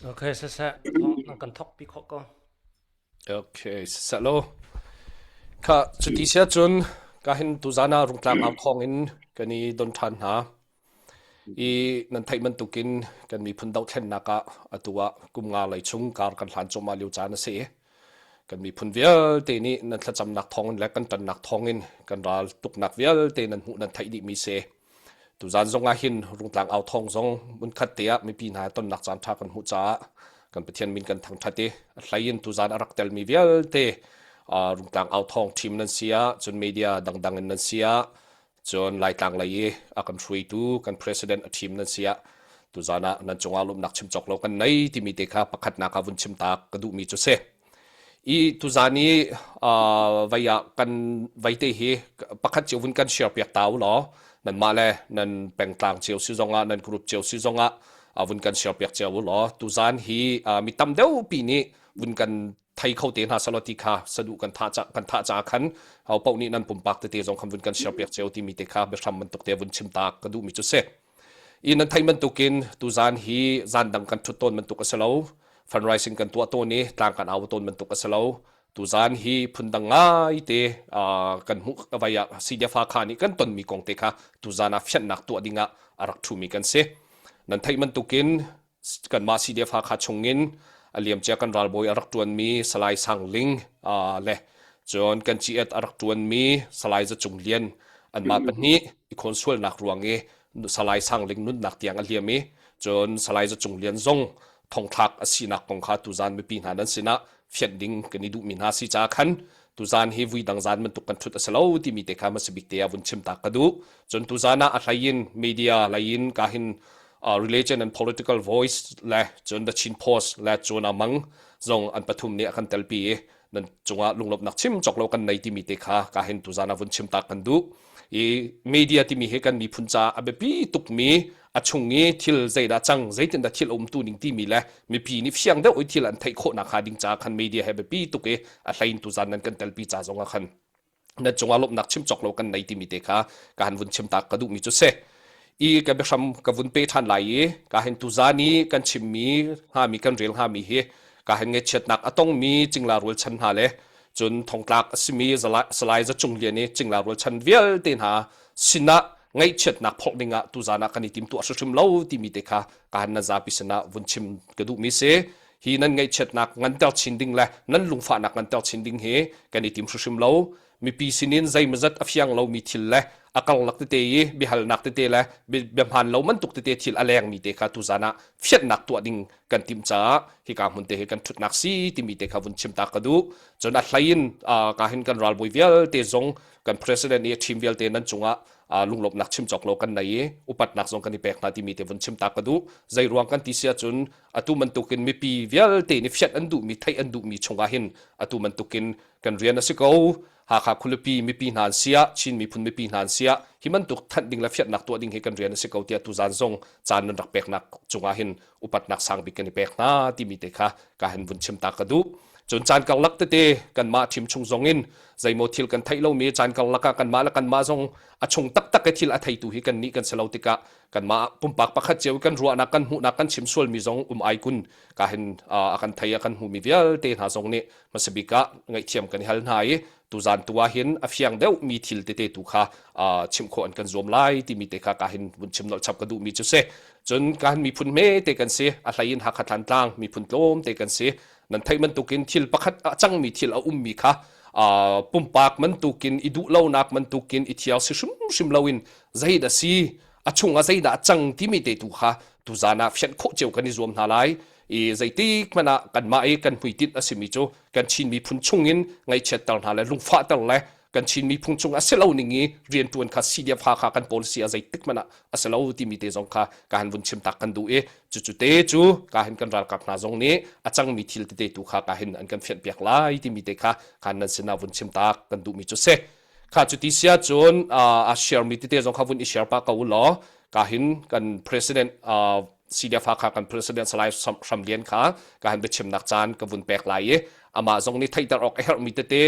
Okay, siseh, thawng nan kan thawk pi khawh ko. Okay, siseh lo. Kha cuti sia cun ka hin tuzan ah rungtlang au thawng in kan i don ṭhan hna. I nan theih bantukin kan miphun dohthlennak ah atu ah kum nga lei chung kar kan hlan cuahmah lio caan a si. Kan miphun vialte nih nan thlacamnak thawngin le kan ṭannak thawngin kan ral tuknak vialte nan hmuh nan theih dihmi si. Tuzaan zong ah hin Rungtlang au thawng zong hmunkhat te ah mipi hna tonnak caan ṭha kan hmuh caah kan Pathian min kan thangṭhat i a hlei in tuzaan a rak telmi vialte Rungtlang au thawng team nan si ah cun media dangdang in nan si ah cun Laitlang lei i a kan hruaitu kan president a team nan si ah tuzaan ah nan cungah lawmhnak chim cawk lo kan nei timi te kha pakhatnak ah vun chim ta ka duhmi cu si. I tuzaan i vei ah kan veite hi pakhat cio vun kan share piak ta u law nanmah le nan pengtlang cio si zongah nan group cio si zongah vun kan share piak cio u law tuzaan hi mi tam deuh pi nih vun kan thei kho te hna selaw ti kha saduh kan thah ca kan thah ca khan ho paoh nih nan pumpak tete zong khan vun kan share piak cio timi te kha biahram bantuk te vun chim ta ka duhmi cu si. I nan theih bantukin tuzaan hi zaan dang kan ṭhut tawn bantuk a si lo. Fundraising kan tuah tawn i tlang kan au tawn bantuk a si lo. Tuzaan hi phundang ngaite kan hmuh vai ah CDF Hakha nih kan tonmi kong te kha tuzaan ah fianhnak tuah dingah a rak ṭhumi kan si. Nan theih bantukin kanmah CDF Hakha chungin a liamcia kan ralbawi a rak ṭuanmi Salai Sang Ling le cun kan ciat a rak ṭuanmi Salai Za Cung Lian anmah pahnih i khawnsualnak ruang i Salai Sang Ling nunnak tiang a liam i cun Salai Za Cung Lian zong thongthlak a sinak kong kha tuzan mipi hna nan sinah fianh ding kan i duhmi hna si caah khan tuzan hi vui dang zan bantuk kan ṭhut a si lo timi te kha hmasabik te ah vun chim ta ka duh. Cun tuzan ah a hlei in media lei in ka hin religion and political voice le cun The Chin Post le cun amang zong an pathum nih a kan telpi i nan cungah lunglawmhnak chim cawk lo kan nei timi te kha ka hin tuzan ah vun chim ta kan duh. I media timi hi kan miphun caah a biapi tukmi a chung i thil zeidah cang zeitindah thil a um tu ning timi le mipi nih fiang deuh i thil an theih khawhnak hnga ding caah khan media he biapi tuk i a hlein tuzan nan kan telpi ca zong ah khan nan cungah lawmhnak chim cawk lo kan nei timi te kha ka han vun chim ta ka duhmi cu si i ka biahram ka vun pe ṭhan lai i ka hin tuzan i kan chimmi hngami kan rel hngami hi ka hin ngaihchiatnak a tongmi cingla rualchan hna le cun thongtlak a simi Salai Za Cung Lian i cingla rualchan vialte hna sinah ngaihchiatnak phorh dingah tuzan ah kan i timtuah hrimhrim lo timi te kha ka han nan zapi sinah vun chim ka duhmi si hi nan ngaihchiatnak nganter chin ding le nan lungfahnak nganter chin ding hi kan i tim hrimhrim lo mipi sinin zeimazat a fiang lomi thil le a karlak tete i biahalnak tete le biahmaan lo bantuk tete thil a lengmi te kha tuzan ah fianhnak tuah ding kan timh caah hika hmun te hi kan ṭhutnak si timi te kha vun chim ta ka duh cun a hlei in ka hin kan ralbawi vialte zong kan president i a team vialte nan cungah lunglawmhnak chim cawk lo kan nei i upatnak zong kan i pek hna timi te vun chim ta ka duh zei ruang kan ti si ahcun atu bantukin mipi vialte nih fianh an duhmi theih an duhmi chungah hin atu bantukin kan rian a si ko Hakha khualipi mipi hna an siah Chin miphun mipi hna an siah hi bantuk thanh ding le fianhnak tuah ding hi kan rian a si ko tiah tuzan zong caan nan rak peknak cungah hin upatnak sang bik kan i pek hna timi te kha ka hin vun chim ta ka duh cun caan karlak tete kanmah thim chung zong in zeimaw thil kan theih lomi caan karlak ah kanmah le kanmah zong a chung taktak i thil a theitu hi kannih kan si lo tikah kanmah pumpak pakhat cio kan ruahnak kan hmuhnak kan chim sualmi zong um ai kun ka hin a kan thei a kan hmumi vialte hna zong nih hmasabik ah ngaihthiam kan i hal hna i tuzan tu ah hin a fiang deuh mi thil tete tu kha chimh khawh an kan zuam lai timi te kha ka hin vun chim nolh chap ka duhmi cu si cun ka han miphun hme te kan si a hlei in Hakha Thlantlang miphun tlawm te kan si nan theih bantukin thil pakhat a cangmi thil a ummi kha pumpak bantukin i duh lonak bantukin i thial si hrimhrim loin zeidah si a chungah zeidah a cang timi te tu kha tuzan ah fianh khawh cio kan i zuam hna lai i zeitik hmanh ah kanmah i kan hmuitinh a simi cu kan Chin miphun chungin ngaihchiatter hna le lungfahter le kan Chin miphun chung a si lo ning i rianṭuan kha CDF Hakha kan policy a zeitik hmanh ah a si lo timi te zong kha ka han vun chim tak kan duh i cucu te cu ka hin kan ralkap hna zong nih a cangmi thil tete tu kha ka hin an kan fianhpiak lai timi te kha khan nan sinah vun chim tak kan duhmi cu si kha cuti sia cun a share mi tete zong kha vun i share pa ko u law ka hin kan president CDF Hakha kan president Salai Hram Lian kha ka han biachimnak caan ka vun pek lai i amah zong nih theihter awk a herhmi tete.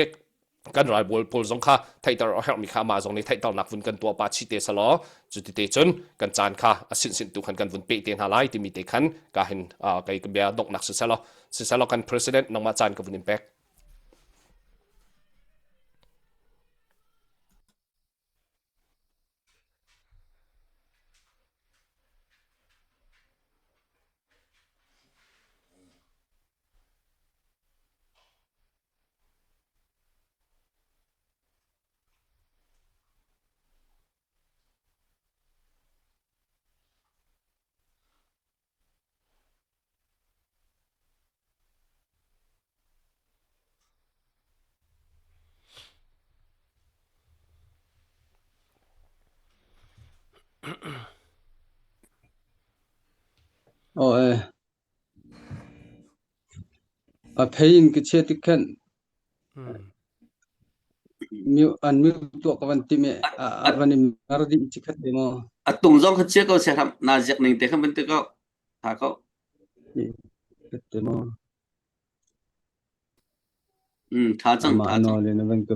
Kan ralbawl pawl zong kha theihter a herhmi kha amah zong nih theihternak vun kan tuah pa chih te selaw cu ti te cun kan caan kha a sin sin tu khan kan vun pe te hna lai timi te khan ka hin kei ka bia donghnak si selaw si selaw kan president nangmah caan ka vun in pek. Aw ee. A phei in ka chia tik khan an mute tuah ka van tim i a van i mer dih chikhat te maw. A tung zong kha chia ko sehram na ziak ning te khan van ti ko. Tha ko. Te maw. Tha cang Amah tha cang. nawl in a van ka.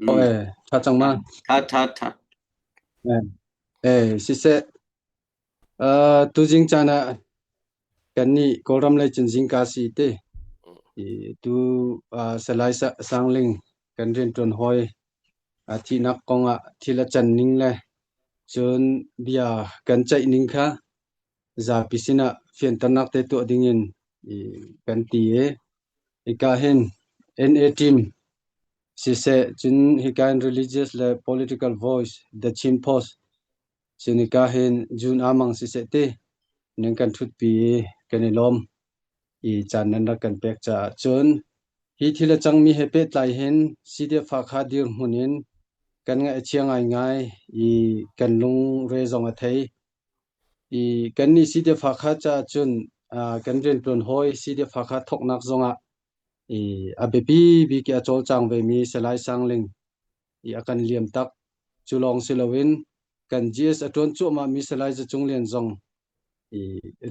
Aw ee, tha cang ma. Tha tha tha. Eh, siseh. Tuzing caan ah kannih Kawlram lei cun zingka si te. I tu Salai Sangling kan rianṭuan hawi a thihnak kong ah thil a can ning le cun bia kan ceih ning kha zapi sinah fianternak te tuah dingin i kan ti i hika hin NA team siseh cun hika in religious le political voice The Chin Post Cunika hin June amang siseh ti nan kan ṭhutpi i kan i lawm i caan nan rak kan pek caah cun hi thil a cangmi he pehtlai hin CDF Hakha dirhmun in kan ngaih a chia ngaingai i kan lungre zong a thei. I kannih CDF Hakha caah cun kan rianṭuan hawi CDF Hakha thawknak zongah i a biapi bik i a cawlcang vemi Salai Sangling i a kan liam tak. Cu lawng si loin kan GS a ṭuan cuahmahmi Salai Za Cung Lian zong i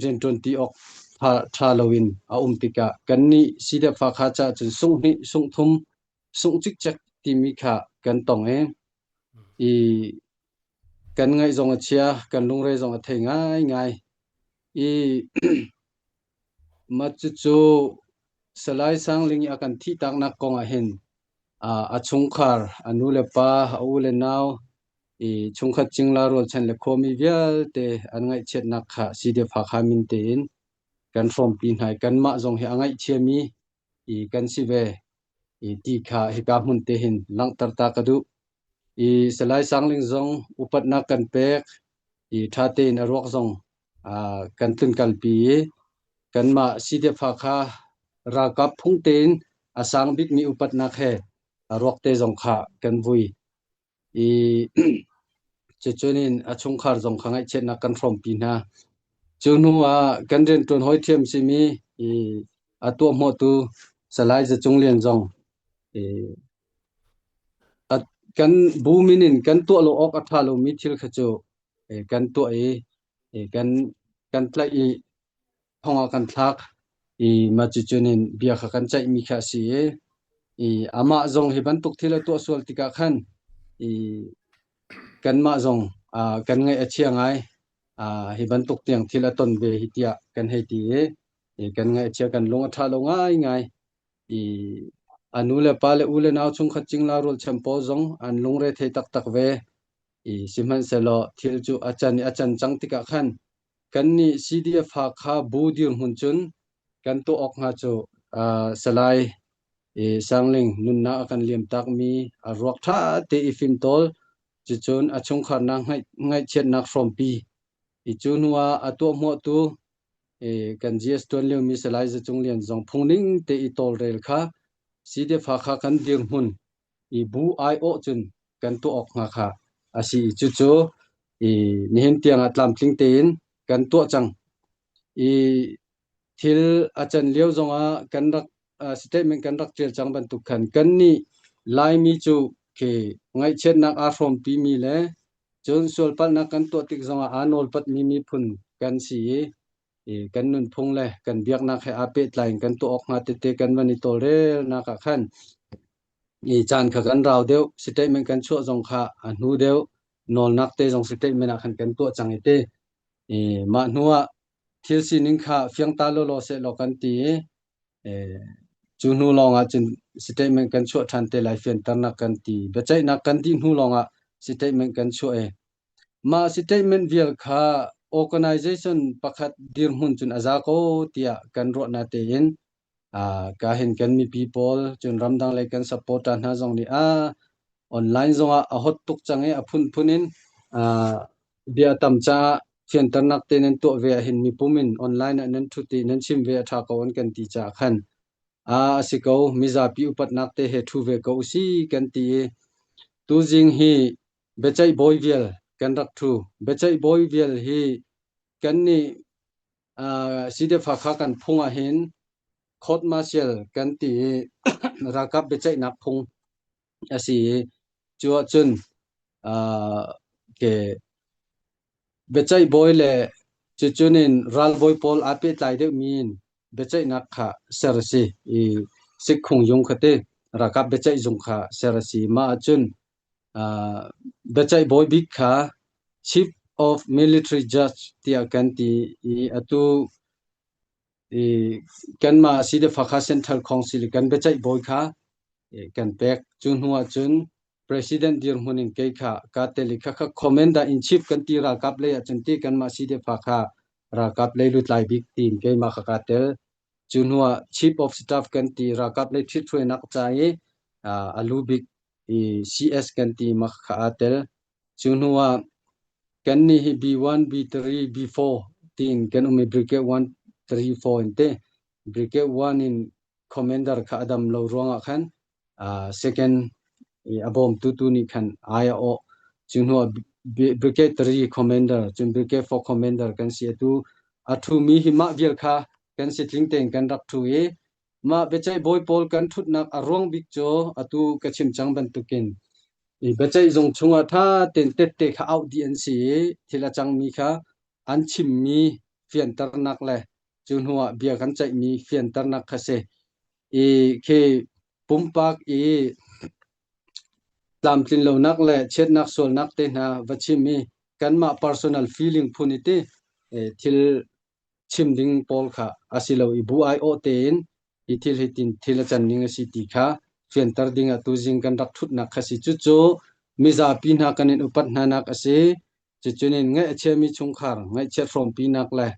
rianṭuan ti awk ṭha loin a um tikah kannih CDF Hakha caah cun sunghnih, sunghthum, sungh cikcek timi kha kan tong i i kan ngaih zong a chia, kan lungre zong a thei ngaingai. I mah cucu Salai Sangling i a kan thihtaknak kong ah hin a chungkhar, a nu le pa, a u le nau, i chungkhat cingla rualchan le khuami vialte an ngaihchiatnak kha CDF Hakha min tein kan hrawmpi hna i kanmah zong hi a ngaihchiami i kan si ve i ti kha hika hmun te hin langhter ta ka duh. I Salai Sangling zong upatnak kan pek i ṭha tein a ruak zong kan tlunkalpi i kanmah CDF Hakha ralkap phung tein a sang bikmi upatnak he a ruak te zong kha kan vui. I cucun in a chungkhar zong kha ngaihchiatnak kan hrawmpi hna. Cu hnu ah kan rianṭuan hawi ṭhiam simi i a tuahhmuahtu Salai Za Cung Lian zong i kan bu min in kan tuah lo awk a ṭha lomi thil kha cu kan tuah i kan kan tlaih i thong ah kan thlak i mah cucun in bia kha kan ceihmi kha a si i amah zong hi bantuk thil a tuah sual tikah khan i kanmah zong kan ngaih a chia ngai hi bantuk tiang thil a ton ve hi tiah kan hei ti i kan ngaih a chia kan lung a ṭha lo ngaingai i a nu le pa le u le nau chungkhat cingla rualchan pawl zong an lungre thei taktak ve i sihmanhsehlaw thil cu a can i a can cang tikah khan kannih CDF Hakha bu dirhmun cun kan tuah awk hnga cu Salai i Sangling nunnak a kan liamtakmi a ruak ṭha te i fimtawl cucun a chungkharnak ngaihchiatnak hrawmpi i cu hnu ah a tuahhmuahtu i kan GS ṭuan liomi Salai Za Cung Lian zong phungning te i tawlrel kha CDF Hakha kan dirhmun i bu aiawh cun kan tuah awk hnga kha a si i cucu i nihin tiangah tlamtling tein kan tuah cang. I thil a can lio zongah kan rak statement kan rak ṭial cang bantuk khan kannih Laimi cu khi ngaihchiatnak aa hrawmpimi le cun sualpalhnak kan tuah tik zongah aa nawlpatmi miphun kan si i kan nunphung le kan biaknak he aa pehtlai in kan tuah awk hnga tete kan van i tawlrelnak ah khan. I caan kha kan rau deuh, statement kan chuah zong kha a hnu deuh, nawlnak te zong statement ah khan kan tuah cang i te. I mah hnu ah thil sining kha fiang ta lawlaw sehlaw kan ti i cu hnu lawng ah cun statement kan chuah ṭhan te lai fianternak kan ti. Biaceihnak kan dih hnu lawng ah statement kan chuah i mah statement vial kha organization pakhat dirhmun cun a za ko tiah kan ruah na tein ka hin kan mipi pawl cun ramdang lei kan supporter hna zong nih a online zongah a hot tuk cang i a phunphun in bia tam caah fianternak te nan tuah ve ahhin mipum in online ah nan ṭhut i nan chim ve a ṭha ko an kan ti caah khan a a si ko mizapi upatnak te he ṭhu ve ko usi kan ti i tuzing hi biaceih bawi vial kan rak ṭhu. Biaceih bawi vial hi kannih CDF Hakha kan phung ahhin court martial kan ti i ralkap biaceihnak phung a si i cu ahcun ke biaceih bawi le cucun in ralbawi pawl aa pehtlai deuhmi in biaceihnak kha ser a si i sikkhung zung kha ti ralkap biaceih zung kha ser a si. Mah ahcun biaceih bawi bik kha Chief of Military Judge tiah kan ti i atu i kanmah CDF-Hakha Central Council i kan biaceih bawi kha kan pek. Cu hnu ahcun President dirhmun in kei kha kaa tel i khakha Commander in Chief kan ti ralkap lei ahcun ti kanmah CDF-Hakha ralkap lei lutlai bik tiin keimah kha kaa tel. Cu hnu ah Chief of Staff kan ti ralkap lei ṭhithruainak ca i a lu bik i CS kan ti mak kha aa tel. Cu hnu ah kannih hi B1, B3, B4 tiin kan um i Brigade 1, 3, 4 in te. Brigade 1 in commander kha a dam lo ruangah khan second i a bawmtu tu nih khan ai a awh. Cu hnu ah Brigade 3 commander, cun Brigade 4 commander kan si. Atu a ṭhumi hi mah vial kha kan si tling tein kan rak ṭhu i Mah biaceih bawi pawl kan ṭhutnak a ruang bik cu atu ka chim cang bantukin i biaceih zung chungah ṭha tein tette kha auh dih an si i thil a cangmi kha an chimmi fianternak le cu hnuah bia kan ceihmi fianternak kha si. I khi pumpak i tlamtlinlonak le chiatnak sualnak te hna va chim i kanmah personal feeling phun i ti thil chim ding pawl kha a si lo i bu aiawh tein hi thil hi tin thil a can ning a si ti kha fianter ding ah tuzing kan rak ṭhutnak kha si. Cucu mizapi hna kan in upat hnanak a si. Cucun in ngaih a chiami chungkhar ngaihchiat hrawmpinak le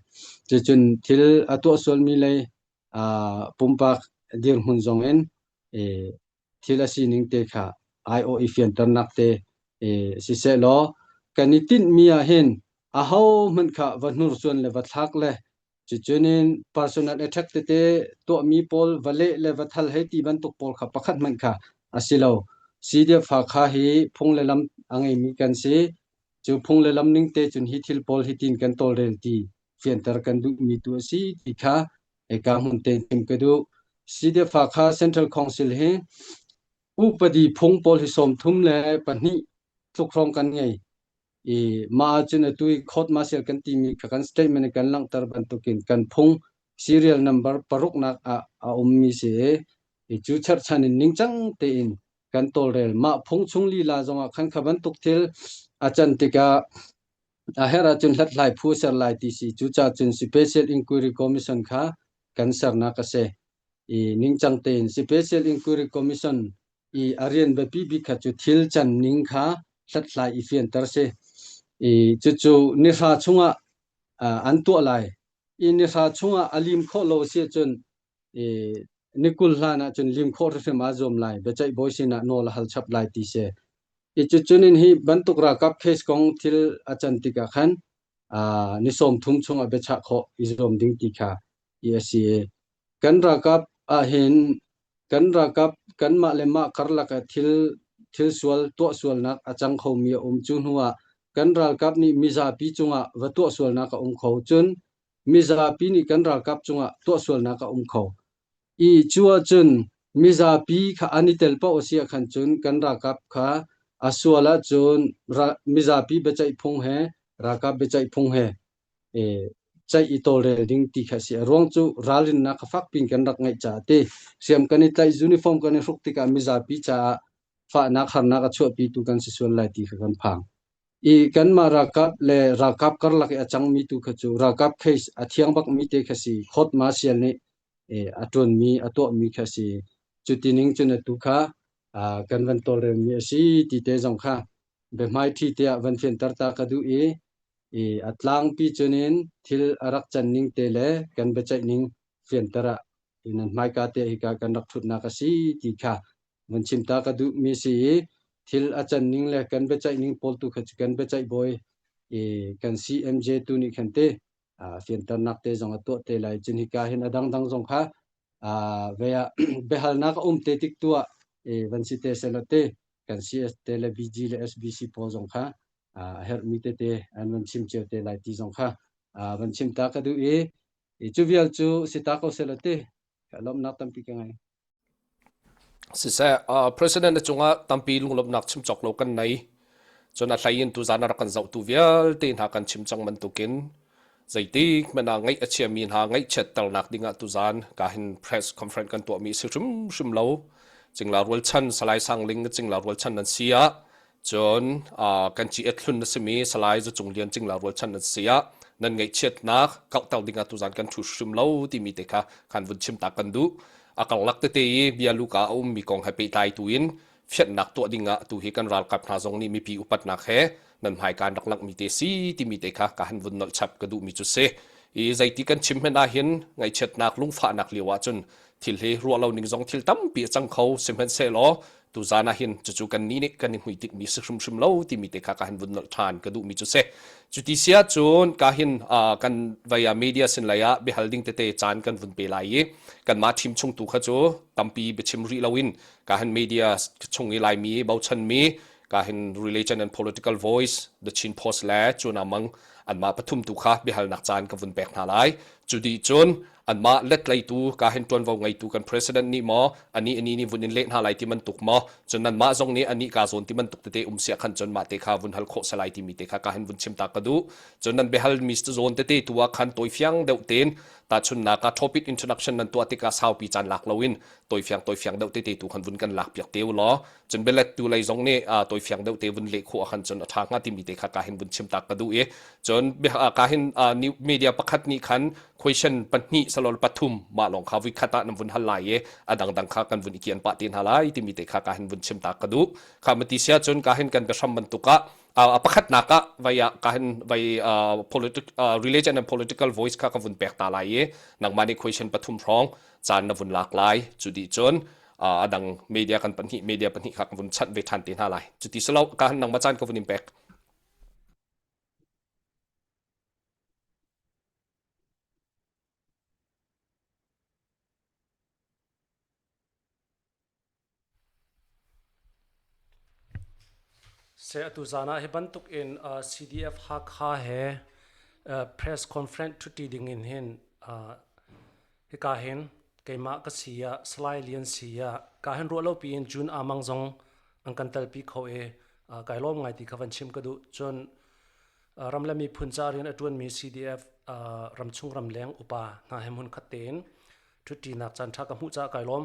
cucun thil a tuah sualmi lei pumpak dirhmun zong in thil a sining te kha aiawh i fianternak te siseh law kan i tinhmi ah hin aho hmanh kha va hnursuan le va thlak le cucun in personal attack tete tuahmi pawl va leh le va thal hei ti bantuk pawl kha pakhat hmanh kha a si lo. CDF Hakha hi phung le lam a ngeimi kan si. Cu phung le lam ning te cun hi thil pawl hi tin kan tawlrel ti fianter kan duhmi tu a si ti kha hika hmun te chim ka duh. CDF Hakha Central Council hi upadi phung pawl hi 32 tluk hrawng kan ngei. I mah ahcun atu i court martial kan timi kha kan statement in kan langhter bantukin kan phung serial number paruknak ah a ummi si i cu cherhchan in ningcang tein kan tawlrel. Mah phung chung lila zongah khan kha bantuk thil a can tikah A herh ahcun hlathlai phu ser lai ti si. Cucaah cun Special Inquiry Commission kha kan sernak a si. I ningcang tein Special Inquiry Commission i a rian biapi bik kha cu thil can ning kha hlathlai i fianter si. I cucu nihra chungah an tuah lai. I nihra chungah a lim khawh lo si ahcun i ni 20 hlan ahcun lim khawh hrimhrim aa zuam lai. Biaceih bawi sinah nawl a hal chap lai ti si. I cucun in hi bantuk ralkap case kong thil a can tikah khan ni 30 chungah biachah khawh i zuam ding ti kha i a si. Kan ralkap ahhin kan ralkap kanmah le mah karlak ah thil thil sual tuah sualnak a cang khomi a um. Cu hnu ah kan ralkap nih mizapi cungah va tuah sualnak a um kho. Cun mizapi nih kan ralkap cungah tuah sualnak a um kho. I cu ahcun mizapi kha an i tel paoh a si ahkhan cun kan ralkap kha a sual ahcun mizapi biaceih phung he ralkap biaceih phung he. ceih i tawlrel ding ti kha a si. A ruang cu ralrinnak kha fak piin kan rak ngeih caah ti hriam kan i tlaih uniform kan i hruk tikah mizapi caah fahnak harnak a chuahpitu kan si sual lai ti kha kan phang. I kanmah ralkap le ralkap karlak i a cangmi tu kha cu ralkap case a thiang bakmi te kha si court martial nih a ṭuanmi a tuahmi kha si. Cuti ning cun atu kha kan van tawlrelmi a si ti te zong kha biahmaiṭhi tiah van fianter ta ka duh i i a tlangpi cunin thil a rak can ning te le kan biaceih ning fianter ah nan hmaika te hika kan rak ṭhutnak a si ti kha van chim ta ka duhmi si i thil a can ning le kan biaceih ning pawl tu kha cu kan biaceih bawi i kan CMJ tu nih khan te fianternak te zong a tuah te lai cun hika hin a dangdang zong kha ve ah biahalnak a um te tik tu ah van si te selaw te kan CS te le BG le SBC pawl zong kha a herhmi tete an van chim cio te lai ti zong kha van chim ta ka duh i cu vial cu si ta ko selaw te lawmhnak tampi ka ngei. Siseh, President na cungah tampi lunglawmhnak chim cawk lo kan nei. Cun a hlei in tuzan a rak kan zohtu vialte hna kan chim cang bantukin zeitik hmanh ah ngaih a chiami hna ngaihchiatternak dingah tuzan ka hin press conference kan tuahmi si hrimhrim lo. Cingla rualchan Salai Sang Ling cingla rualchan nan si ah Cun kan ci-et hlun na simi Salai Za Cung Lian Cingla rualchan nan si ah nan ngaihchiatnak kauhter dingah tuzan kan ṭhu hrim lo timi te kha khan vun chim ta kan duh. A karlak tete i bia luka a ummi kong he pehtlai tu in fianhnak tuah dingah tu hi kan ralkap hna zong nih mipi upatnak he nan hmaika an rak langhmi te si timi te kha ka han vun nolh chap ka duhmi cu si. I zeiti kan chim hmanh ahhin ngaihchiatnak lungfahnak lio ahcun thil hi ruah lo ning zong thil tampi a cang kho sihmanhsehlaw tuzan ah hin cucu kan nih nih kan i hmuitinh mi si hrimhrim lo timi te kha ka han vun nolh ṭhan ka duhmi cu si cuti si ahcun ka hin kan vei ah media sin lei ah biahal ding tete caan kan vun pe lai i kanmah team chung tu kha cu tampi biachim rih loin ka hin media chung i laimi bochanmi ka hin religion and political voice the Chin Post le cuna mang anmah pathum tu kha biahalnak caan ka vun pek hna lai cu dih cun anmah letleitu ka hin ṭuanvo ngeitu kan president nih maw ani ani nih vun in leh hna lai ti bantuk maw cun nanmah zong nih ani ka zawn ti bantuk tete um sia khan cun mah te kha vun hal khawh salai timi te kha ka hin vun chim ta ka duh cun nan biahal mi zawn tete tu ah khan tawifiang deuh tein tahchunnak ah topic introduction nan tuah tikah saupi caan lak loin tawifiang tawifiang deuh tete tu khan vun kan lak piak te u law cun bialet tu lei zong nih tawifiang deuh te vun leh khawh ahkhan cun a ṭha hnga timi te kha ka hin vun chim tak ka duh i cun ka hin media pakhat nih khan question pahnih salol pathum mah lawng kha vuikhat ah nan vun hal lai i a dangdang kha kan vun i kian pah te hna lai timi te kha ka hin vun chim tak ka duh kha mati sia cun ka hin kan biahram bantuk ah a pakhatnak ah vai ah ka hin vai politic religion and political voice kha ka vun pek ta lai i nangmah nih question pathum hrawng caan na vun lak lai cu dih cun a dang media kan pahnih media pahnih kha kan vun chanh ve ṭhan te hna lai cuti silo ka han nangmah caan ka vun in pek Se atu zan ah hi bantuk in CDF Hakha he press conference ṭhuṭi ding in hin hika hin keimah ka si ah Salai Lian si ah ka hin ruah lo piin June Amang zong an kan telpi kho i kai lawm ngai ti kha van chim ka duh. Cun ram le miphun ca rian a ṭuanmi CDF ramchung ramleng upa hna he hmun khat tein ṭhutṭinak caan ṭha ka hmuh caah kai lawm.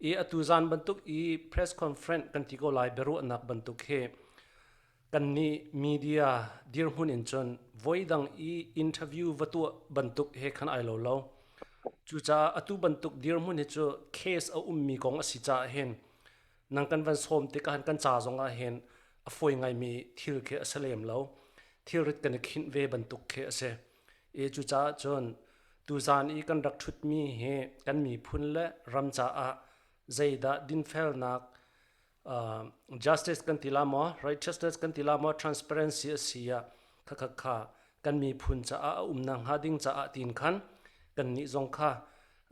I atu zan bantuk i press conference kan ti ko lai biaruahnak bantuk hi kannih media dirhmun in cun voidang i interview va tuah bantuk he khan ai lo lo. Cucaah atu bantuk dirhmun hi cu case a ummi kong a si caah hin nang kan van sawm tikah kan ca zong ah hin a fawi ngaimi thil khi a si lem lo. Thilrit kan i khinh ve bantuk khi a si. I cucaah cun tuzaan i kan rak ṭhutmi hi kan miphun le ram caah zeidah dinfelnak uh, justice kan ti la maw righteousness kan ti la maw transparency a si ah kha kha kan miphun caah a umnak hnga ding caah tin khan kan nih zong kha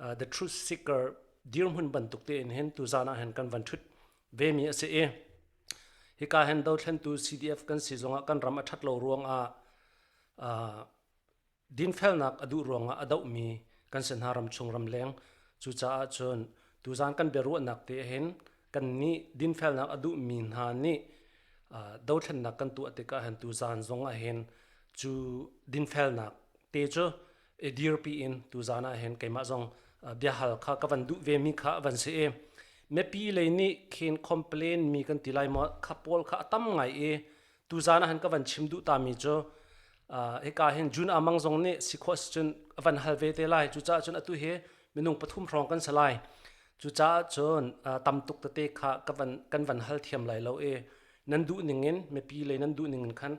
uh, the truth seeker dirhmun bantuk tein hin tuzaan ah hin kan van ṭhut ve mi a si i hika hin dothlentu CDF kan si zongah kan ram a ṭhat lo ruangah uh, dinfelnak a duh ruangah a dohmi kan si hna ramchung ramleng cucaah cun tuzaan kan biaruahnak te hin kan nih dinfelnak a duhmi hna nih dothlennak kan tuah tikah hin tuzaan zong ah hin cu dinfelnak te cu. i dirpi in tuzan ah hin keimah zong biahal kha ka van duh ve mi kha van si i mipi lei nih khin complain mi kan ti lai maw kha pawl kha a tam ngai i tuzan ah hin ka van chim duh ta mi cu hika hin June Amang zong nih si khawh si cun a van hal ve te lai cucaah cun atu hi minung pathum hrawng kan si lai cucaah cun tam tuk tete kha ka van kan van hal thiam lai lo i nan duh ning in mipi lei nan duh ning in khan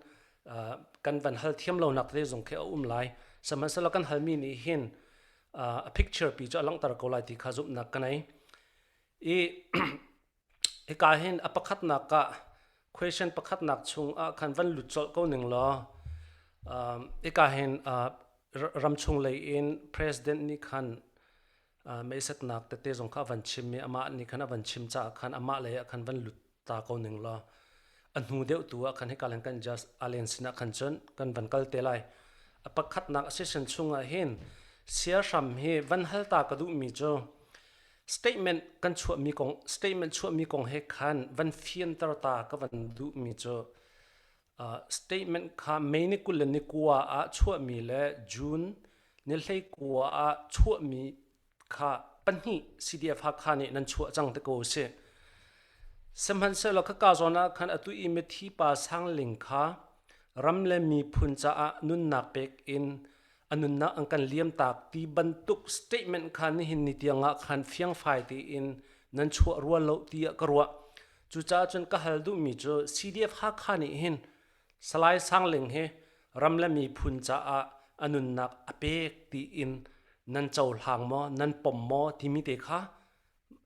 kan van hal thiam lonak te zong khi a um lai sihmanhsehlaw kan halmi nih hin a picture pi cu a langhter ko lai ti kha zumhnak ka nei i hika hin a pakhatnak ah question pakhatnak chung ah khan van lut colh ko ning law hika hin ramchung lei in president nih khan meisatnak tete zong kha a van chim i amah nih khan a van chim caah khan amah lei ah khan van lut ta ko ning law a hnu deuh tu ah khan hika len kan just alen sinah khan cun kan van kal te lai a pakhatnak a session chungah hin siahram hi van hal ta ka duhmi cu statement kan chuahmi kong statement chuahmi kong he khan van fianter ta ka van duhmi cu uh, statement kha May ni 20 le ni kua ah chuahmi le June ni 19 ah chuahmi kha pahnih CDF Hakha nih nan chuah cang te ko si. Sihmanhsehlaw khaka zawn ah khan atu i mithi pa Sangling kha ram le miphun caah nunnak pek in a nunnak an kan liamtak ti bantuk statement kha nihin ni tiang ah khan fiangfai tein nan chuah rua lo tiah ka ruah. Cucaah cun ka hal duhmi cu CDF Hakha nih hin Salai Sangling hi ram le miphun caah a nunnak a pek tiin nan cohlang maw, nan pom maw timi te kha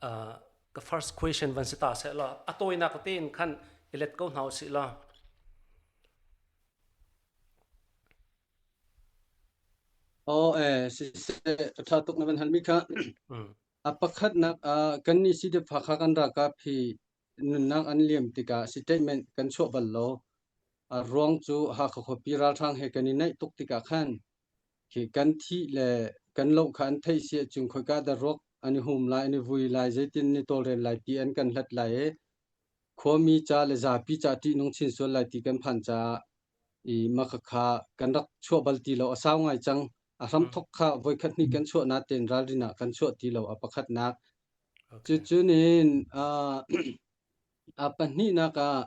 uh, ka first question van si ta seh law a tawinak tein khan i let ko hna usih law. Oh eh siseh a ṭha tuk na van halmi kha. Mm. A pakhatnak ah kannih CDF Hakha kan ralkap hi nunnak an liam tikah statement kan chuah bal lo. A ruang cu Hakha khuapi ralhrang he kan i naih tuk tikah khan khi kan thih le kan loh kha an theih si ahcun khoika dah ruak an i hum lai, an i vui lai, zeitin an i tawlrel lai ti an kan hlat lai i khuami ca le zapi ca ṭihnung chin sual lai ti kan phan caah i mah khakha kan rak chuah bal ti lo. A sau ngai cang. A hramthok kha voikhat hnih kan chuah natein ralrin ah kan chuah ti lo a pakhatnak. Okay. Cucun in uh, a pahnihnak ah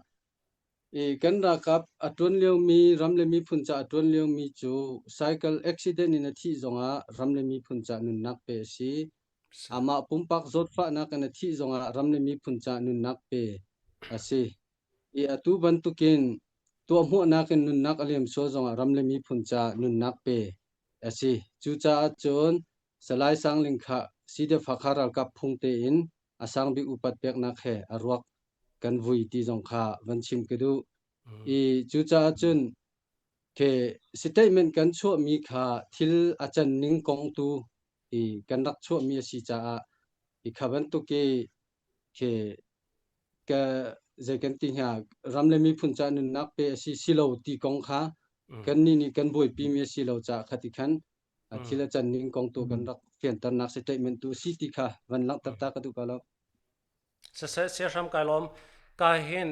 i kan ralkap a ṭuan liomi ram le miphun ca a ṭuan liomi cu cycle accident in a thih zongah ram le miphun ca nunnak pe a si. Amah pumpak zawtfahnak in a thih zongah ram le miphun ca nunnak pe a si. I atu bantukin tuahhmuahnak in nunnak a liam sual zongah ram le miphun ca nunnak pe a si. Cucaah cun Salai Sangling kha CDF Hakha ralkap phung tein a sangbik upat peknak he a ruak kan vui ti zong kha van chim ka duh. I cucaah cun ke statement kan chuahmi kha thil a can ning kong tu i kan rak chuahmi a si caah i kha bantuk i ke ka zei kan ti hnga ram le miphun ca nunnak pe a si si lo ti kong kha kan nih nih kan buaipi mi a si lo caah khati khan thil a can ning kong tu kan rak fianternak statement tu si ti kha van langhter ta ka duh ka lo. Siseh siahram kai lawm. Ka hin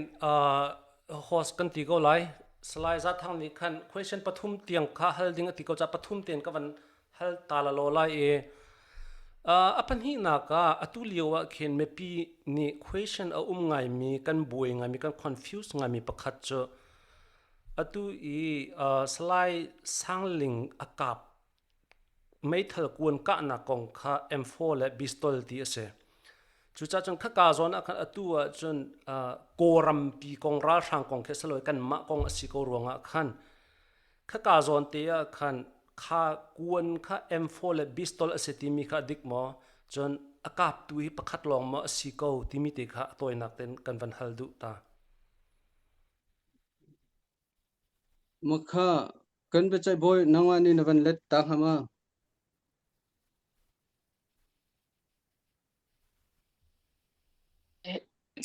host kan ti ko lai. Salai Za Thang nih khan question pathum tiang kha hal ding a ti ko ca pathum ten ka van hal ta la lo lai i a pahnihnak ah atu lio ah khin mipi nih question a um ngaimi kan buai ngaimi kan confuse ngaimi pakhat cu atu i Salai Sangling a kap meithal kuan kahnak kong kha M4 le pistol ti a si. Cucaah cun khaka zawn ah khan atu ah cun Kawlrampi kong ralhrang kong khi si lo kanmah kong a si ko ruangah khan khaka zawn te ah khan kha kuan kha M4 le pistol a si timi kha a dik maw? Cun a kaptu hi pakhat lawng maw a si ko timi te kha a tawinak tein kan van hal duh ta. Makha kan biaceih bawi nangmah nih na van let ta hnga ma?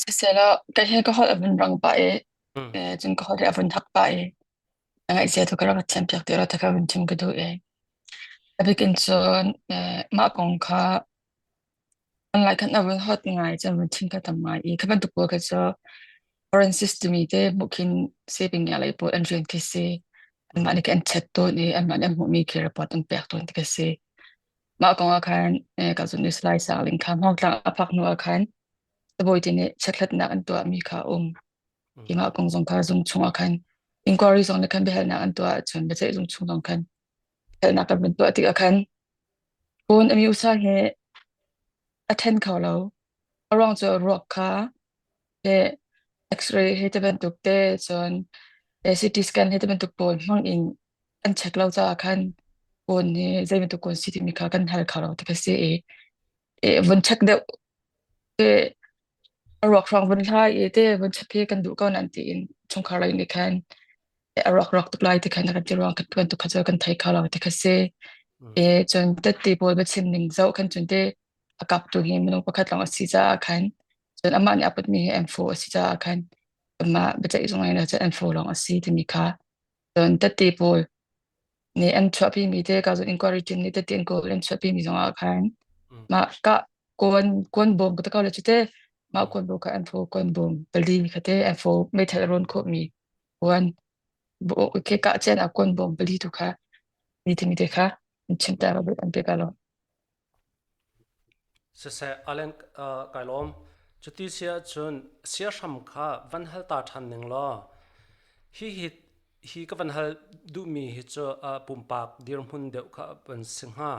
Siselaw ka hi ka holh a vun rang pah i cun ka holh hi a vun hak pah i a ngaihchia tu ka rak thiam piak ti lo ta ka vun chim ka duh i a bikin cun mah kong kha Online khan a vun hot ngai cun vun chim kha tam ngai i kha bantuk pawl kha cu forensics timi te hmuh khin saving ngia lei pawl an rian khi si. Anmah nih khin an check tawn i anmah nih an hmuhmi khi report an pek tawn ti ka si. Mah kong ah khan ka zun i Salai Sang Ling kha Hmawngtlang a phak hnu ah khan cabawi te nih chekhlatnak an tuahmi kha a um. Keimah kong zong kha zung chung ah khan inquiry zong nih khan biahalnak an tuah ahcun biaceih zung chung zong khan biahalnak kan vun tuah tikah khan phone a mi-usa he a then kho lo. A ruang cu ruak kha he X-ray he ti bantuk te cun CT scan he ti bantuk pawl hmang in an check lo caah khan phone hi zei bantuk kawn si timi kha kan hal kho lo ti kha si i vun check deuh te a ruak hrawng vun hlai i te vun check hi kan duh ko nan tiin chungkhar lei nih khan a rawk rawk tuk lai ti khan kan ti ruang kan tuan tuk kha cu kan thei kho lo ti kha si. E cun tette pawl va chim ning zoh khan cun te a kap tu hi minung pakhat lawng a si caah khan cun amah nih a putmi hi M4 a si caah khan amah biaceih zung in cun M4 lawng a si timi kha cun tette pawl nih an chuahpi mi te ka cun inquiry team nih tette an kawl an chuahpi mi zong ah khan mah ka kuan kuan bawm ka te le cu te mah kuan bawm kha M4 kuan bawm pali kha te M4 meithal a rawn khawh mi kuan ke ka chen a kuan bawm pali tu kha ni timi te kha an chim ta an pe ka lo. Siseh, Allen kai lawm. Cuti si ahcun siahram kha van hal ta ṭhan ning law hihi hi ka van hal duhmi hi cu pumpak dirhmun deuh kha van si hnga.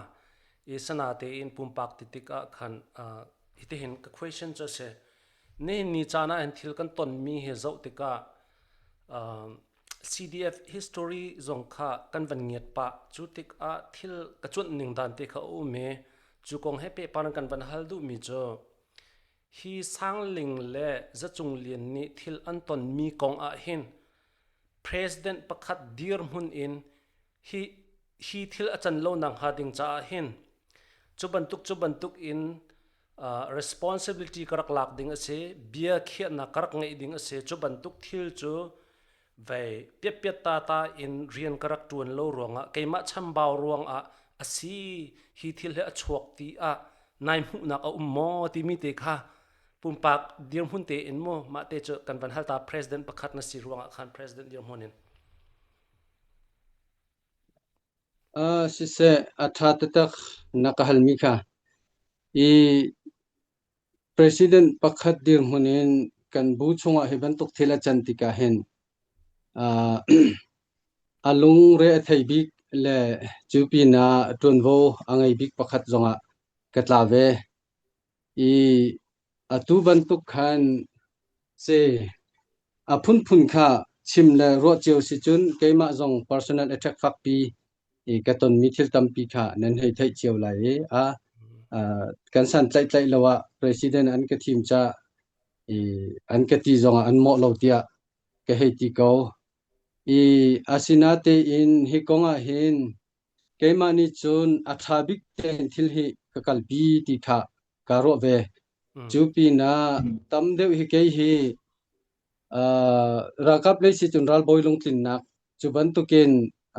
I sana tein pumpak ti tikah khan hitihin ka question cu a si. Nihin ni caan ah hin thil kan tonmi hi zoh tikah CDF history zong kha kan van ngiat pah. Cu tikah thil ka cuanh ning dan te kha a um i cu kong he pehpar in kan van hal duhmi cu hi Sangling le Zacung Lian nih thil an tonmi kong ah hin President pakhat dirhmun in hi hi thil a can lo nak hnga ding caah hin cu bantuk cu bantuk in responsibility ka rak lak ding a si, bia khiahnak ka rak ngeih ding a si. Cu bantuk thil cu vei piatpiat tata in rian ka rak ṭuan lo ruangah keimah chambau ruangah a si hi thil hi a chuak ti ah nai hmuhnak a um maw timi te kha pumpak dirhmun tein mu mah te cu kan van hal ta president pakhat na si ruangah khan president dirhmun in. Siseh, a ṭha taktak na ka halmi kha. I president pakhat dirhmun in kan bu chungah hi bantuk thil a can tikah hin a lungre a thei bik le cu pinah ṭuanvo a ngei bik pakhat zongah ka tla ve. I atu bantuk khan si a phunphun kha chim le ruah cio si cun keimah zong personal attack fakpi i ka tonmi thil tampi kha nan hei theih cio lai i a kan san tlaih tlaih lo ah president an ka thim ca i an ka ti zongah an mawh lo tiah ka hei ti ko. I asinatein hi kong ah hin Keimah nih cun a ṭha bik tein thil hi ka kalpi ti kha kaa ruah ve. Cu pinah tam deuh hi kei hi uh, ralkap lei si cun ralbawi lungtlinnak cu bantukin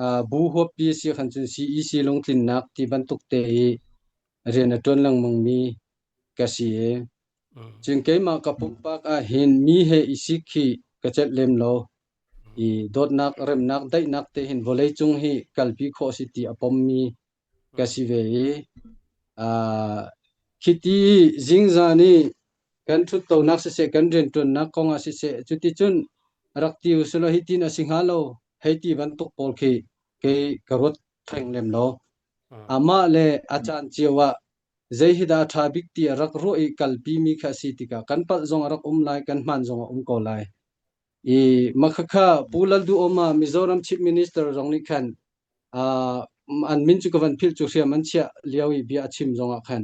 uh, bu huappi si khan cun CEC lungtlinnak ti bantuk te i rian a ṭuan lengmangmi ka si i cun keimah ka pumpak ah hin mi he i sik hi ka celh lem lo. I dawtnak, remnak, daihnak te hin vawleicung hi kalpi khawh si ti a pommi ka si ve i uh, khiti zingzan i kan ṭhuttonak siseh kan rianṭuannak kong ah siseh cuticun rak ti usulaw hitin a si hnga lo hei ti bantuk pawl khi kei ka ruat theng lem lo. Amah le a caan cio ah zei hi dah a ṭha bik ti a rak ruah i kalpimi kha a si tikah kan palh zong a rak um lai, kan hmaan zong a um ko lai. I makhakha Pu Lalduhoma Mizoram Chief Minister zong nih khan uh, an min cu ka van philh cu hriam an chiah lio i bia a chim zongah khan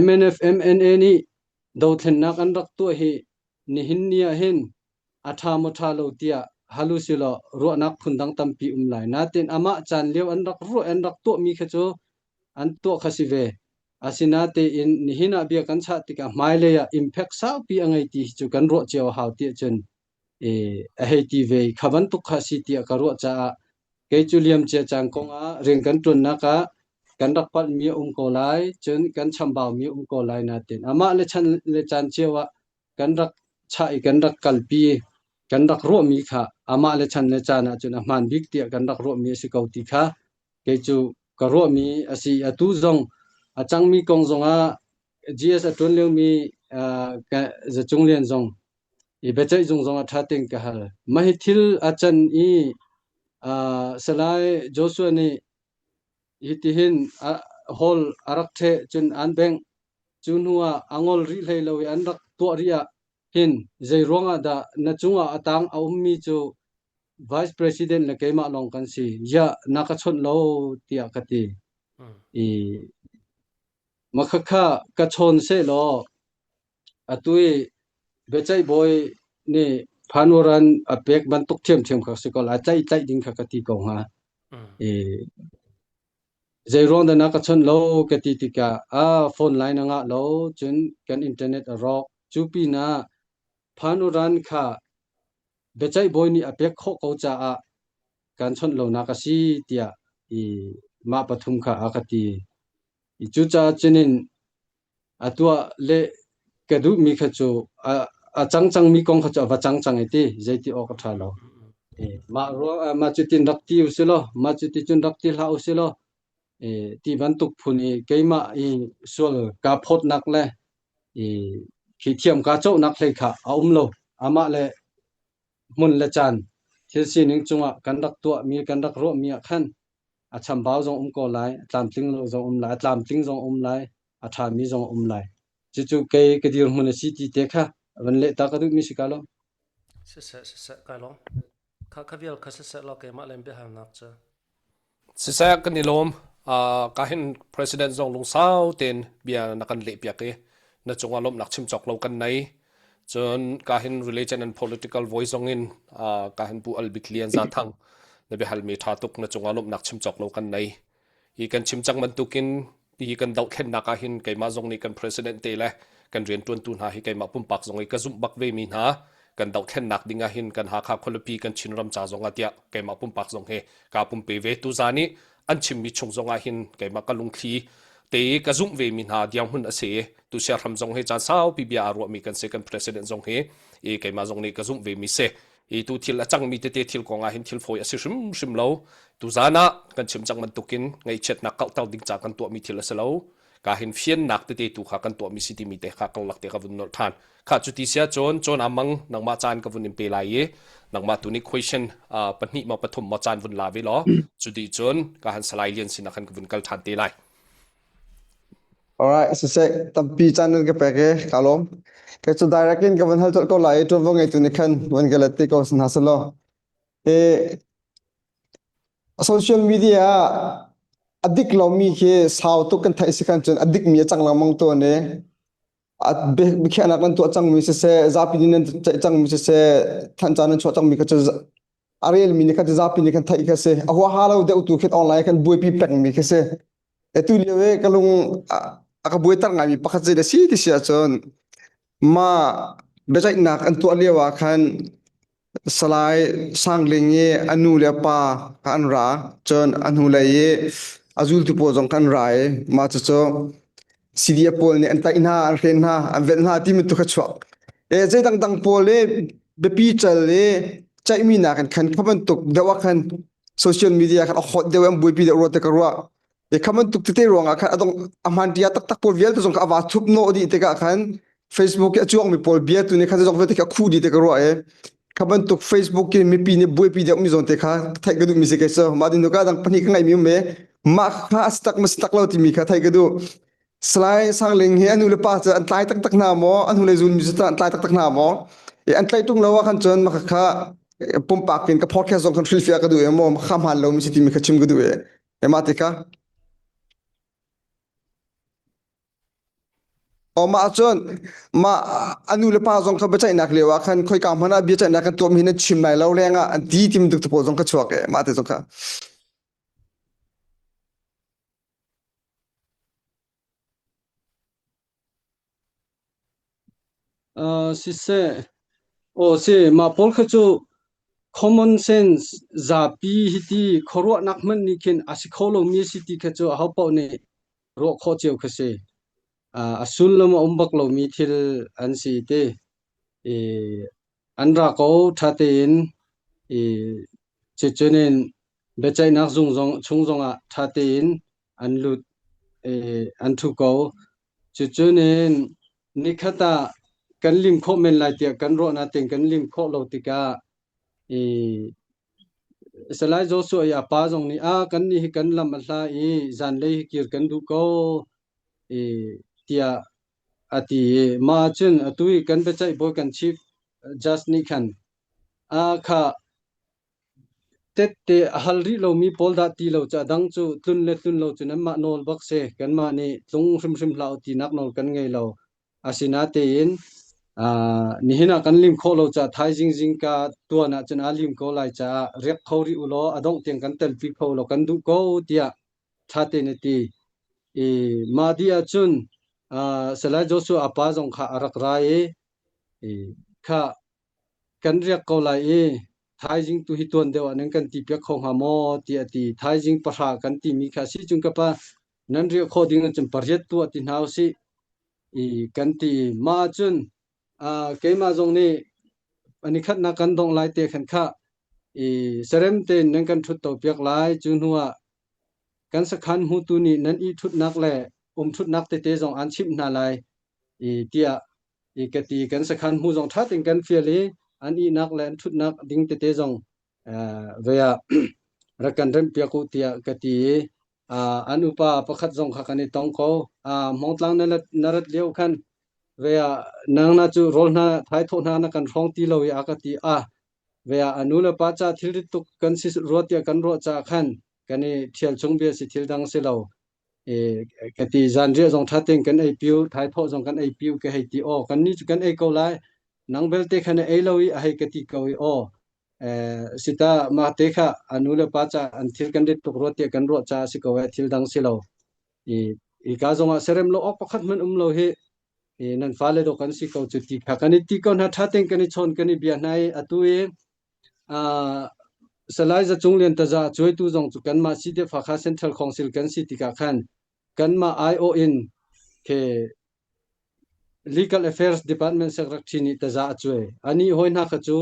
MNF MNA nih dothlennak an rak tuah hi nihin ni ah hin a ṭha maw ṭha lo tiah halu silaw ruahnak phundang tampi um lai. Natin amah caan lio an rak ruah an rak tuahmi kha cu an tuah kha si ve. Asinatein nihin ah bia kan chah tikah hmailei ah impact saupi a ngei ti hi cu kan ruah cio a hau tiah cun a hei ti ve i kha bantuk kha a si tiah ka ruah caah kei cu liamcia caan kong ah rian kan ṭuannak ah kan rak palhmi a um ko lai cun kan chambaumi a um ko lai natin amah le chan le caan cio ah kan rak chah i kan rak kalpi kan rak ruahmi kha Amah le chan le caan ahcun a hmaan bik tiah kan rak ruahmi a si ko ti kha kei cu ka ruahmi a si. Atu zong a cangmi kong zongah GS a ṭuan liomi uh, Za Cung Lian zong i biaceih zung zong ah ṭha tein ka hal. Mah hi thil a can i uh, Salai Joshua nih hitihin a hall a rak ṭheh cun an bengh. Cu hnu ah a ngol rih hlei lo i an rak tuah rih ah hin zei ruangah dah na cungah a tang a ummi cu Vice President le keimah lawng kan si. Ziah na ka chawnh lo tiah ka ti. I makhakha ka chawn sehlaw atu i biaceih bawi nih phanuran a pek bantuk ṭhiamṭhiam kha si ko lai. Tlaih tlaih ding kha ka ti ko hnga. I Zeiruang dah na ka chawnh lo ka ti tikah ah phone line a ngah lo cun kan internet a rawk. Cu pinah phanuran kha biaceih bawi nih a pek khawh ko caah kan chawnh lonak a si tiah i mah pathum kha a ka ti. I cucaah cunin a tuah le ka duhmi kha cu a, a cang cangmi kong kha cu a va cang cang i ti zeiti awk a ṭha lo. Mah ruang mah cutin rak ti u si law mah cuti cun rak ti hlah u si law ti bantuk phun i keimah i sual kaa phawtnak le i khi thiam kaa cohnak hlei kha a um lo. Amah le hmun le caan thil sining cungah kan rak tuahmi kan rak ruahmi ah khan a chambau zong um ko lai, a tlamtling lo zong um lai, a tlamtling zong um lai, a ṭhami zong um lai. Cucu kei ka dirhmun a si ti te kha van leh ta ka duhmi si ka lo. Siseh, siseh, kai lawm. Kha kha vial kha siseh law keimah len biahalnak cu. Siseh kan i lawm. Uh, ka hin president zong lungsau tein bia na kan leh piak i na cungah lawmhnak chim cawk lo kan nei. Cun ka hin religion and political voice zong in uh, ka hin Pu Albik Lian Za Thang na biahalmi ṭha tuk na cungah lawmhnak chim cawk lo kan nei. Hi kan chim cang bantukin hi kan dohthlennak ah hin keimah zong nih kan president te le kan rianṭuantu hna hi keimah pumpak zong i ka zumh bak ve mi hna kan dohthlennak ding ah hin kan Hakha khualipi kan Chinram ca zong ah tiah keimah pumpak zong hi kaa pumpe ve tuzan i an chimmi chung zong ah hin keimah ka lungthli te i ka zumh ve mi hna dirhmun a si i tu siahram zong hi caan saupi bia aa ruahmi kan si kan president zong hi i keimah zong nih ka zumh ve mi si i tu thil a cangmi tete thil kong ah hin thil fawi a si hrimhrim lo tuzan ah kan chim cang bantukin ngaihchiatnak kauhter ding ca kan tuahmi thil a si lo ka hin fiannak tete tu kha kan tuahmi si timi te kha karlak te ka vun nolh than kha cu ti sia cun cun amang nangmah caan ka vun in pe lai i nangmah tu nih question pahnih ma pathum ma caan vun la ve law cu di cun ka han salai lian sin ah khan ka vun kal than te lai Alright, siseh, tampi caan nan ka pek i kaa lawm. Kei cu direct in ka van hal colh ko lai i ṭuanvo ngeitu nih khan van ka let te ko hna selaw. I social media ah a dik lomi khi sau tuk kan theih si khan cun a dikmi a cang lengmang tawn i a biakhiahnak nan tuah cangmi siseh, zapi nih nan ceih cangmi siseh, thanhca nan chuah cangmi kha cu a relmi nih khan zapi nih khan theih kha si. A huaha lo deuh tu khin online khan buaipi pengmi khi si. Atu lio i ka lung a ka buaiter ngaimi pakhat zei dah si ti si ahcun mah biaceihnak an tuah lio ah khan Salai Sangling i a nu le a pa kha an ra. Cun a hnulei i a zultu pawl zong kha an ra i mah cucu CDF pawl nih an tlaih hna, an hren hna, an velh hna timi tu kha chuak. E zei dangdang pawl i biapi cal i ceihmi nakin khan kha bantuk deuh ah khan social media khan a hot deuh an buaipi deuh rua te ka ruah. E kha bantuk tete ruangah khan adong a hman tia taktak pawl vialte zong kha a va thup no dih tikah khan Facebook i a chuangmi pawl bia tu nih khan zong vialte kha a khuh dih te ka ruah e kha bantuk Facebook in mipi nih buaipi deuh mi zawn te kha theih ka duh mi si kei so mah din ka dang pahnih ka ngeih mi um e mah kha a si tak ma si tak lo timi kha theih ka duh Salai Sangling hi a nu le pa cu an tlai taktak hna maw an hnulei zun mi cu an tlai taktak hna maw e an tlaih tung lo ah khan cun mah kha pumpak in ka podcast zong kan hrilhfiah ka duh e maw kha hmaan lo mi si timi kha chim ka duh e e mah ti kha O mah cun mah a nu le pa zong kha biaceihnak lio ah khan khoika hmanh ah biaceihnak kan tuah mi nan chim lai lo leng ah an ti tim tuk pawl zong kha chuak e mah te zong kha Uh, siseh, aw si, mah pawl kha cu common sense zapi hiti khuaruahnak hmanh nih khin a si kho lomi a si ti kha cu ahopaoh nih ruah khawh cio kha si. Uh, a sullam a um bak lomi thil an si ti. I an ra ko ṭha tein. I cucunin biaceihnak zung zong chung zongah ṭha tein an lut i an ṭhu ko. Cucunin nikhat ah kan lim khawh men lai tiah kan ruah nain kan lim khawh lo tikah i Salai Joshua i a pa zong nih a kan nih hi kan lam a hla i zanlei hi kir kan duh ko i tiah a ti i mah ahcun atu i kan biaceih bawi kan chief judge nih khan a kha tette a hal rih lomi pawl dah ti lo cu a dang cu tlun le tlun lo cu nanmah nawl bak si kanmah nih tlung hrimhrim hlah u tinak nawl kan ngei lo asinatein uh, nihin ah kan lim khawh lo caah thaizing zingka tuan ahcun aa lim ko lai caah riak kho rih u law a dongh tiang kan telpi kho law kan duh ko tiah ṭha tein a ti. I mah dih ahcun uh, Salai Joshua a pa zong kha a rak ra i, i kha kan riak ko lai i thaizing tu hi tuan deuh ah nan kan ti piak kho hnga maw tiah a ti. Thaizing pahra kan timi kha si cun ka pa nan riah khawh ding ahcun pariat tuah ti hna usih i kan ti. Mah ahcun uh, keimah zong nih ani khatnak kan dongh lai te khan kha i sarem tein nan kan ṭhut to piak lai cu hnu ah kan sakhan hmutu nih nan i ṭhutnak le um ṭhutnak tete zong an chimh hna lai i tiah i ka ti kan sakhan hmu zong ṭha tein kan fial i an ihnak le an ṭhutnak ding tete zong ve ah rak kan remh piak u tiah ka ti i an upa pakhat zong kha kan i tong ko. Hmawngtlang na rat, na rat lio khan ve ah nang na cu rawl hna thaithawh hna na kan hrawng ti lo i a ka ti a ve ah a nu le pa ca thilrit tuk kan si rua tiah kan ruah caah khan kan i thial chung bia si thil dang si lo. E, ka ti zanriah zong ṭha tein kan ei piu thaithawh zong kan ei piu ka hei ti aw kan ni cu kan ei ko lai nang belte khan na ei lo i a hei ka ti ko i aw eh sita mah te kha a nu le pa ca an thil kan rit tuk rua tiah kan ruah caah si ko eh thil dang si lo i i ka zong ah serem lo awk pakhat hmanh um lo hi i nan fale do kan si ko cu ti kha kan i ti ko hna ṭha tein kan i chawn kan i bia hna i atu i uh, Salai Za Cung Lian taza cuaitu zong cu kanmah CDF Hakha Central Council kan si tikah khan kanmah aiawh in ke Legal Affairs Department Secretary nih taza a cuai. Ani hawi hna kha cu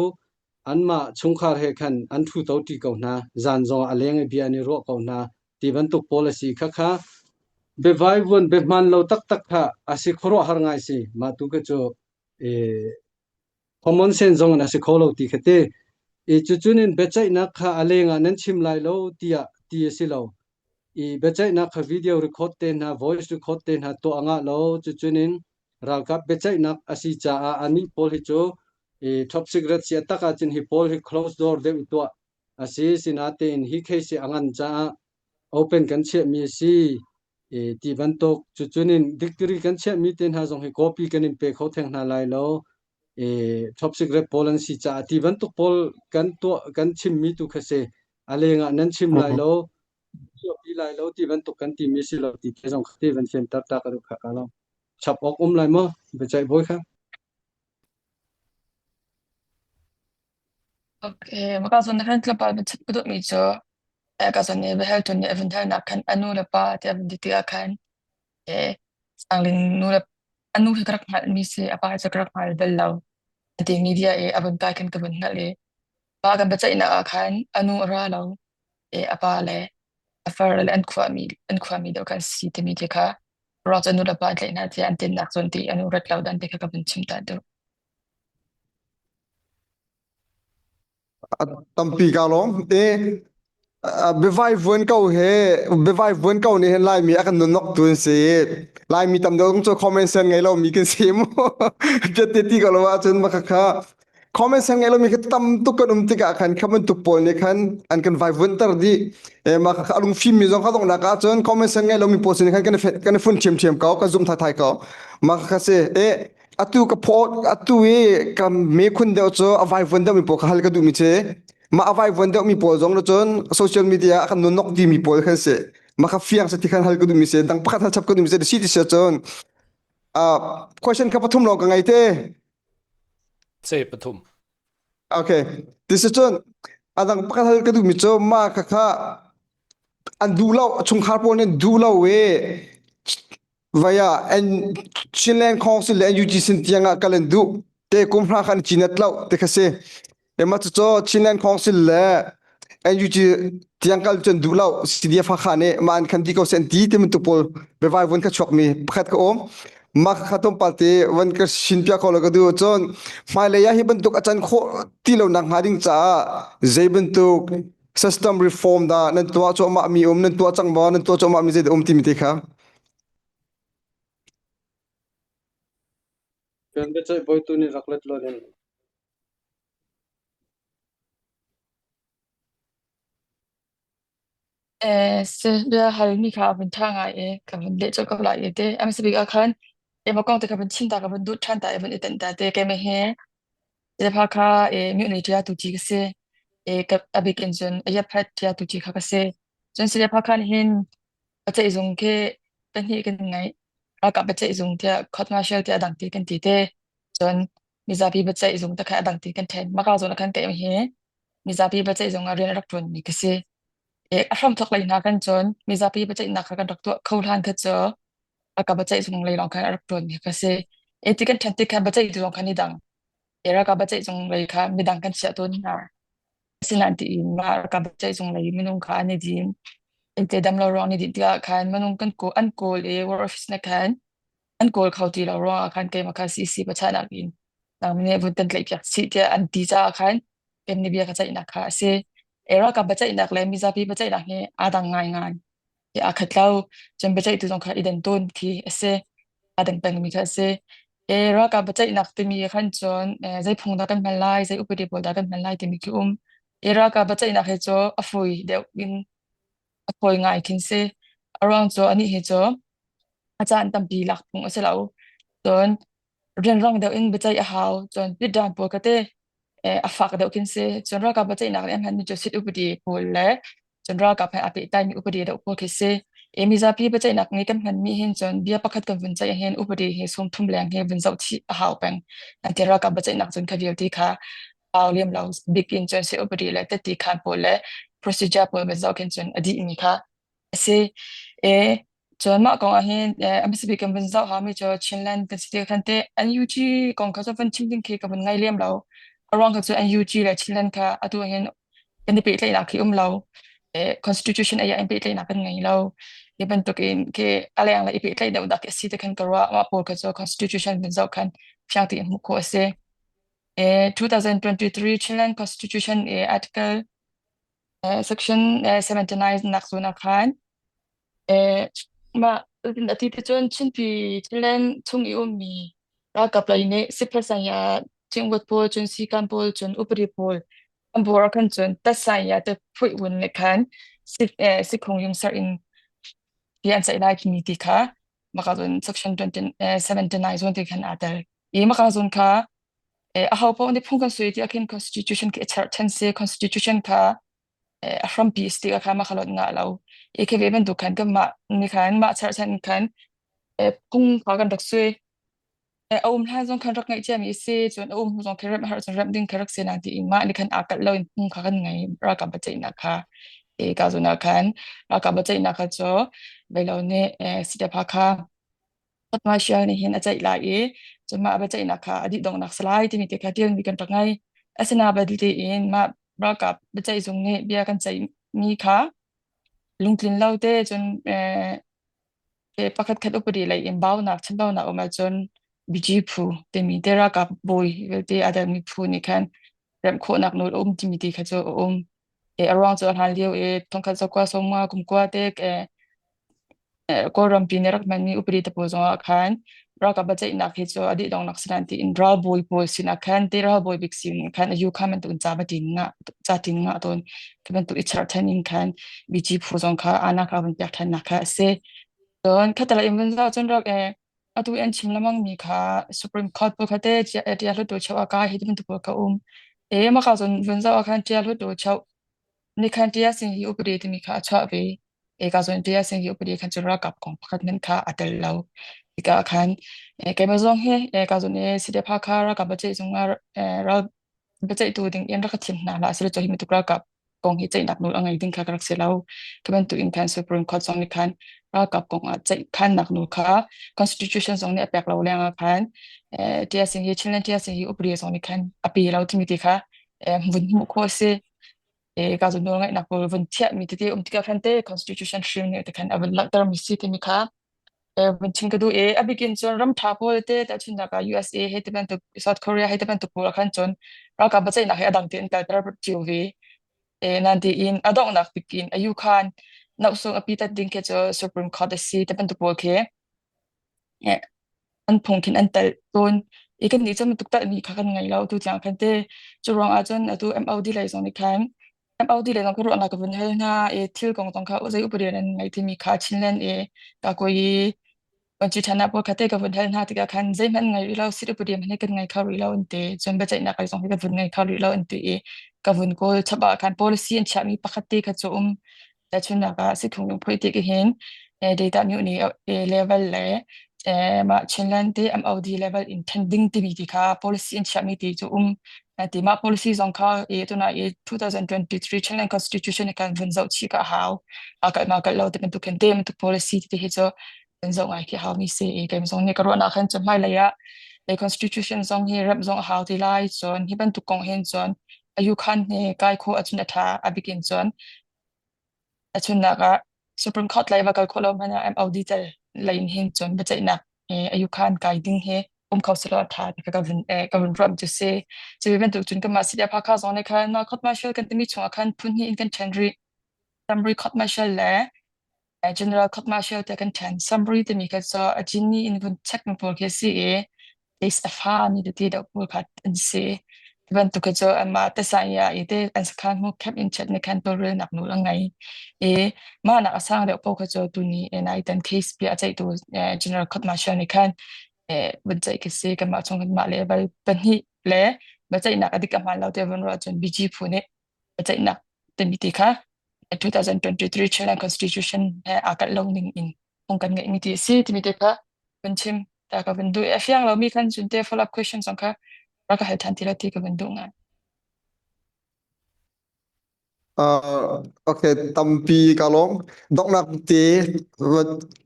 anmah chungkhar he khan an ṭhu to ṭi ko hna. Zan zong a leng i bia an i ruah ko hna. Ti bantuk policy kha kha biavaivuan biahman lo taktak kha a si khuaruahhar ngai si. Mah tu kha cu eh, common sense zong in a si kho lo ti kha ti. I cucun in biaceihnak kha a leng ah nan chim lai lo tiah ti a si lo. I biaceihnak kha video record te hna, voice record te hna tuah a ngah lo. Cucun in ralkap biaceihnak a si caah anih pawl hi cu i top secret si a tak ahcun hi pawl hi close door deuh i tuah a si. Sinatein hi case hi a ngan caah open kan chiahmi a si. I ti bantuk cucun in dictionary kan chiahmi te hna zong hi copy kan in pe kho theng hna lai lo. I top secret pawl an si caah ti bantuk pawl kan tuah kan chimmi tu kha si. A leng ah nan chim lai lo. Chuahpi lai lo ti bantuk kan timi si lo ti te zong kha ti van fianter ta ka duh kha ka lo. Chap awk um lai maw? Biaceih bawi kha. Okay, maka zawn na kan tlawmpal van chap ka duhmi cu eh, ka zawn i biahaltu nih a vun halnak khan a nu le pa tiah a vun ti tikah khan eh, Sangling nu le a nu hi ka rak hngalhmi si, a pa cu ka rak hngal bal lo. A ti media i a vun kai khan ka vun hngalh i pa kan biaceihnak ah khan a nu a ra lo. I a pa le a far le an khuami an khuami deuh kha an si timi ti kha ruak cu nu le pa an tlaih hna tiah an tinnak zawn ti an rat lo dan ti kha ka vun chim ta deuh. A tampi ka lawm te biavai vuan ko he biavai vuan ko nih hin Laimi a kan nunok tu an si Laimi tam deuh cu comment sen ngei lo mi kan si mu te ti ko lo ahcun maka kha comment sen ngei lo mi kha tam tuk kan um tikah khan kha bantuk pawl nih khan an kan vai vuanter dih e ma kha alung fim mi zong kha dong nak ahcun comment sen ngei lo mi pawl sin khan kan kan fun thiam thiam ko kan zum thai thai ko ma kha si e atu ka phaw atu i ka me khun deuh cu a vai vuan deuh mi pawl kha hal ka duh mi che ma a vai vuan deuh mi pawl zong na cun social media a kan nunok di mi pawl khan si ma kha fiang se ti khan hal ka duh mi se dang pakhat hal chap ka duh mi se si ti se cun question kha pathum lawng ka ngei te Se pathum. Okay. Ti si cun adang pakhat hal ka duh mi cu ma kha kha an duh lo chungkhar pawl nih duh lo i vaya an Chinland Council le NUG sin tiang ah kal an duh te kum hra khan chinat lo te kha si. Ema cucu Chinland Council le NUG tiang kal cun duh lo CDF Hakha nih mah an khan di ko sen ti ti bantuk pawl biavai vun kha chuak mi pakhat ka um. Mah kha tlawmpal te van ka shin piak ko lo ka duh cun hmailei ah hi bantuk a can khawh ti lo nak hnga ding caah zei bantuk system reform dah nan tuah cuahmah mi um nan tuah cang maw nan tuah cuahmah mi zei dah um timi te kha. Kan biaceih bawitu nih rak let lo ning. Bia halmi kha a vun ṭha ngai i ka vun leh colh ko lai i ti. A hmasa bik ah khan keimah kong te kha vun chim ta ka vun duh ṭhan ta i vun i tenh ta te. Keimah hi Zepa kha mihni ṭia tu ci ka si. A bik in cun a yaphet ṭia tu ci kha ka si. Cun Zepa khan hin biaceihzung khi pahnih kan ngeih. Ralkap biaceihzung tiah court martial tiah a dang ti kan ti te. Cun mizapi biaceihzung te kha a dang ti kan ṭhen. Maka zawn ah khan keimah hi mizapi biaceihzung ah rian a rak ṭuanmi ka si. A hramthawk lei hna khan cun mizapi biaceihnak kha kan rak tuah kho hlan kha cu ralkap biaceihzung lei lawng khan a rak ṭuanmi ka si. Ti kan ṭhen tik khan biaceihtu zong kha ni dang. Ralkap biaceihzung lei kha midang kan chiah tawn hna. Asinain tiin mah ralkap biaceihzung lei minung kha an i din. Te dam lo ruang an i dinh tikah khan minung kan kawl an kawl i war office na khan an kawl kho ti lo ruangah khan keimah kha CC pachanak in nang nih vun kan tlaihpiak chih tiah an ti caah khan kan nih bia ka ceihnak kha a si. E ralkap biaceihnak le mizapi biaceihnak hi aa dang ngaingai. Hi aa khat lo. Cun biaceihtu zong kha i den tawn khi a si. Aa dang pengmi kha a si. E ralkap biaceihnak timi khan cun zei phung dah kan hman lai, zei upadi pawl dah kan hman lai timi khi um. E ralkap biaceihnak hi cu a fawi deuh in a fawi ngai khin si. A ruang cu anih hi cu a caan tampi lak phung a si lo. Cun rianrang deuh in biaceih a hau. Cun pitdan pawl ka te a fak deuh khin si. Cun ralkap biaceihnak nih a hmanmi cu sit upadi pawl le cun ralkap he aa pehtlaimi upadi deuh pawl khi si. E mizapi biaceihnak nih kan hmanmi hin cun bia pakhat kan vun ceih hin upadi hi sumthum leng hi vun zoh chih a hau peng. An ti ralkap biaceihnak cun kha vialte kha au liam lo bik in cun si upadi le teti khan pawl le procedure pawl vun zoh khin cun a dihmi kha a si. E cun mah kong ah hin a hmasa bik kan vun zoh haumi cu Chinland kan si ti khan teh NUG kong kha cu vun chim ding khi ka vun ngai lem lo. A ruang kha cu NUG le Chinland kha atu hin kan i pehtlaihnak khi um lo. Constitution ai ah in pehtlaihnak kan ngei lo. Hi bantuk in khi a leng le i pehtlaih deuh dak a si ti khan ka ruah. Mah pawl kha cu constitution vun zoh khan fiang tein hmuh khawh a si. 2023 Chinland Constitution i article section 79 nak zawn ah khan mah ati ti cun Chinpi Chinland chung i ummi ralkap lei nih sipasanya cingwat pawl cun sikan pawl cun upadi pawl an bor ah khan cun tasanya te phuih wun nih khan sikhung yungsar in ti an ceih lai timi ti kha maka cun section 20, 79 zawn ti khan aa tel. I maka zawn kha aho paoh nih phung kan sui ti ah khin constitution khi a cherhchan si constitution kha a hrampi si tikah khan mah kha lot ngah lo i khi ve bantuk khan kanmah nih khan mah cherhchan khan phung kha kan rak sui a um hlan zong khan rak ngeih ciami a si cun a um hnu zong khi remh har cun remh ding kha rak si na tiin mah nih khan aa kalh lo in phung kha kan ngei ralkap biaceihnak kha i ka zun ah khan ralkap biaceihnak kha cu veilo nih CDF kha Patmartial nih hin a ceih lai i cun mah biaceihnak kha a dih donghnak si lai timi te kha ṭialmi kan rak ngei. Asinain belte in mah ralkap biaceihzung nih bia kan ceihmi kha lungtlin lo te cun pakhat khat upadi lei in baunak chambaunak um ahcun BG phu timi te ralkap bawi vialte aa telmi phu nih khan remh khawhnak nawl a um timi ti kha cu a um. A ruang cu a hlan lio i thongkhat zakua sawmnga kumkua te Kawlrampi nih rak hmanmi upadi te pawl zongah khan ralkap biaceihnak hi cu a dih donghnak si nain tiin ralbawi pawl sinah khan te ralbawi bik sin khan a yu kha bantuk in ca va tin ngah ca tin ngah tawn khi bantuk i cherhchan in khan BG phu zong kha ana kha vun pek ṭhannak kha a si. Cun khatalei in vun zoh cun rak atu an chim lengmang mi kha Supreme Court pawl kha te ṭia hluttaw cheu ah kai hi ti bantuk pawl kha um. E maka cun vun zoh ah khan ṭia hluttaw cheu Nikhan Tia Singh hi upadi timi kha a chuah ve. Eka zawn Tia Singh hi upadi khan cu ralkap kong pakhat hmanh kha a tel lo. Hika ah khan keimah zong hi eka zawn i CDF Hakha ralkap biaceih zung ah ral biaceihtu ding in rak ka thim hna hlah sile cu hi bantuk ralkap kong hi ceihnak nawl a ngei ding kha ka rak si lo. Khi bantuk in khan Supreme Court zong nih khan ralkap kong ah ceihkhannak nawl kha Constitution zong nih a pek lo leng ah khan Tia Singh hi Chinland Tia Singh hi upadi zong nih khan a pe lo timi ti kha. vun hmuh khawh a si. E ka cu nawlngaihnak pawl vun thiahmi tete um tikah khan te constitution hrim nih te khan a vun langhtermi si timi kha vun chim ka duh i a bikin cun ram ṭha pawl te tahchunhnak ah USA he ti bantuk South Korea he ti bantuk pawl ah khan cun ralkap biaceihnak hi a dang tein kalter cio ve. E nan tiin a donghnak bikin ayu khan nohsung a pitat ding khi cu Supreme Court a si ti bantuk pawl khi an phung khin an telh tawn. I kannih cu bantuk telhmi kha kan ngei lo tu tiang khan te. Cu ruang ah cun atu MOD lei zong nih khan MOD lei zong kha ruahnak ka vun hal hna i thil kong zong kha zei upadi nan ngei timi kha Chinland i kakuai Vuanci ṭhan pawl kha te ka vun hal hna tikah khan zeihmanh ngei rih lo sit upadi hmanh hi kan ngei kho rih lo an ti. Cun biaceihnak lei zong hi kan vun ngei kho rih lo an ti i ka vun kawl chap ah khan policy an chiahmi pakhat te kha cu um. Tahchunhnak ah sikhung lungphui ti hin data myu nih level le mah Chinland te MOD level in then ding timi ti kha policy an chiahmi ti cu um. Ti mah policy zong kha i tuna i 2023 Chinland Constitution kan vun zoh chih ka hau. A kalh ma kalh lo ti bantuk khin te bantuk policy ti hi cu kan zoh ngai khi hau mi si i keim zong nih ka ruahnak khan cu hmailei ah le constitution zong hi remh zong a hau ti lai cun hi bantuk kong hin cun ayu khan he kai kho acun a tha a bikin cun a chunnak ah Supreme Court lei va kal khawh lo hmanh ah MOD tel lei in hin cun biaceihnak ayu khan kai ding hi um kho selaw a tha ti ka vun ka vun ruah cu si. Cu bantuk cun kanmah CDF Hakha zong nih khan court martial kan timi chungah khan phun hnih in kan ṭhen rih. Summary court martial le General court martial tiah kan ṭhen. Summary timi kha cu a jini in vun check mi pawl khi a si i case a fa mi tete deuh pawl kha an si. Ti bantuk khi cu anmah tesan i te an sakhan hmu camp in chat nih khan tawlrelnak nawl a ngei. I mah nak a sang deuh paoh kha cu tuni nai tan case bia a ceihtu General Court Martial nih khan vun ceih khi si. Kanmah chung kan mah level pahnih le biaceihnak a dik a hmaan lo tiah vun ruah cun BG phu nih biaceihnak timi ti kha 2023 Chinland Constitution he aa kalh lo ning in phung kan ngeihmi ti a si timi te kha vun chim ta ka vun duh i a fiang lomi khan cun te follow up question zong kha rak ka hal than ti lo ti ka vun duh ngai. Uh, okay, tampi ka lawm. Donghnak te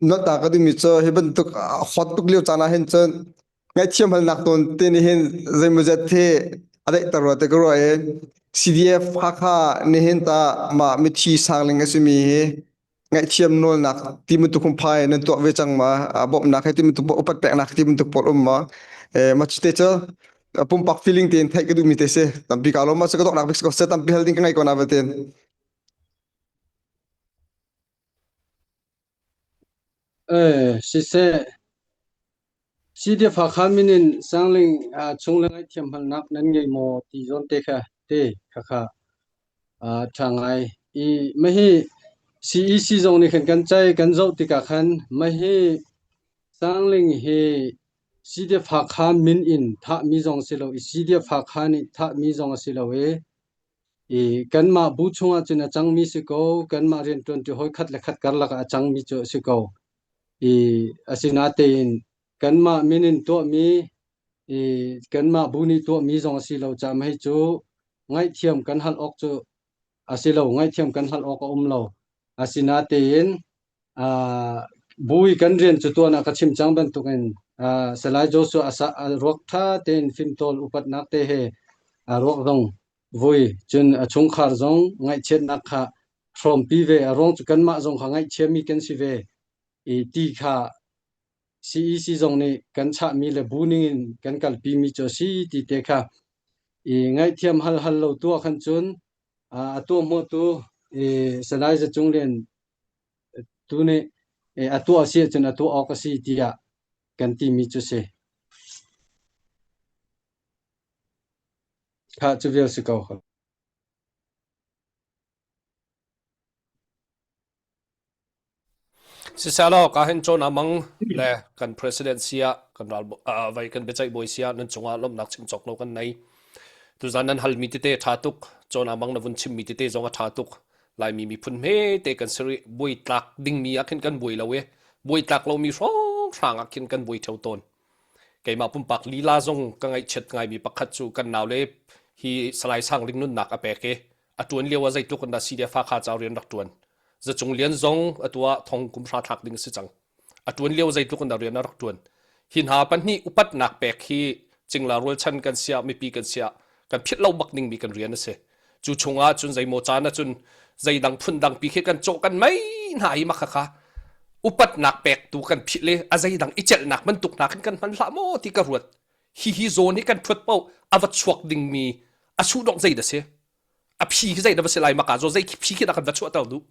nolh ka duhmi cu hi bantuk hot tuk lio caan ah hin cun ngaihthiam halnak tawn te nih hin zeimawzat hi a daihter rua te ka ruah i CDF Hakha nihin ta mah mithi sangling a simi hi ngaihthiam nawlnak ti bantuk phai nan tuah ve cang ma bawmhnak he ti bantuk upat peknak ti bantuk pawl um ma ma te cu pumpak feeling tein theih ka duhmi te si tampi ka lawm ma cu ka donghnak bik ko se tampi hal ding ka ngei ko na vetin Eh, siseh, CDF Hakha min in Sangling ah chung le ngaihthiam halnak nan ngei maw ti zawn te kha te khakha ah ṭha ngai. I mahi CEC zong nih khan kan cai kan zoh tikah khan mahi Sangling hi CDF Hakha min in thahmi zong si lo i CDF Hakha nih thahmi zong a si lo i i kanmah bu chungah cun a cangmi si ko kanmah rianṭuanṭi hawi khat le khat karlak ah a cangmi cu a si ko. I asinatein kanmah min in tuahmi i kanmah bu nih tuahmi zong a si lo caah hei cu ngaihthiam kan hal awk cu a si lo ngaihthiam kan hal awk a um lo asinatein uh, bu i kan rian cu tuan ah ka chim cang bantukin uh, Salai Joshua asa a ruak tha tein fimtawl upatnak te he a ruak zong vui cun a chungkhar zong ngaihchiatnak kha hrawmpi ve a ruang cu kanmah zong kha ngaihchiami kan si ve i ti kha CEC zong nih kan chahmi le bu ningin kan kalpimi cu a si ti te kha i ngaihthiam hal hal lo tu ah khan cun a tuahhmuahtu i Salai Za Cung Lian tu nih a tuah a si ahcun a tuah awk a si tiah kan timi cu si. Kha cu vial si ko. Sisalaw ka hin cawn amang le kan president sia kan ral vai kan biaceih bawi sia nan cungah lawmhnak chim cawk lo kan nei. Tuzan nan halmi tete tha tuk cawn amang na vun chimmi tete zong a tha tuk. Laimi miphun hme te kan siri buai tlak dingmi ah khin kan buai lo e. Buai tlak lomi hrawng hrang ah khin kan buai theo tawn. Keimah pumpak lila zong ka ngaihchiat ngaimi pakhat cu kan naule hi Salai Sang Ling nunnak a pek i a ṭuan lio ah zeitluk in dah CDF Hakha ca rian rak ṭuan. Zacung Lian zong atu ah thong kum hra thlak ding a si cang. A ṭuan lio zeitluk in dah rian a rak ṭuan. Hi hna pahnih upatnak pek hi cingla rualchan kan siah mipi kan siah. Kan philh lo bak dingmi kan rian a si. Cu chungah cun zeimaw caan ah cun zeidang phundang pi khi kan cawh kan mei hna hi mah khakha upatnak pektu kan philh i a zeidang i celhnak bantuk hna khin kan hman hlah maw ti ka ruat. Hihi zawn hi kan thuat paoh a va chuak dingmi a suhdongh zei dah si? A phi khi zei dah va si lai maka zaw zei phi khi dah kan va chuahter duh?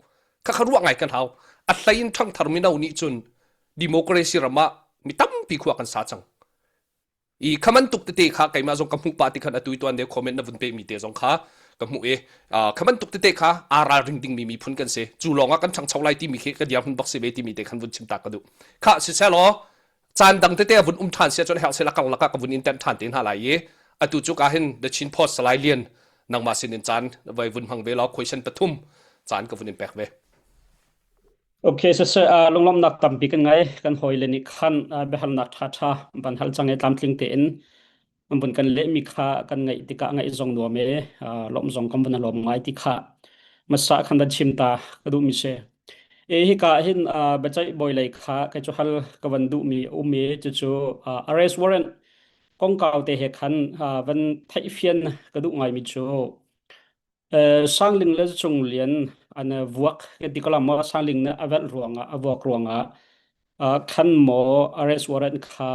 Khakha ruah ngai kan hau. A hlei in ṭhangthar mino nih cun democracy ram ah mi tampi khua kan sa cang. I kha bantuk tete kha keimah zong ka hmuh pah ti khan atu i tuan deuh comment na vun pehmi te zong kha ka hmuh i kha bantuk tete kha aa ralring dingmi miphun kan si. Cu lawng ah kan ṭhangcho lai timi khi ka dirhmun bak si ve timi te khan vun chim ta ka duh. Kha siselaw caan dang tete a vun um ṭhan sia cun herh sela kang lakah ka vun in temh ṭhan te hna lai i atu cu ka hin The Chin Post Salai Lian nangmah sin in caan vai vun hmang ve law question pathum caan ka vun in pek ve. Okay, siseh, uh, lunglawmhnak tampi kan ngei. Kan hawile nih khan uh, biahalnak ṭhaṭha van hal cang i tlamtling tein an vun kan lehmi kha kan ngaih tikah ngaih zong nuam i uh, lawmh zong kan vun lawm ngai ti kha masa khan van chim ta ka duhmi si. E hika hin uh, biaceih bawi lei kha kei cu hal ka van duhmi a um i cucu uh, arrest warrant kongkau te he khan uh, van theihfian ka duh ngaimi cu Sangling le Cunglian an vuak kan ti ko la maw Sangling nih a velh ruangah a vuak ruangah khan maw arrest warrant kha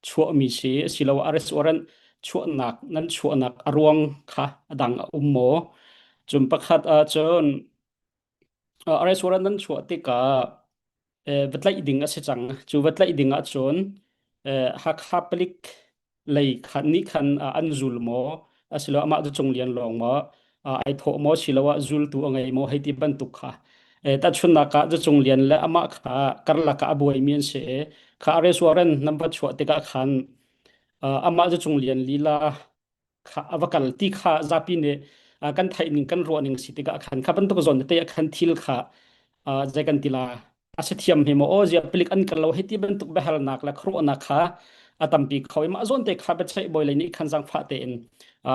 chuahmi si asiloah arrest warrant chuahnak nan chuahnak a ruang kha a dang a um maw cun pakhat ahcun arrest warrant nan chuah tikah va tlaih ding a si cang. Cu va tlaih ding ahcun Hakha palik lei khan nih khan an zul maw asiloah amah cu Cunglian lawng maw ai thawh maw siloah zultu a ngei maw hei ti bantuk kha tahchunhnak ah Cunglian le amah kha karlak ah a buaimi an si i kha arrest warrant nan va chuah tikah khan amah cu Cunglian lila kha a va kal ti kha zapi nih kan theih ning kan ruah ning si tikah khan kha bantuk zawn te ah khan thil kha zei kan ti la a si thiam he maw aw zia palik an kal lo hei ti bantuk biahalnak le khuaruahnak kha a tampi kho i mah zawn te kha biaceih bawi lei nih khan zangfah tein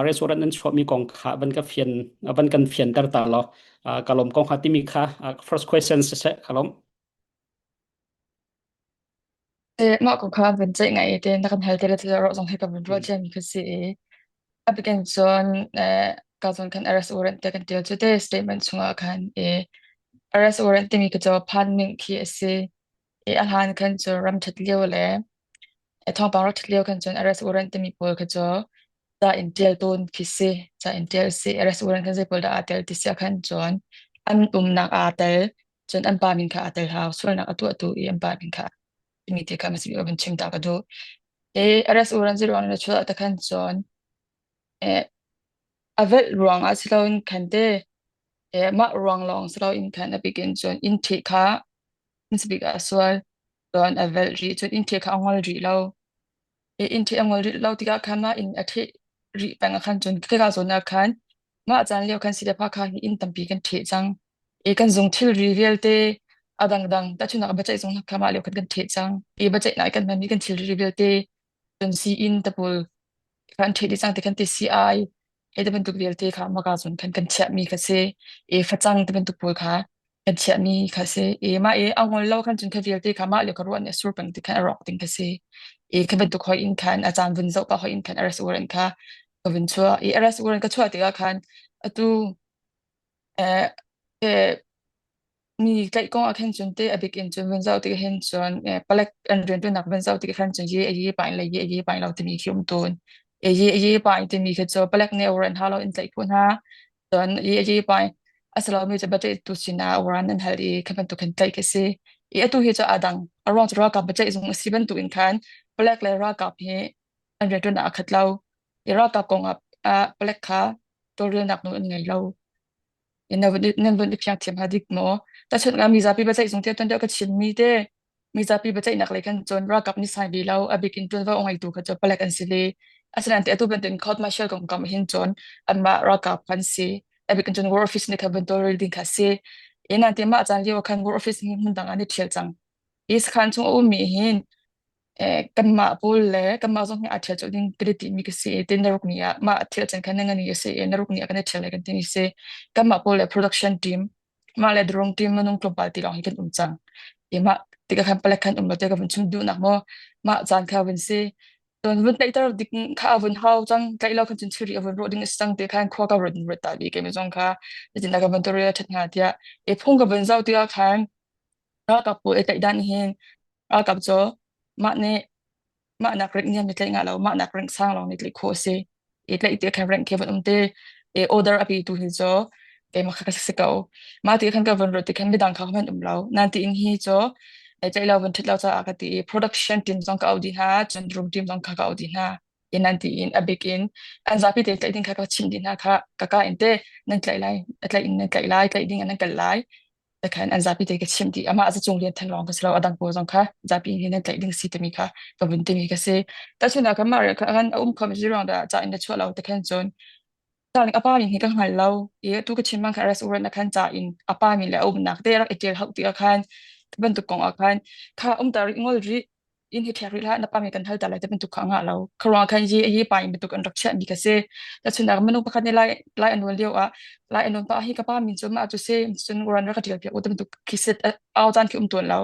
restaurant an chuahmi kong kha van ka fian van kan fianter ta law ka lawm kong kha timi kha first question siseh ka lawm Mah ko kha van ceih ngai te na kan hal te le te ro zong he ka van ruah ciami kha si i a bikin cun ka zawn khan arrest warrant te kan tial cu te statement chungah khan i arrest warrant timi khi cu phan ning khi a si i a hlan khan cu ram ṭhat lio le thawngpang rak ṭhat lio khan cun arrest warrant timi pawl kha cu ca in ṭial tawn khi si ca in ṭial si arrest warrant khan zei pawl dah aa tel ti si ah khan cun an umnak aa tel cun an pa min kha aa tel hau sualnak a tuahtu i an pa min kha timi te kha masbi van chim ta ka duh e arrest warrant ziruang na chuah ta khan cun e a velh ruang ah siloin khan te e mah ruang lawng siloin khan a bikin cun in thi kha misbik ah sual cun a velh rih cun in thi kha a ngol rih lo e in thi a ngol rih lo tikah khan mah in a theh rih peng ah khan cun khika zawn ah khan mah caan lio khan si le pha kha hi inn tampi kan ṭheh cang i kan zung thilri vialte a dangdang tahchunhnak ah biaceih zung kha mah lio khan kan ṭheh cang i biaceihnak i kan hmanmi kan thilri vialte cun sii-inn tapul kan ṭheh dih cang ti khan ti sii-ai hei ti bantuk vialte kha maka cun khan kan chiahmi kha si i facang ti bantuk pawl kha kan chiahmi kha si i mah i a ngol lo khan cun kha vialte kha mah lio kha ruah nih a sur peng ti khan a rawk ding kha si i kha bantuk hoi in khan a caan vun zoh pah hoi in khan arrest warrant kha ka vun chuah i arrest warrant ka chuah tikah khan atu eh eh mi tlaih kong ah khan cun te a bik in cun vun zoh tikah hin cun palek an rianṭuannak vun zoh tikah khan cun ye a ye pa in le ye a ye pa in lo timi khi um tawn. E ye a ye pa in timi khi cu palek nih warrant ha lo in tlaih khawh hna. Cun ye a ye pa in a si lomi cu biaceih tu sinah warrant an hal i kha bantuk khin tlaih khi si. I atu hi cu aa dang. A ruang cu ralkap biaceih zung a si bantuk in khan palek le ralkap hi an rianṭuannak aa khat lo. I ralkap kong ah palek kha tawlrelnak nawl an ngei lo. Nan vun i fiang thiam hnga dik maw? Tahchunh ah mizapi biaceih zung tiah tuan deuh ka chimmi te mizapi biaceihnak lei khan cun ralkap nih sai ve lo a bik in ṭuanvo a ngeitu kha cu palek an si ve. Asinain te atu bantukin court martial kong kam hin cun anmah ralkap kha an si. A bik in cun war office nih khan van tawlrel ding kha a si. Ina te mah caan lio khan war office hi hmun dang ah an i ṭhial cang. Hi sakhan chung a ummi hin kanmah pawl le kanmah zong hi aa ṭhial colh ding kan i timi ka si i tin naruk ni ah mah thil can khan na ngani a si i naruk ni ah kan i ṭhial lai kan timi si. Kanmah pawl le production team mah le drone team minung tlawmpal ti lawng hi kan um cang. I mah tikah khan palek khan um lo te ka vun chim duhnak maw mah caan kha vun si. Cun vun tlaihter dik kha a vun hau cang tlaih lo khan cun thilri a vun rawh ding a si cang ti khan khua ka run ruat ta bi keimah zong kha zeitindah ka van tuah a ṭhat hnga tiah i phung ka vun zoh tikah khan ralkap pawl i tlaih dan hin ralkap cu mah nih mah nak rank niam nih tlaih ngah lo mah nak rank sang lawng nih tlaih khawh a si i tlaih ti khan rank khi vun um te i order a petu hi cu keimah kha ka si ko mah ti khan ka vun ruat ti khan midang kha hman um lo nan tiin hi cu tlaih lo vun ṭhit lo caah ka ti i production team zong ka auh dih hna cun room team zong kha ka auh dih hna in nan tiin a bik in an zapi te tlaih ding kha ka chimh dih hna kha ka ka in te nan tlaih lai a tlaih in nan tlaih lai tlaih ding in nan kal lai Takhan an zapi te ka chimh dih. Amah cu cung lian theng lawng ka si lo. A dang pawl zong kha zapi nih nan tlaih ding si timi kha ka vun timi ka si. Tahchunhnak kan mah kha kan a um kho mi ruang dah ca in na chuah lo takhan cun Darling a pa min hi ka hngal lo i tu ka chim bang kha restaurant ah khan ca in a pa min le a umnak te rak i ṭial hauh ti ah khan bantuk kong ah khan kha um ta rih ngol rih inn hi ṭhek rih hlah na pa min kan hal ta lai ti bantuk kha a ngah lo. Kha ruang khan hi hi pa in bantuk an rak chiahmi ka si. Tahchunhnak minung pakhat nih lai lai an nawl lio ah lai an nawl pa hi ka pa min cu mah cu si cun ran rak ka ṭial piak u ti bantuk khi sit au caan khi um tawn lo.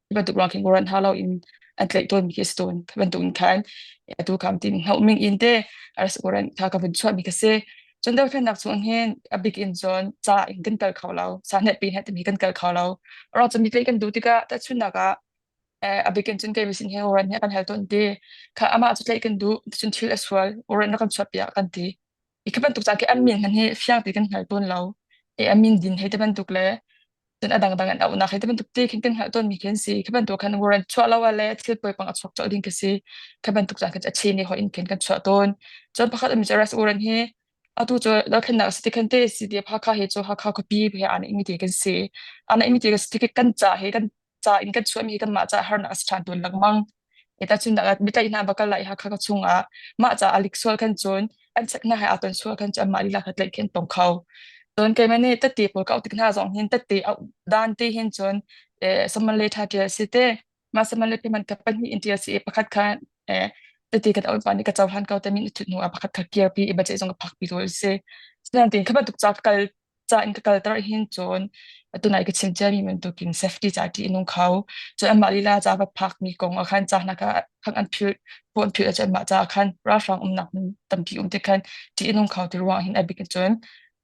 Ti bantuk ruang khin ran ha lo in an tlaih tawn mi khi si tawn. Kha bantuk in khan atu kham tin hauh ming in te restaurant kha ka vun chuah mi ka si. Cun dothlennak chung hin a bik in cun ca in kan kal kho lo. Sa hnet pi hnet timi kan kal kho lo. Ro cu mi tlaih kan duh tikah tahchunhnak ah a bikin cun kei sin he uran hi a kan hal tawn ti kha amah cu tlaih kan duh cun thil a sual uran na kan chuah piah kan ti i khi bantuk caan khi an min hman hi fiang ti kan hngal tawn lo i a min din hei te bantuk le cun a dangdang an auhnak hei te bantuk te khin kan hngalh tawn mi khi an si khi bantuk khan uran chuah lo ah le thil poipang a chuak colh ding khi si khi bantuk caan khan a chain i hoi in khin kan chuah tawn cun pakhat um cu ras uran hi atu cu dothlennak si ti khan te si ti Hakha hi cu Hakha khuapi he an imi ti kan si an imi ti kan si ti kan ca he kan ca in kan chuahmi kanmah ca harnak a si ṭhan tawn lengmang. Eta cun mitlaih hna bakal lai Hakha ka chungah mah ca alik sual khan cun an chek hna he aa ton sual khan cun anmah lila kha tlaih khin tong kho. Cun keimah nih tette pawl ka auh tik hna zong hin tette auh dan te hin cun saman le ṭha ṭial si te mah saman le payment ka pahnih in ṭial si i pakhat kha tete kan auh pa nih ka cohlan ko te min i thut hnu ah pakhat kha kirpi i baceih zong ka phakpi tawl si. Sinain tin kha bantuk ca ka kal ca in ka kalter hin cun tunai ka chim ciami bantukin safety ca ṭih a nung kho. Cun anmah lila ca va phakmi kong ah khan ca hna kha khang an philh phu an philh ahcun anmah ca khan ralhrang umnak hmun tampi um ti khan ṭih a nung kho ti ruang hin a bik in cun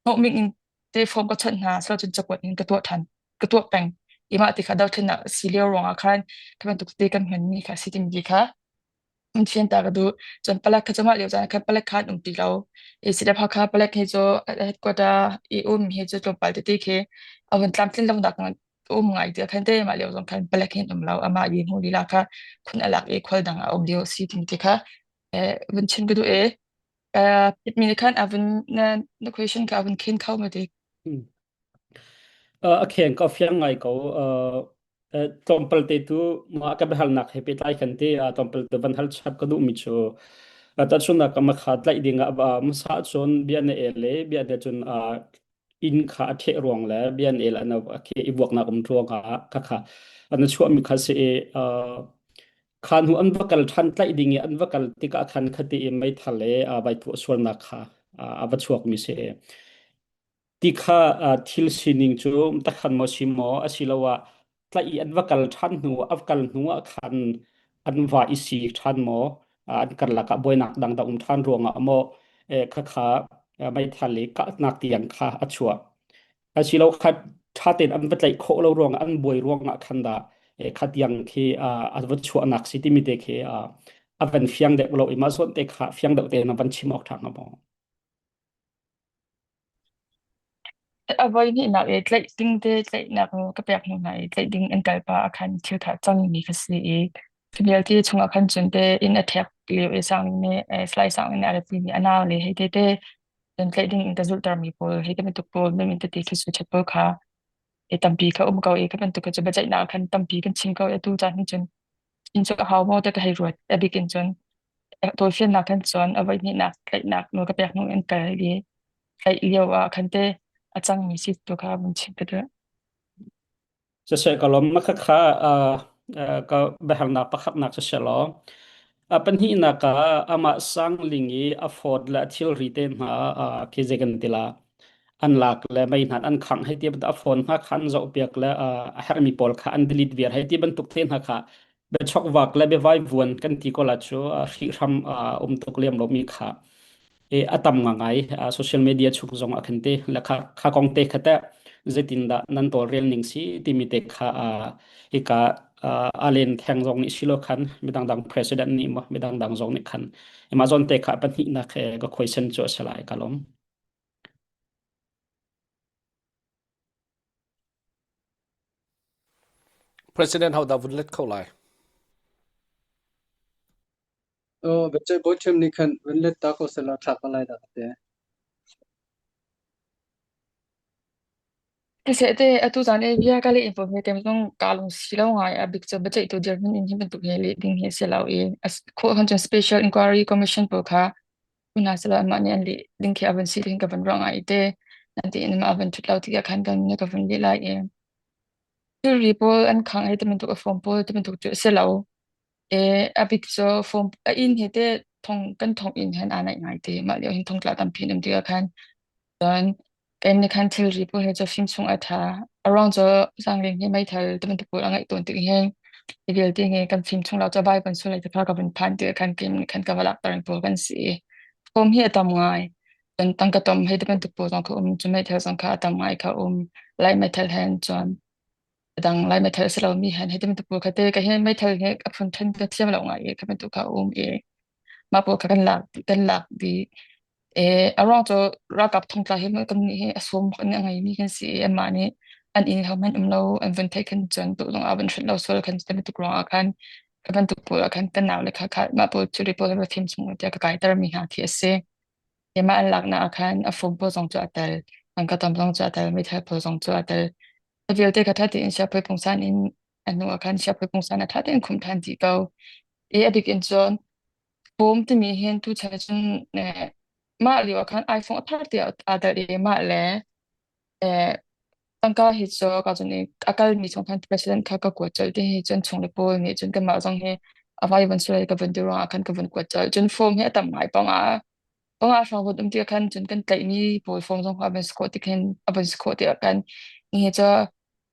hnawhming in te form ka chawnh hna silo cun cakuat in ka tuah ṭhan ka tuah peng. I mah ti kha dothlennak a si lio ruangah khan khi bantuk te kan hmanmi kha si timi kha Fian ta ka duh. Cun palek kha cu mah lio caan khan palek kha an um ti lo. I CDF Hakha palek hi cu headquarter i um hi cu tlawmpal tete khi a vun tlamtlin lonak um ngai ti khan te mah lio zong khan palek hi an um lo. Amah i hmu lila kha khun a lak i khual dang a um lio si timi te kha vun chim ka duh i mi nih khan a vun na na question kha a vun khen kho ma ti. A kheng ka fiang ngai ko. Tlawmpal te tu mah ka biahalnak he pehtlai khan te tlawmpal te van hal chap ka duhmi cu tahchunhnak ah makha tlaih ding ah hmasa cun bia na el le bia na cun inn kha a ṭheh ruang le bia na el a ke i vuaknak um ruang ah khakha an chuahmi kha si i kha hnu an va kal ṭhan tlaih ding i an va kal tikah khan khati i meithal le vai tuah sualnak kha a va chuakmi si. Ti kha thil sining cu takhan maw si maw asiloah tlaih i an va kal ṭhan hnu a kal hnu ah khan an va i si ṭhan maw an karlak ah buainak dang dah um ṭhan ruangah maw khakha meithal i kahnak tiang kha a chuah asilo kha ṭha tein an va tlaih khawh lo ruangah an buai ruangah khan dah kha tiang khi a va chuahnak si timi te khi a van fiang deuh lo i mah zawn te kha fiang deuh tein a van chim awk ṭha hnga maw? A voihnihnak i tlaih ding te tlaihnak nawl ka pek hnu hna i tlaih ding an kal pah ah khan thil kha a cangmi kha si i khi vialte chungah khan cun te inn a ṭhek lio i Sangling nih Salai Sangling nih a ratpimi a nau le hei tete cun tlaih ding in ka zulhtermi pawl hei ti bantuk pawl min tete thil suichat pawl kha i tampi kha um ko i kha bantuk kha cu biaceihnak ah khan tampi kan chim ko i atu caan hin cun inn cu a hau maw ti ka hei ruat a bik in cun tawlfiannak khan cun a voihnihnak tlaihnak nawl ka pek hnu in kal i tlaih lio ah khan te a cangmi si tu kha vun chim ka duh. Siseh ka lawm khakha ka biahalnak pakhatnak siseh law a pahnihnak ah amah sangling i a phawt le a thilri te hna khi zei kan ti la an lak le mei hna an khangh hei ti bantuk a phone hna kha an zohpiak le a herhmi pawl kha an delete viar hei ti bantuk te hna kha. Biachokvak le biavaivuan kan ti ko la cu hrihhram um tuk lem lomi kha e a tam ngai social media chung zong ah khan te le kha kha kong te kha te zeitindah nan tawlrel ning si timi te kha hika alen theng zong nih silo khan midang dang president nih mo midang dang zong nih khan Amazon te kha pahnihnak he ka question cu a si lai ka lawm. President ho dah vun let kho lai? Oh, biaceih bawi ṭhiam nih khan vun let ta ko sehla ṭha ko lai dah ka ti. Siseh te atu zan i bia ka leh info he kem zong kaa lung si lo ngai a bik cu biaceihtu dirhmun in hi bantuk hi leh ding hi a si lo i khawh khan cun Special Inquiry Commission pawl kha hna sehla anmah nih an leh ding khi a van si ding ka van ruah ngai te nan tiin mah a van ṭhut lo tikah khan kan ka van leh lai i thilri pawl an khang hei ti bantuk a form pawl ti bantuk cu a si lo e a bik cu form a inn he te thong kan thong inn hen aa naih ngai te mah lio hin thongtla tampi an um tikah khan cun Kan nih khan thilri pawl he cu fim chung a ṭha. A ruang cu zaangleng hi meithal ti bantuk pawl a ngeih tawn tik hin hi vialte hi kan fim chung lo cu vai van sulai te kha ka vun phan ti khan kim nih khan ka va lakter pawl kan si. Form hi a tam ngai. Cun tangka tom hei ti bantuk pawl zong kha um. Cun meithal zong kha a tam ngai kha um. Lai meithal hen cun a dang lai meithal a si lomi hen hei ti bantuk pawl kha te ka hin meithal hi a phun ṭhen ka thiam lo ngai i kha bantuk kha um i mah pawl kha kan lak kan lak dih. A ruang cu ralkap thongtla hi kan nih hi a sawm bak in a ngeimi kan si i anmah nih an inn hohmanh um lo an vun theih khan cun tu zong ah van hrenh lo sual khan kan tuk ruangah khan ka bantuk pawl ah khan kan nau le kha kha mah pawl thilri pawl hi va fim chung tiah ka kaiter mi hna khi a si. Mah an laknak ah khan a phone pawl zong cu a tel, an ka tam zong cu a tel, meithal pawl zong cu a tel. A vialte kha ṭha tein siaphoi pungsan in a hnu ah khan siaphoi pungsan a ṭha tein khumh ṭhan dih ko. I a bik in cun Bawm timi hin tuchan ah cun eh, mah lio ah khan iPhone a thar tiah aa tel i mah le eh, tangka hi cu ka cun i a kalmi chung khan president kha ka kuat colh ti hi cun chung le pawl nih cun kanmah zong hi a vai van sulai ka vun ti ruangah khan ka vun kuat colh. Cun form hi a tam ngai panga panga hrawng vun um ti ah khan cun kan tlaihmi pawl form zong kha a van si khawh ti khin a van si khawh ti ah khan ni hi cu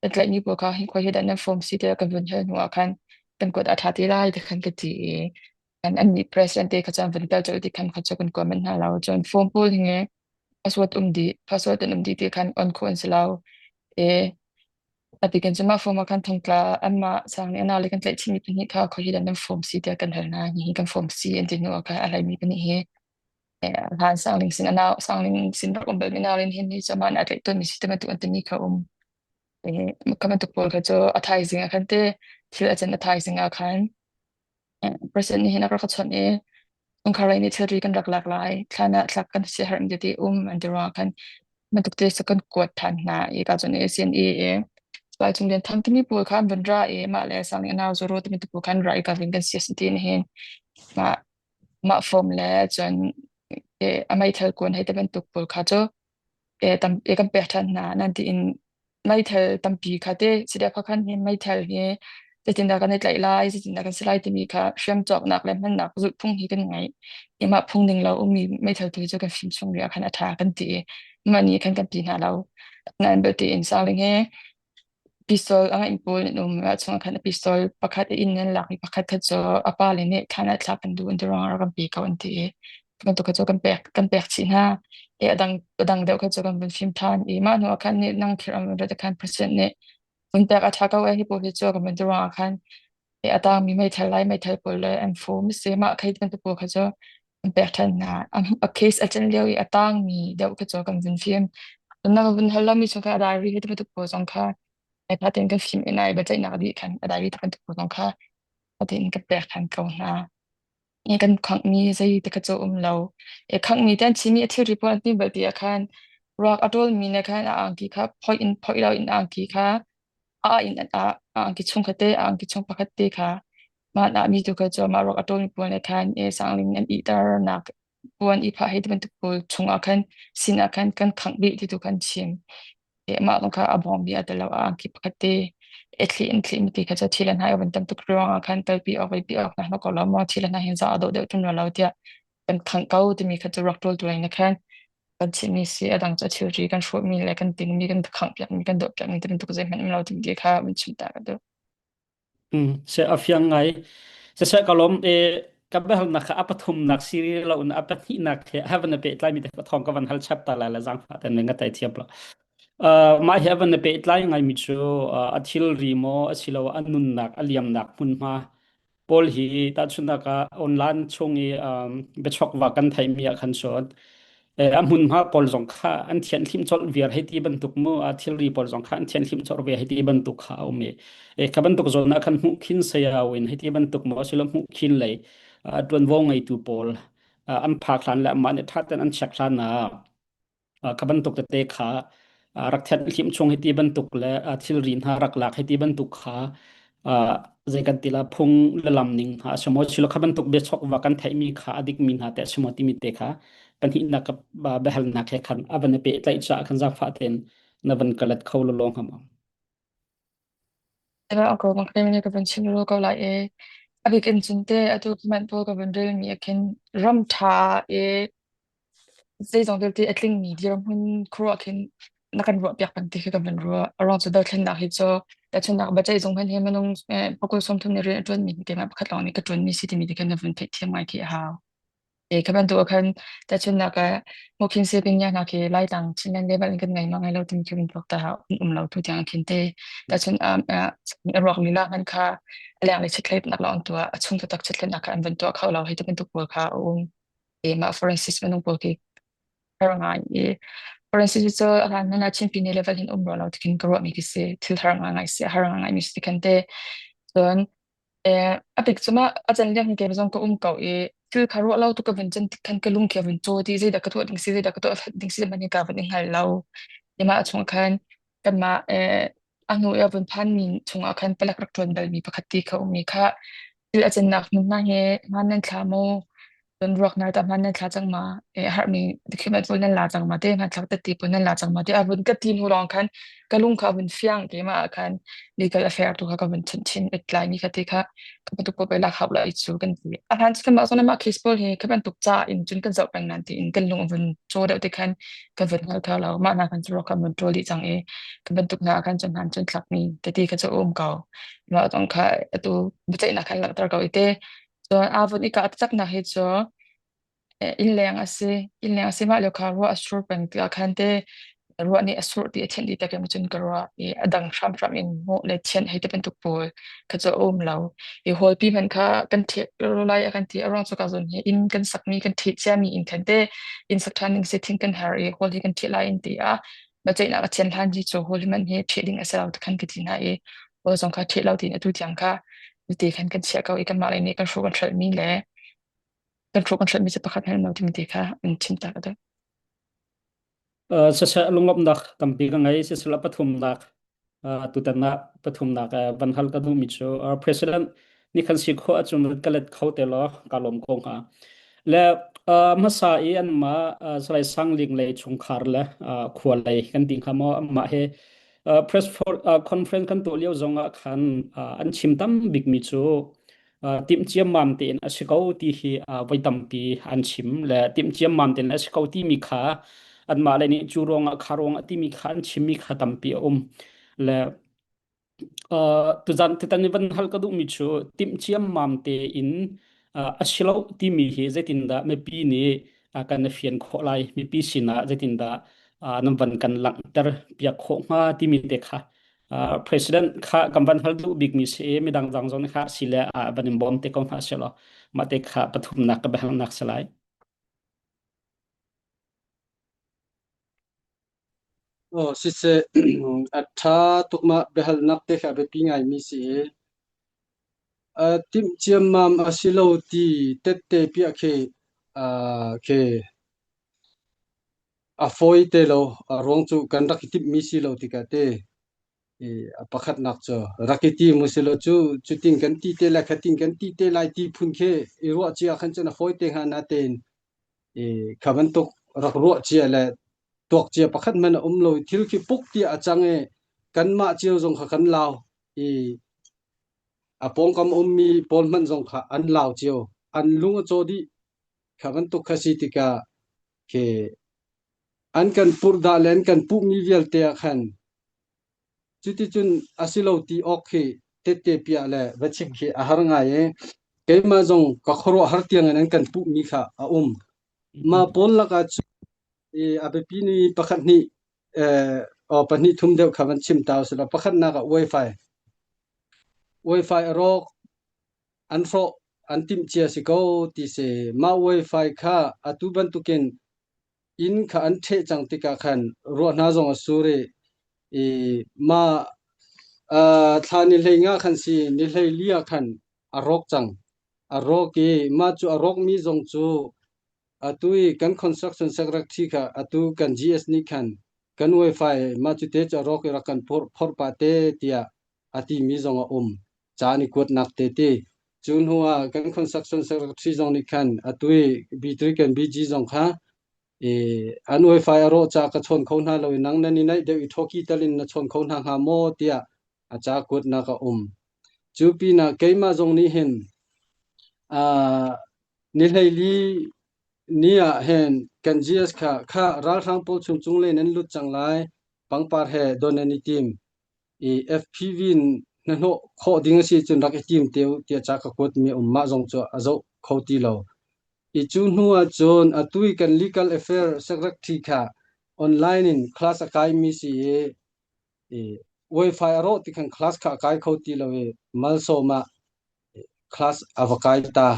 kan tlaihmi pawl kha hi khoi hi dah nan form si tiah kan vun hal hnu ah khan kan kuat a ṭha ti lai ti khan ka ti i an annih president te kha cu an vun tel colh ti khan kha cu kan kuam manh hna lo. Cun phone pawl hi password um dih, password an um dih ti khan on khawh an si lo. E atikin cu mah phone ah khan thongtla anmah sang nih anale kan tlaih chihmi pahnih kha khoi hi dah nan form si tiah kan hal hna. Hihi kan form si an ti hnu ah khan a hlaimi pahnih hi hlan sangling sin anau sangling sin rak um bal mi nalin hin hi cu mah nih a tlaih tawnmi si ti bantuk an timi kha um. E ka bantuk pawl kha cu a thaizing ah khan te thil a can a thaizing ah khan President nih hin a rak ka chawnh i chungkhar lei nih thilri kan rak lak lai, thlan ah thlak kan siaherh mi tete um an ti ruangah khan bantuk te cu kan kuat ṭhan hna i ka cun CNA i Salai Cung Lian Thang timi pawl kha an vun ra i mah le sang nih a nau Zoro timi te pawl kha an ra i ka vin kan si a ti hin mah mah form le cun a meithal kuan hei te bantuk pawl kha cu tam kan pek ṭhan hna nan tiin meithal tampi kha te CDF khan hin meithal hi zeitindah kan i tlaih lai zeitindah kan si lai timi kha hriam cawknak le hmannak zulhphung hi kan ngei i mah phung ning lo ummi meithal tu cu kan fim chung rih ah khan a ṭha kan ti i mah nih khan kan ti hna lo nain belte in saling he pistol a ngeih pawl an um ah chung ah khan a pistol pakhat a inn an lakmi pakhat kha cu a pa le nih thlan ah thlak kan duh an ti ruangah rak kan pe ko an ti i bantuk kha cu kan pek kan pek chih hna i a dang a dang deuh kha cu kan vun fim ṭhan i mah hnu ah khan nih nang thil an rat khan president nih vun pek a ṭha ko e hi pawl hi cu kan vun ti ruangah khan i a tangmi meithal lai meithal pawl le an fum si mah khei bantuk pawl kha cu an pek ṭhan hna a case a can lio i a tangmi deuh kha cu kan vun fim na vun hal lomi chung kha a diary hi bantuk pawl zong kha ai pha tein kan fim in ai biaceihnak dih khan a diary bantuk pawl zong kha tein kan pek ṭhan ko hna i kan khanghmi zei te kha cu um lo. I khanghmi te an chimmi a thilri pawl an ti bal ti ah khan ruak a ṭawlmi nih khan a angki kha phoih in phoih lo in a angki kha a in a a angki chung kha te a angki chung pakhat te kha mah nah mi tu kha cu mah ruak a ṭawlmi pawl nih khan e sangling an ihternak puan i phah hei ti bantuk pawl chungah khan sin ah khan kan khangh dih ti tu khan chim. Mah zong kha a bawmmi a tel lo a angki pakhat te i thli in thli mi ti kha cu thil le hna i van tam tuk ruangah khan telpi awk vei pi awk hna ko lo maw thil le hna hin za a dawh deuh ṭung lo tiah kan khangh ko timi kha cu rak ṭawl tu in khan kan chimmi si a dang cu thilri kan hrawhmi le kan tingmi kan khangh piakmi kan dawh piakmi ti bantuk zeihmanh um lo timi kha van chim ta ka duh. Se a fiang ngai. Siseh ka lawm e ka biahalnak kha a pathumnak si lo in a pahnihnak he a van pehtlai mi te ka thawng ka van hal chap ta lai la zaangfah ten nga tai thiam lo. Uh, mah hi a van pehtlai ngai mi cu uh, a thilri maw asiloah a nunnak a liamnak hmunhma pawl hi tahchunhnak ah online chung i um, biachokva kan theihmi ah khan cun a hmunhma pawl zong kha an thianhhlimh colh viar hei ti bantuk mu a thilri pawl zong kha an thianhhlimh colh ve hei ti bantuk kha a um i e kha bantuk zawn ah khan hmuh khin sayau in hei ti bantuk maw asilo hmuh khin lei ṭuanvo ngeitu pawl an phak hlan le amah nih ṭha tein an check hlan ah kha bantuk tete kha rak thianhhlimh chung hiti bantuk le thilri hna rak lak hiti bantuk kha zei kan ti la phung le lam ning hna a si maw silo kha bantuk biachok va kan theihmi kha a dikmi hna te a si maw timi te kha pahnihnak ka biahalnak he khan a van i pehtlaih caah khan zaangfah tein na van ka let kho lawlaw hnga maw? Ako bang ka van chim ko lai i a bik in cun te atu comment pawl ka van relmi ah khin ram ṭha i zeizong vialte a tlingmi dirhmun khuaruah khin na kan ruahpiak peng ti khi ka van ruah. A ruang cu dothlennak hi cu tahchunhnak biaceih zung hmanh hi minung pakul 30 nih rian a ṭuanmi hi keimah pakhat lawng nih ka ṭuanmi si timi ti khin na vun theihthiam ngai khi a hau. E kha bantuk ah khan tahchunhnak ah Mokhin Sipin ya hna khi Laitlang Chinland level in kan ngei ma ngai lo timi khi vun tuak ta hau um lo tu tiang khin te tahchun a ruak lila hman kha a leng le chithlep nak lawng tuah a chung taktak chithlep nak kha an van tuah kho lo hi te bantuk pawl kha a um. E mah forensics minung pawl khi har ngai i forensics cu a hlan hmanh ah Chin Pine level hin um ro lo tikin ka ruah mi khi si thil har ngai ngai si har ngai ngai mi si khan te cun a bik cu mah a can lio hin kei zong ka um ko i thil kha ruah lo tu ka vun chan tik khan ka lung khi a vun caw ti zeidah ka tuah ding si zeidah ka tuah ding si man hi ka vun i hngal lo i mah chung khan kanmah a hnu i a vun phan mi chungah khan palek rak ṭuan bal mi pakhat ti kha um i kha thil a cannak hmun hna hi hmaan nan thla maw Cun ruak hna tah hmaan nan thla cang ma? A herhmi document pawl nan la cang ma? Te hmanthlak tette pawl nan la cang ma? Ti a vun ka ti hnu lawng khan ka lung kha a vun fiang keimah ah khan legal affair tu kha ka vun chanh chin it lai mi kha te kha ka bantuk pawl lak hau lai cu kan ti. A hlan cu kanmah zong mah case pawl hi ka bantuk ca in cun kan zoh peng nan tiin kan lung a vun caw deuh te khan kan vun hngal kho lo. Mah hna khan cu ruak kha an vun ṭawl dih cang i ka bantuk hna ah khan cun hmaan cun thlakmi tete kha cu a um ko. Mah zong kha atu biaceihnak khan langhter ko i te Cun aa vun i kah taktaknak hi cu innleng a si. Innleng a si mah lio kha ruah a sur peng tikah khan te ruah nih a surh ti a thianh dih tak in cun ka ruah i a dang hramhram in hmuh le thianh hei ti bantuk pawl kha cu a um lo. I hawlpi hmanh kha kan ṭheh lai a kan ti. A ruang cu ka zawn hi inn kan sakmi kan ṭheh ciami inn khan te inn sak ṭhan ding si thing kan har i hawl hi kan ṭheh lai in ti a biaceihnak a thian hlan hi cu hawl hi man hi ṭheh ding a si lo ti khan ka ti hna i hawl zong kha ṭheh lo tiin atu tiang kha ti khan kan chiah ko i kanmah lei nih kan hruh kan hrelhmi le kan hruh kan hrelhmi cu pakhat hmanh lo timi ti kha an chim ta ka duh. Siseh lunglawmhnak tampi ka ngei. Siseh pathumnak tutan ah pathumnak van hal ka duhmi cu President nih khan si khawh ahcun ka let kho te law ka lawm ko hnga. Le hmasa i anmah Salai Sang Ling lei chungkhar le khua lei kan ti hnga maw anmah he press conference kan tuah lio zong ah khan an chim tam bikmi cu timh ciammam tein a si ko ti hi voi tampi an chim le timh ciammam tein a si ko timi kha anmah le nih cu ruangah kha ruangah timi kha an chimmi kha tampi a um le tuzan tutan i van hal ka duhmi cu timh ciammam tein a si lo timi hi zeitindah mipi nih kan i fian khawh lai mipi sinah zeitindah nan van kan langhter piak khawh hnga timi te kha president kha kan van hal duh bikmi si i midang dang zong kha si le van in bawm te ko hna seh law mah te kha pathumnak ka biahalnak si lai. Aw siseh a ṭha tuk mah biahalnak te kha a biapi ngaimi si i timh ciammam a si lo ti tette piah khi khi a fawi te lo. A ruang cu kan rak i timhmi si lo tikah te i a pakhatnak cu rak i tim usih cu cutin kan ti te lai khatin kan ti te lai ti phun khi i ruah cia khan cun a fawi te hnga natein i kha bantuk rak ruah cia le tuak cia pakhat hmanh a um lo i thil khi puk tiah a cang i kanmah cio zong kha kan lau i a pawngkam ummi pawl hmanh zong kha an lau cio an lung a caw dih kha bantuk kha si tikah khi an kan purhdah le an kan puhmi vialte ah khan cuticun a si lo ti awk khi. tette piah le va chim khi a har ngai i keimah zong ka khuaruah har tiang in an kan puhmi kha a um. Mah pawl lakah cu i a biapi ni pakhat hnih eh, pahnih thum deuh kha van chim ta usih law pakhatnak ah Wi-Fi. Wi-Fi a rawk an hrawh an timh cia si ko ti si. Mah Wi-Fi kha atu bantukin inn kha an ṭheh cang tikah khan ruah hna zong a sur i, i mah uh, thla ni hlei nga khan si ni hlei li ah khan a rawk cang. A rawk i mah cu a rawkmi zong cu atu i kan construction secretary kha atu kan GS nih khan kan wifi mah cu te cu a rawk i rak kan phorh phorh pah te tiah a timi zong a um. Ca an i kuatnak te ti. Cu hnu ah kan construction secretary zong nih khan atu i B3 kan BG zong kha i an wifi a rawh ca ka chawn kho hna lo i nang nan i naih deuh i thoki tal in na chawn kho hna hnga maw tiah a ca kuatnak a um. Cu pinah keimah zong nih hin uh, ni hleili ni ah hin kan GS kha kha ralhrang pawl chung cung le nan lut cang lai pangpar he don an i tim i FPV in hnahnawh khawh ding a si cun rak i tim te u tiah ca ka kuatmi a um. Mah zong cu a zoh kho ti lo. I cu hnu ah cun atu i kan legal affair secretary kha online in class a kaimi si i, i wifi a rawh ti khan class kha a kai kho ti lo i malsawm ah class a va kai ta.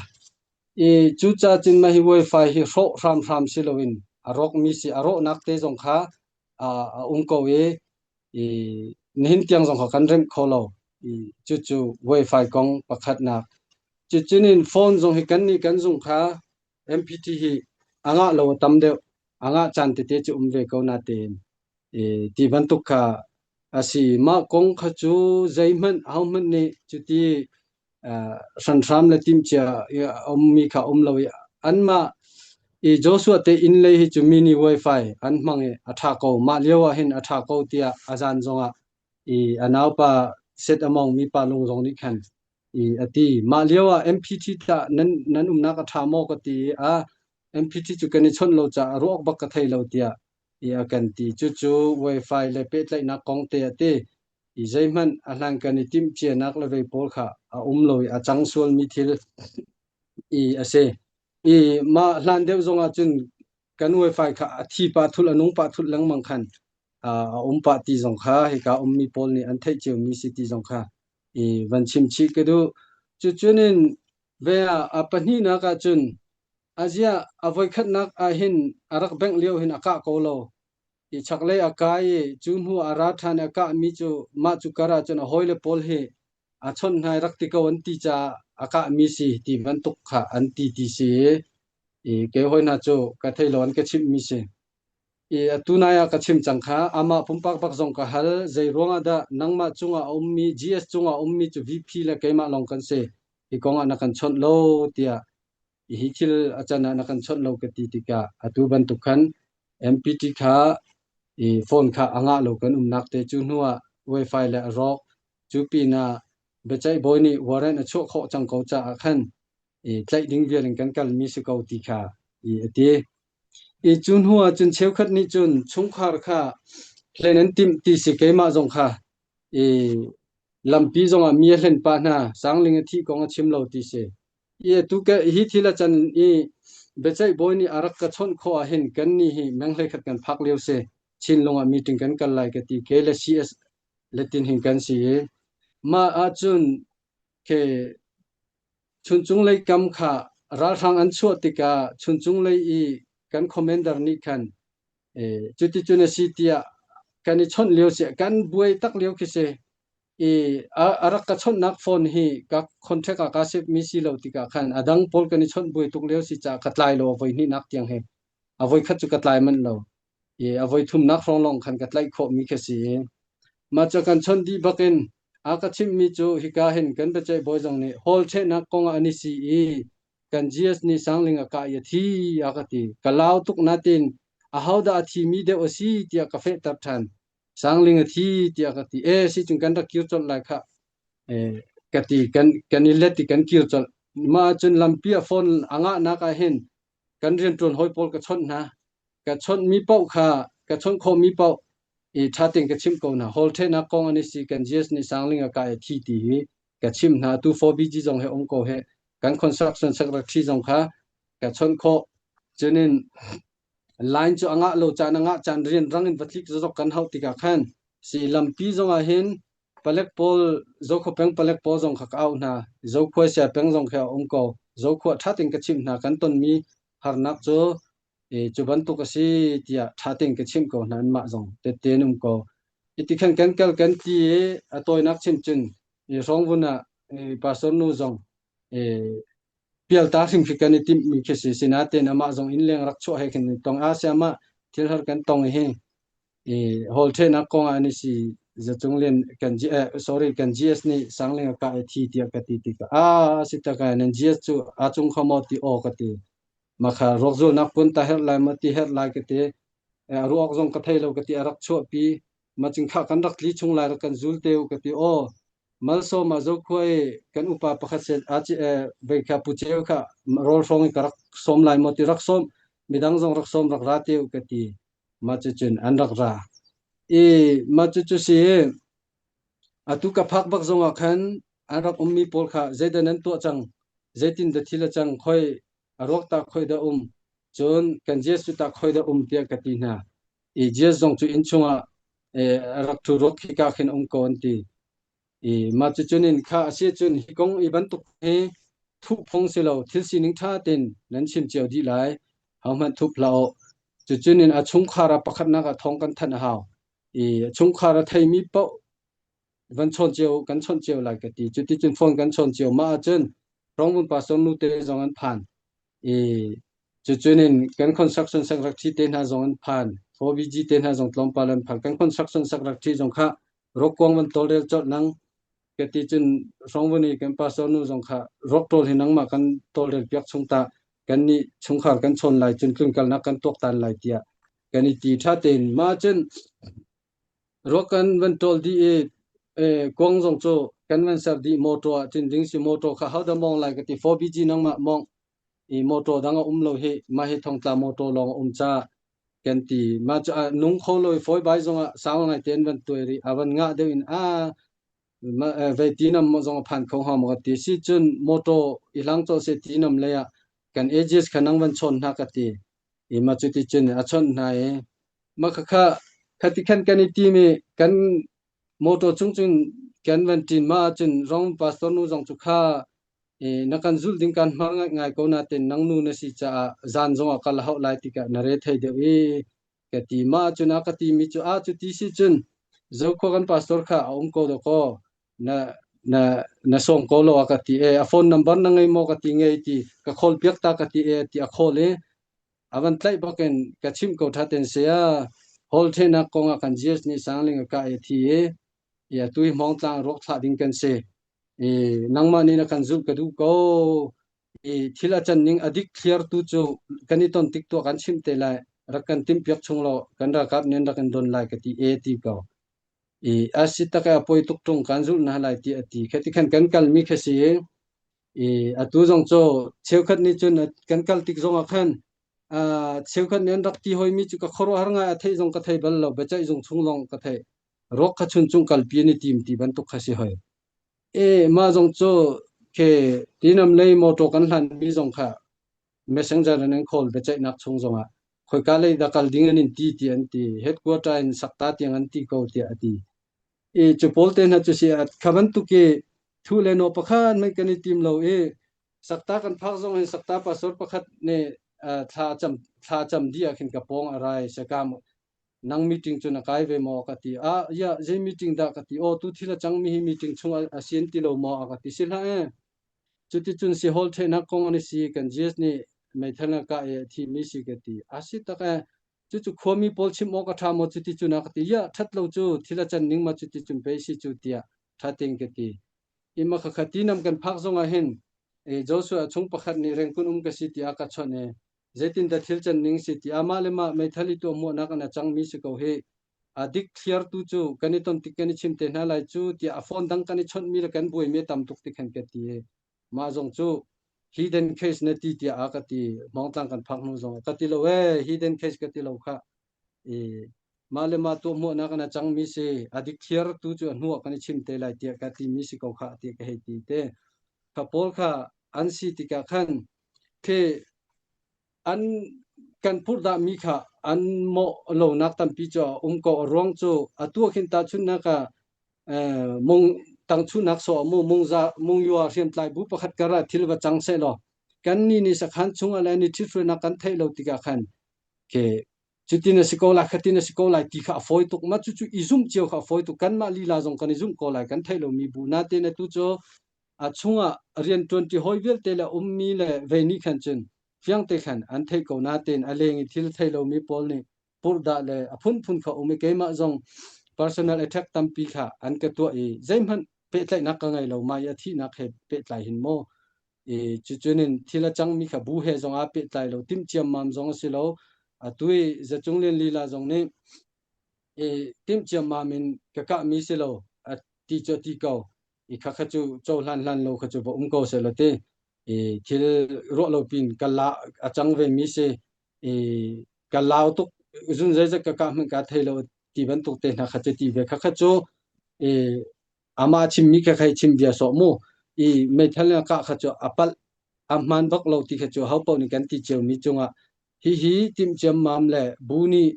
I cucaah cun mah hi wifi hi hrawh hramhram si loin a rawkmi si a rawhnak te zong kha a um ko i i nihin tiang zong kha kan remh kho lo. I cucu wifi kong pakhatnak. Cucun in phone zong hi kan nih kan zung kha MPT hi a ngah lo a tam deuh. A ngah caan tete cu um ve ko natein i ti bantuk kha a si. Mah kong kha cu zeihmanh ahohmanh nih cuti hranhram le timhcia a ummi kha um lo i anmah i Joshua te inn lei hi cu mini wifi an hmang i a ṭha ko mah lio ah hin a ṭha ko tiah a zan zongah i a naupa set a mawngmi pa lung zong nih khan i a ti mah lio ah MPT tah nan nan umnak a ṭha maw ka ti i a MPT cu kan i chawnh lo caah ruak bak ka thei lo tiah i a kan ti cucu wifi le pehtlaihnak kong te a ti i zeihmanh a hlankan i timhcianak le vei pawl kha a um lo i a cang sualmi thil i a si. I mah hlan deuh zongah cun kan wifi kha a thi pah thul a nung pah thul lengmang khan a um pah ti zong kha hika ummi pawl nih an theih ciomi si ti zong kha i van chim chih ka duh. Cucun in ve ah a pahnihnak ah cun aziah a voikhatnak ah hin a rak bengh lio hin a kah ko lo. I chaklei a kai i cu hnu a ra ṭhan i a kahmi cu mah cu kar ah cun a hawile pawl hi a chawnh hna i rak ti ko an ti caah a kahmi si ti bantuk kha an ti ti si i kei hawi hna cu ka thei lo an ka chimhmi si. I atu nai ah ka chim cang kha amah pumpak bak zong ka hal zei ruangah dah nangmah cungah a ummi GS cungah a ummi cu VP le keimah lawng kan si hi kong ah na kan chawnh lo tiah hi thil a can ah na kan chawnh lo ka ti tikah atu bantuk khan MPT kha i phone kha a ngah lo kan umnak te cu hnu ah wifi le a rawk cu pinah biaceih bawi nih warrant a chuah khawh cang ko caah khan i tlaih ding vial in kan kalmi si ko ti kha i a ti. I cu hnu ah cun cheukhat nih cun chungkhar kha hlen an timh ti si keimah zong kha i lampi zongah mi a hlen pah hna sangling a thih kong a chim lo ti si. I atu ke hi thil a can i biaceih bawi nih a rak ka chawnh khawh ah hin kan nih hi menghlei khat kan phak lio si. Chinlung ah meeting kan kal lai ka ti ke le CS le tin hin kan si i mah ahcun ke chuncung lei kam kha ralhrang an chuah tikah chuncung lei i kan commander nih khan cuticun a si tiah kan i chawnh lio si kan buai tak lio khi si i a rak ka chawnhnak phone hi ka contract ah kaa save mi si lo tikah khan a dang pawl kan i chawnh buai tuk lio si caah ka tlai lo a voi hnihnak tiang he a voi khat cu ka tlai manh lo i a voi thumnak hrawng lawng khan ka tlaih khawh mi khi si i mah cu kan chawnh dih bakin a ka chimh mi cu hika hin kan biaceih bawi zong nih hall chehnak kong ah an i si i kan GS nih sangling a kah i a thi a ka ti ka lau tuk natin ahodah a thimi deuh a si tiah ka fehter ṭhan Sangling a thi tiah ka ti. E si cun kan rak kir colh lai khah. E, ka ti kan kan i let i kan kir colh. Mah cun lampi a phone a ngahnak ah hin kan rianṭuan hawi pawl ka chawnh hna. Ka chawnh mi paoh kha ka chawnh khawh mi paoh i ṭha tein ka chimh ko hna. Hall ṭhehnak kong an i si kan GS nih Sangling a kah i a thi ti hi. Ka chim hna tu 4BG zong he um ko he kan construction secretary zong kha ka chawnh khawh. Cunin line cu a ngah lo caan a ngah caan rian rang in va tlik zok kan hauh tikah khan si lampi zong ah hin palek pawl Zokhua peng palek pawl zong kha ka auh hna. Zokhua sia peng zong khi a um ko. Zokhua ṭha tein ka chimh hna kan tonmi harnak cu cu bantuk a si tiah ṭha tein ka chimh ko hna anmah zong tette an um ko. Iti khan kan kal kan ti i a tawinak chim cun hrawngvun ah pastor nu zong pialta hrim khi kan i timhmi khi si. Sinain amah zong inn leng rak chuah he khin tong a si amah thil har kan tong hi hall ṭhenak kong ah an i si zacung lian kan sorry kan GS nih sangling a kah i thi tiah ka ti tikah a si tak ai nan GS cu a cung kho maw ti aw ka ti makha ruakzulnak pun ta herh lai ma ti herh lai ka ti a ruak zong ka thei lo ka ti a rak chuahpi ma cing kha kan rak tli chung lai rak kan zul te u ka ti aw malsawm ah zokhua i kan upa pakhat set a ci vei kha pu ceu kha rawl hrawng i ka rak sawm lai maw ti rak sawm midang zong rak sawm rak ra te u ka ti mah cucun an rak ra i mah cucu si atu ka phak bak zongah khan an rak ummi pawl kha zeidah nan tuah cang zeitin dah thil a cang khoi a ruak ta khoi dah um cun kan Jesuh ta khoi dah um tiah ka ti hna i Jesuh zong cu inn chungah a rak ṭhu ruak khika khin um ko an ti I mah cucun in kha a si cun hi kong i bantuk hi thuh phung si lo thil sining ṭha tein nan chim cio dih lai hohmanh thup hlah u cucun in a chungkhar ah pakhatnak ah thawng kan thanh a hau i a chungkhar a theimi paoh van chawn cio kan chawnh cio lai ka ti cuticun phone kan chawn cio mah ahcun Rongvun pastor nu te zong an phan i cucun in kan construction secretary te hna zong an phan 4BG te hna zong tlawmpal an phan kan construction secretary zong kha Rokuang van tawlrel colh nang ka ti cun hrawngvun i kan pastor nu zong kha ruak ṭawl hi nangmah kan tawlrel piak chung ta kan nih chungkhar kan chawn lai cun tlunkalnak kan tuaktan lai tiah kan i ti ṭha tein mah cun ruak kan van ṭawl dih i kuang zong cu kan van ser dih motor ah cun ding si motor kha hodah mawng lai ka ti 4BG nangmah mawng i motor dang a um lo hi mah hi thongtla motor lawng a um caah kan ti mah cu nung kho lo i fawi bai zongah sau ngai te an van tuai rih a van ngah deuh in a vei ti nam zong a phan kho hnga maw ka ti si cun motor i hlang cawh se ti nam lei ah kan ages kha nang van chawn hna ka ti i ma cu ti cun a chawnh hna i ma kha kha khati khan kan i tim i kan motor chung cun kan van ṭin ma cun rong pastor nu zong cu kha na kan zulh ding kan hmang ngai ko nain nang nu na si caah zan zongah kal a hauh lai tikah na re thei deuh i ka ti ma cun a ka ti mi cu a cu ti si cun zokhua kan pastor kha a um ko do ko na na na sawm ko lo a ka ti e a phone number na ngei maw ka ti ngei ti ka call piak ta ka ti e ti a call i a van tlaih bakin ka chimh ko tha ten sia hall thenak kong ah kan GS nih sangling a ka e thi i ya tui hmong tlang ruak thlah ding kan si i nangmah nih na kan zulh ka duh ko i thil a can ning a dik thliar tu cu kan i ton tik tuah kan chimh te lai rak kan timh piak chung lo kan ralkap nih an rak in don lai ka ti e ti ko i a si tak a poi tuk tung kan zulh na lai ti a ti kha ti khan kan kal mi kha si i atu zong cu cheukhat nih cun kan kal tik zong ah khan cheukhat nih an rak ti hoi mi cu ka khuaruahhar ngai a theih zong ka thei bal lo biaceih zung chung lawng ka theih ruak kha chuncung kalpi an i tim ti bantuk kha si hoi. E mah zong cu ke tinam lei motor kan hlan mi zong kha messenger in an call biaceihnak chung zongah khoika lei dah kal ding an in ti ti an ti headquarter in sakta tiang an ti ko tiah a ti. I cu pawl te hna cu si kha bantuk i thu le no pakhat man kan i tim lo i sakta kan phak zong in sakta pastor pakhat nih thla cam thla cam di ah khin ka pawng a rai sakam nang meeting cu na kai ve maw ka ti ah ya zei meeting dah ka ti aw tu thil a cang mi hi meeting chung a sian ti lo maw a ka ti si hlah e cuticun si hall thenak kong an si kan GS nih meithal ka e thi mi si ka ti a si tak e cucu khuami pawl chim awk a tha maw cuticun a ka ti ya that lo cu thil a can ning ma cuticun pe si cu tiah tha ting ka ti ima kha kha ti nam kan phak zong ah hin e Joshua chung pakhat nih rengkun um ka si tiah ka chawnh e Zeitindah thil can ning si ti amah le mah meithal i tuahmuahnak in a cangmi si ko hi. A dik thliartu cu kan i ton tik kan i chim te hna lai cu tiah a phone dang kan i chawnhmi le kan buaimi a tam tuk ti khan ka ti. Mah zong cu hidden case na ti tiah a ka ti. Hmawngtlang kan phak hnu zong ka ti lo ee hidden case ka ti lo khah. I Mah le mah tuahhmuahnak in a cangmi si. A dikthliar tu cu a hnu ah kan i chim te lai tiah ka timi si ko khah tiah ka hei ti te. Kha pawl kha an si tikah khan khi an kan purhdahmi kha an mawh lonak tampi cu a um ko. A ruang cu atu ah khin tahchunhnak ah mung tangchunak sawh mu mungza mungyua hriamtlai bu pakhat kar ah thil va cang seh law kan ni nih sakhan chung ah le ni ṭhithruainak kan theih lo tikah khan ke cutin a si ko lai khatin a si ko lai ti kha a fawi tuk mah cucu i zumh cio kha a fawi tuk kanmah lila zong kan i zumh ko lai kan theih lomi bu natein atu cu a chungah rianṭuan ṭi hawi vialte le ummi le vei nih khan cun fiang te khan an theih ko natein a leng i thil thei lomi pawl nih purhdah le a phunphun kha um i keimah zong personal attack tampi kha an ka tuah i zeihmanh pehtlaihnak ka ngei lo mai a thihnak he pehtlai hin maw i cucunin thil a cangmi kha bu he zong aa pehtlai lo timh ciammam zong a si lo atu i Zacung Lian lila zong nih i timh ciammam in ka kahmi si lo a ti cu a ti ko i kha kha cu cohlan hlan lo kha cu va um ko seh law ti i thil ruah lo pin ka la a cang ve mi si i ka lau tuk zun zeizat ka kah hmanh ka thei lo ti bantuk te hna kha cu ti ve kha kha cu i amah chimmi kha khai chim bia sawh mu i meithal in kah kha cu a palh a hman bak lo ti kha cu ho paoh nih kan ti cio mi cungah hihi timh ciammam le bu nih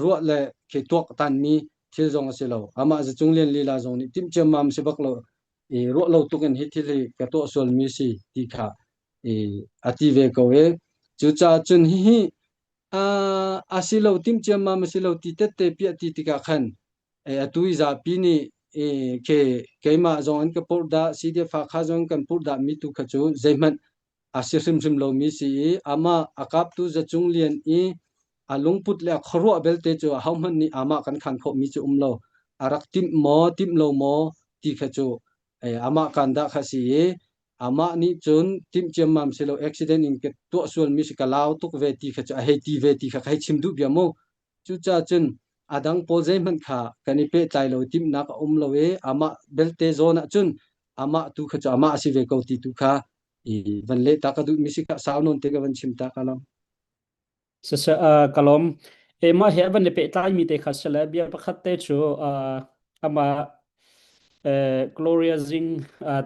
ruah le khi tuak tanmi thil zong a si lo. Amah Zacung Lian lila zong nih timh ciammam si bak lo i ruah lo tuk in hi thil hi ka tuah sualmi si ti kha i a ti ve ko i cucaah cun hihi a si lo timh ciammam a si lo ti tette piah ti tikah khan atu i zapi nih i ke keimah zong an ka purh dah CDF Hakha zong kan purh dah mi tu kha cu zeihmanh a si hrimhrim lomi si i amah a kaptu Zacung Lian i a lungput le a khuaruah belte cu ahohmanh nih amah kan khan khawhmi cu um lo. A rak timh maw, timh lo maw ti kha cu amah kan dah kha si i amah nih cun timh ciammam si lo accident in ka tuah sualmi si ka lau tuk ve ti kha cu a hei ti ve ti kha ka hei chim duh bia mu. Cucaah cun a dang pawl zeihmanh kha kan i pehtlai lo timhnak a um lo i amah belte zawn ah cun amah tu kha cu amah a si ve ko ti tu kha i van leh ta ka duh mi si kha sau nawn te ka van chim ta ka lam. Siseh ka lawm. E mah he van i pehtlai mi te kha sile bia pakhat te cu amah Gloria Zing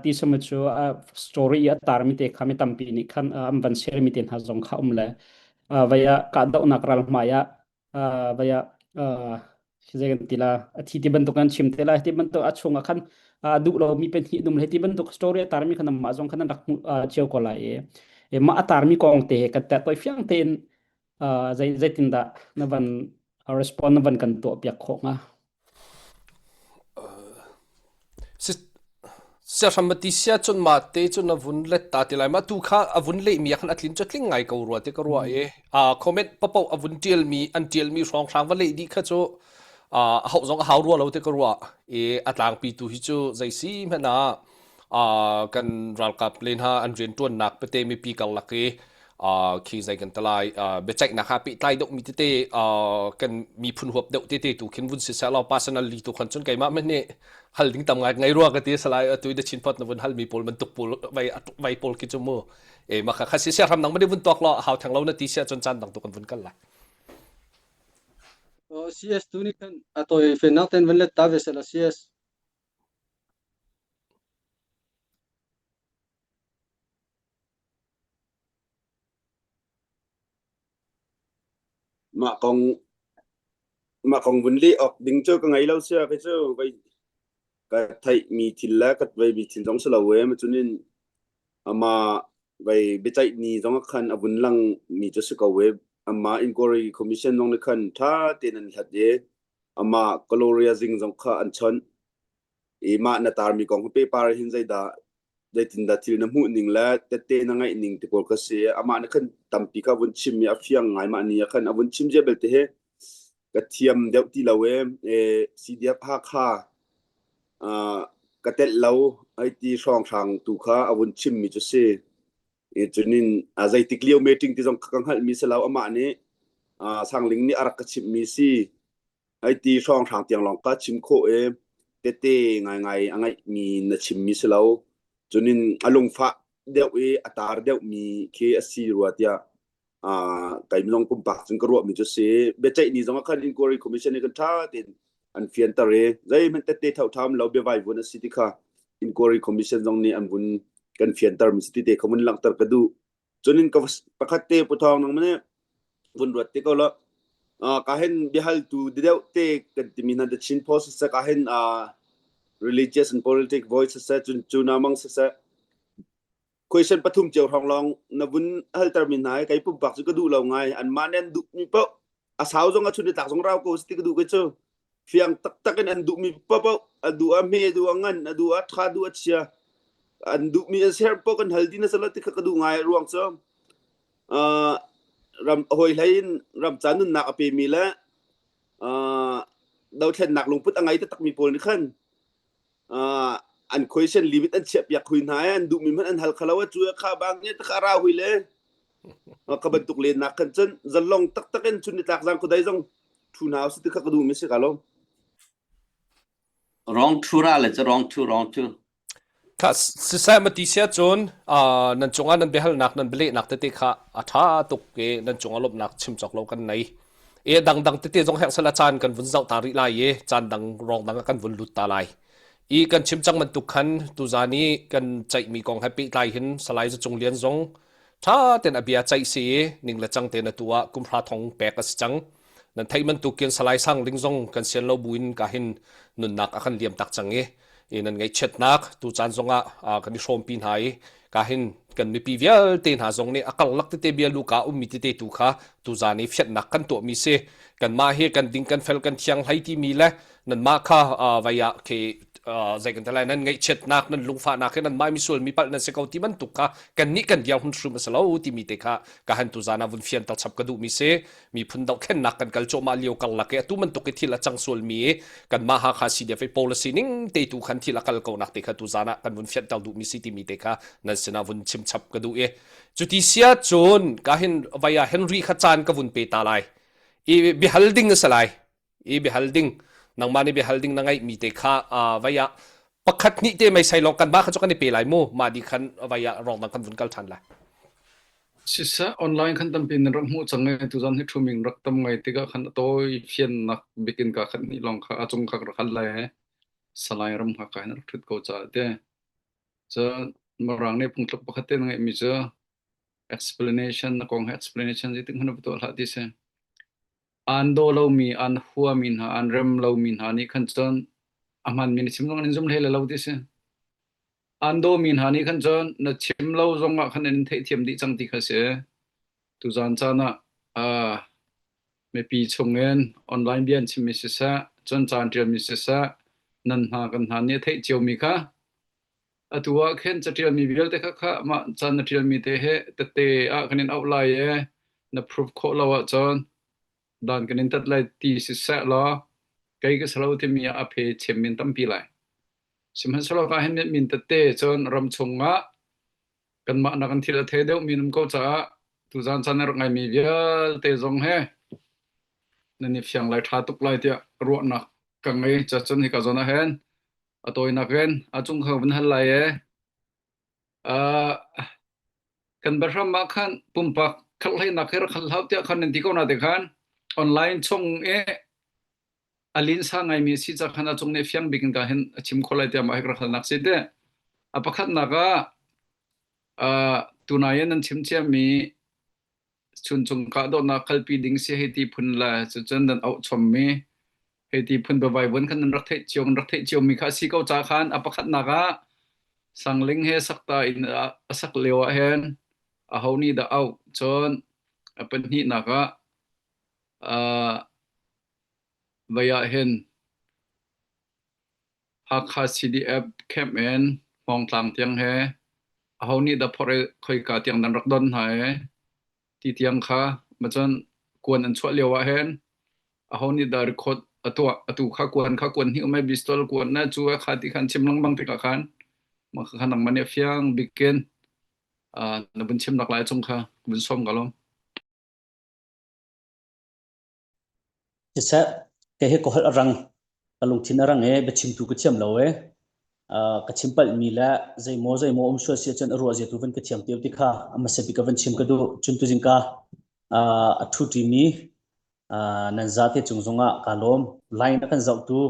ti sama cu story i a tar mi te kha mi tampi nih khan an van share mi te hna zong kha um le vaya kahdohnak ral hmai ah vaya zei kan ti la a thi ti bantuk an chim te lai ti bantuk a chung ah khan duh lo mi pahnih num le ti bantuk story a tar mi khan mah zong khan an rak hmuh cio ko lai i mah a tar mi kong te kan te toi fiang tein zei zeitindah na van respond na van kan tuah piak khawh hnga? Siahram ti sia cun mah te cun a vun let ta ti lai ma tu kha a vun leh mi ah khan a tlin cu tling ngai ko rua ti ka ruah i a comment papoh a vun tial mi an tial mi hrawnghrang va leh dih kha cu a hauh zong a hau rua lo ti ka ruah i a tlangpi tu hi cu zei si hmanh ah kan ralkap le hna an rianṭuannak pete mipi karlak i khi zei kan talai biaceihnak ha pehtlai deuh mi tete kan miphun huap deuh tete tu khin vun si seh law personally tu khan cun keimah men nih hal ding tam ngai ngai rua ka ti salai atu the chin pot na vun hal mi pawl bantuk pawl vai vai pawl ki chu mu e ma kha kha si sia ram nang ma vun tok lo hau thang lo na ti sia cun chan dang tu kan vun kal lai CS tu ni khan atoi fe nak ten van let ta ve sela CS Mah kong mah kong vun leh awk ding cu ka ngei lo sia kei cu vei ka theihmi thil le ka veimi thil zong si lo e cunin amah vei biaceih ni zong ah khan a vun lang mi cu si ko e amah inquiry commission zong nih khan ṭha tein an hlat i amah Gloria Zing zong kha an chawnh i mah na tarmi kong hi pehpar hin zeidah zeitindah thil na hmuh ning le tette na ngaih ning ti pawl kha si amah nih khan tampi kha vun chim i a fiang ngai mah ni ah khan a vun chim zia belte hi ka thiam deuh ti lo e e CDF Hakha uh, ka telh lo ai ti hrawnghrang tu kha a vun chim mi cu si e cunin a zeitik lio meeting ti zong ka hngalh mi si lo amah nih Sangling nih a rak ka chimh mi si Ai ti hrawnghrang tiang lawng ka chim khawh i tete ngaingai a ngeihmi na chimmi si lo. Cunin a lungfah deuh i a tar deuhmi khi a si rua tiah. Kai minung pumpak cun ka ruahmi cu si. Biaceih ni zong ah khan inquiry commission nih kan ṭha tein an fianter i zeihmanh tette thotham lo biavai vun a si ti kha inquiry commission zong nih an vun kan fianter mi si ti te kha vun langhter ka duh. Cun in ka pakhat te puthawng nang mane vun ruat te ko lo. Ka hin biahaltu deuh te kan timi hna The Chin Post siseh ka hin religious and politic voice siseh cun cu na mang siseh question pathum cio hrawng lawng na vun halter mi hna hi kei pumpak cu ka duh lo ngai anmah nih an duh mi paoh a sau zong a chun tlak zong rau ko si ti ka duh ke cu fiang taktak in an duh mi paoh a duh a hme duh a ngan a duh a tha duh a chia an duh mi an ser paoh kan hal di na sala ti kha ka duh ngai ruang cu ram hoi hlei in ram ca nunnak a pe mi le dothlennak lungput a ngei taktak mi pawl nih khan an question limit an chiah piak hui hna i an duhmi hmanh an hal khalo a cu kha bang nge takha ra hui le ka bantuk len nak khan cun zalong taktak in chun nitlak zang kudai zong thu hna si ti kha ka duh mi si ka lo Wrong thu ra le cu wrong thu wrong thu. Kha siseh ma ti sia cun nan cungah nan biahalnak nan bialehnak tete kha a ṭha tuk i nan cungah lawmhnak chim cawk lo kan nei. I dangdang tete zong herh sala caan kan vun zoh ta rih lai i caan dang rong dang ah kan vun lut ta lai. I kan chim cang bantuk khan tuzaan i kan ceihmi kong he pehtlai hin Salai Za Cung Lian zong ṭha tein a bia ceih si i ning le cang tein atu ah kumhra thong pek a si cang. Nan theih bantukin Salai Sang Ling zong kan sian lo buin ka hin nunnak a kan liam tak cang i i nan ngaihchiatnak tu caan zongah kan i hrawmpi hna i ka hin kan mipi vialte hna zong nih a karlak tete bia luka ummi tete tu kha tuzaan i fianhnak kan tuahmi si kanmah hi kan ding kan fel kan thiang hlei timi le nanmah kha vai ah khi zei kan lai nan ngaihchiatnak nan lungfahnak hi nanmah misual mi palh nan si ko ti bantuk kha kan nih kan dia hun hrim a si lo timi te kha ka han tuzaan ah vun fianter chap ka duhmi si miphun dohthlennak kan kal cuahmah lio karlak i atu bantuk i thil a cang sualmi i kanmah Hakha CDF i policy ning te tu khan thil a kal ko nak te kha tu zan ah kan vun fianter duhmi si timi te kha nan sinah vun chim chap ka duh i cuti sia cun ka hin vaya Henry kha caan ka vun pe ta lai i biahal ding a si lai i biahal ding nangmah nih biahal ding na ngeihmi te kha vaya pakhat hnih te mei sai lawng kan mah kha cu kan i pe lai mu mah di khan vaya rong dang kan vun kal ṭhan lai Siseh, online khan tampi nan rak hmuh cang i tuzan hi ṭhuming rak tam ngai tikah khan a tawi fiannak bikin ka khat hnih lawng kha a cung kha ka rak hal lai he. Salai ram hngak ka hin rak ṭhut ko caah te. Cun Mirang nih phungtluk pakhat te na ngeihmi cu explanation na kong he explanation zeitik hmanh va tuah hlah ti si. Aan daw lomi, aan huami hna, aan rem lomi hna nih khan cun a hmanmi na chim zong an in zum hlei lai lo ti si. Aan dawmi hna nih khan cun na chim lo zongah khan an in theihthiam dih cang ti kha si. Tuzaan caan ah uh, mipi chungin online bia an chimmi siseh, cun ca an ṭialmi siseh, nan hna kan hna nih a theih ciomi kha atu ah khin caṭialmi vialte kha kha mah ca na ṭialmi te he tette ah kan in auh lai i na proof khawh lo ahcun dan kan in tat lai ti siseh law kei ka si lo timi ah a phe chem min tampi lai. Sihmanhsehlaw ka hin min tete cun ram chungah kanmah nak in thil a the deuhmi an um ko caah tuzaan caan a rak ngaimi vialte zong he nan i fiang lai ṭha tuk lai tiah ruahnak ka ngei. Cacun hika zawn ah hin a tawinak in a cung kha vun hal lai e. Uh, kan biahram ah khan pumpak khalhleinak hi rak hal hau tiah khan nan ti ko na te khan online chung i a linsa ngaimi a si ca khan a cung nih fiang bik in ka hin a chim kho lai tiah mah hi ka rak halnak si te. A pakhatnak ah uh, tunai in nan chim ciami chuncung kahdohnak kalpi ding si hei ti phun le cucun nan auh chommi hei ti phun biavai vun khan nan rak theih cio nan rak theih ciomi kha a si ko ca khan a pakhatnak ah sangling he sakta in a sak lio ah hin aho nih dah auh cun a pahnihnak ah uh, Vei ah hin Hakha CDF camp in Hmawngtlang tiang he aho nih dah phorh i khoika tiang nan rak don hna i ti tiang kha macun kuan an chuah lio ah hin aho nih dah record a tuah atu kha kuan kha kuan hnih um ai pistol kuan na cu kha ti khan chim lengmang tikah khan mah kha nangmah nih a fiang bikin na vun chim nak lai chung kha vun som ka lom. Siseh, kei hi ka holh a rang. Ka lungthin a rang i biachimtu ka thiam lo i ka chim palhmi le zeimaw zeimaw um sual si ahcun a ruah zia tu van ka thiam te ti kha a hmasa bik ah van chim ka duh. Cun tuzing ka. A ṭhuṭimi nan zate cung zongah kaa lawm. Line a kan zohtu,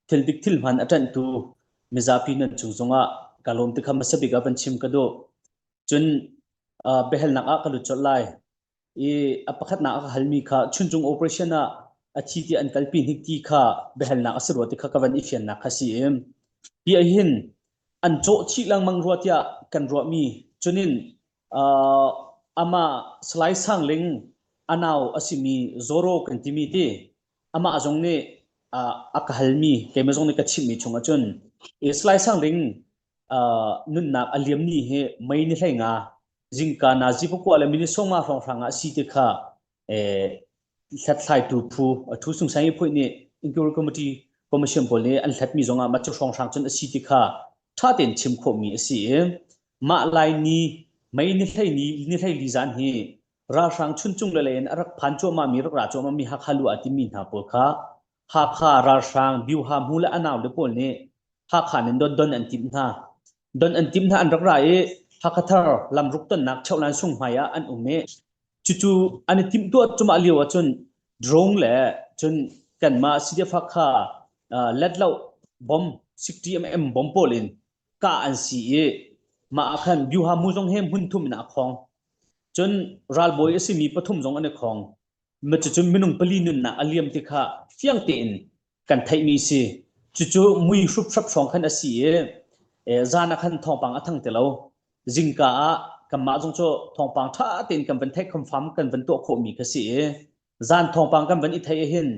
thil dik thil hman a ṭanhtu mizapi nan cung zongah kaa lawm ti kha hmasa bik ah van chim ka duh. Cun biahalnak ah ka lut colh lai. I a pakhatnak a ka halmi kha Chuncung operation ah a thi ti an kalpi hnik ti kha biahalnak a si rua ti kha ka van i fiannak kha si i hi ahhin an cawh chih lengmang rua tiah kan ruahmi cunin uh, amah Salai Sang Ling a nau a simi Zoro kan timi ti amah zong nih uh, a ka halmi keimah zong nih ka chimhmi chung ahcun i Salai Sang Ling uh, nunnak a liam ni hi mei ni hlei nga zingka nazi pakua le minute sawma hrawnghrang ah si ti kha eh, hlathlaitu phu a thu sung sang i phuih nih inquiry committee commission pawl nih an hlatmi zongah mah cu hrawnghrang cun a si ti kha ṭha tein chim khawhmi a si i mah lai ni mei ni hlei ni ni hlei li zan hi ralhrang chuncung le in a rak phan cuahmah mi rak ra cuahmah mi Hakha lu ah timi hna pawl kha Hakha ralhrang Biuha hmu le a nau le pawl nih Hakha nin don don an timh hna. Don an timh hna an rak ra i Hakha thar lamruk tonnak Cheuhlan sung hmai ah an um i cucu an i timhtuah cumah lio ahcun drone le cun kanmah CDF Hakha let lo bomb 60 mm bomb pawl in kah an si i mah ah khan Biuha mu zong he hmun thum in a khong. Cun ralbawi a simi pathum zong an i khong. Cucu minung pali nunnak a liam ti kha fiang tein kan theihmi si. Cucu mui hruphrap hrawng khan a si i zan ah khan thawngpang a thang ti lo. Zingka ah kanmah zong cu thawngpang ṭha tein kan van theih confirm kan van tuah khawhmi kha si i zan thawngpang kan van i theih ahhin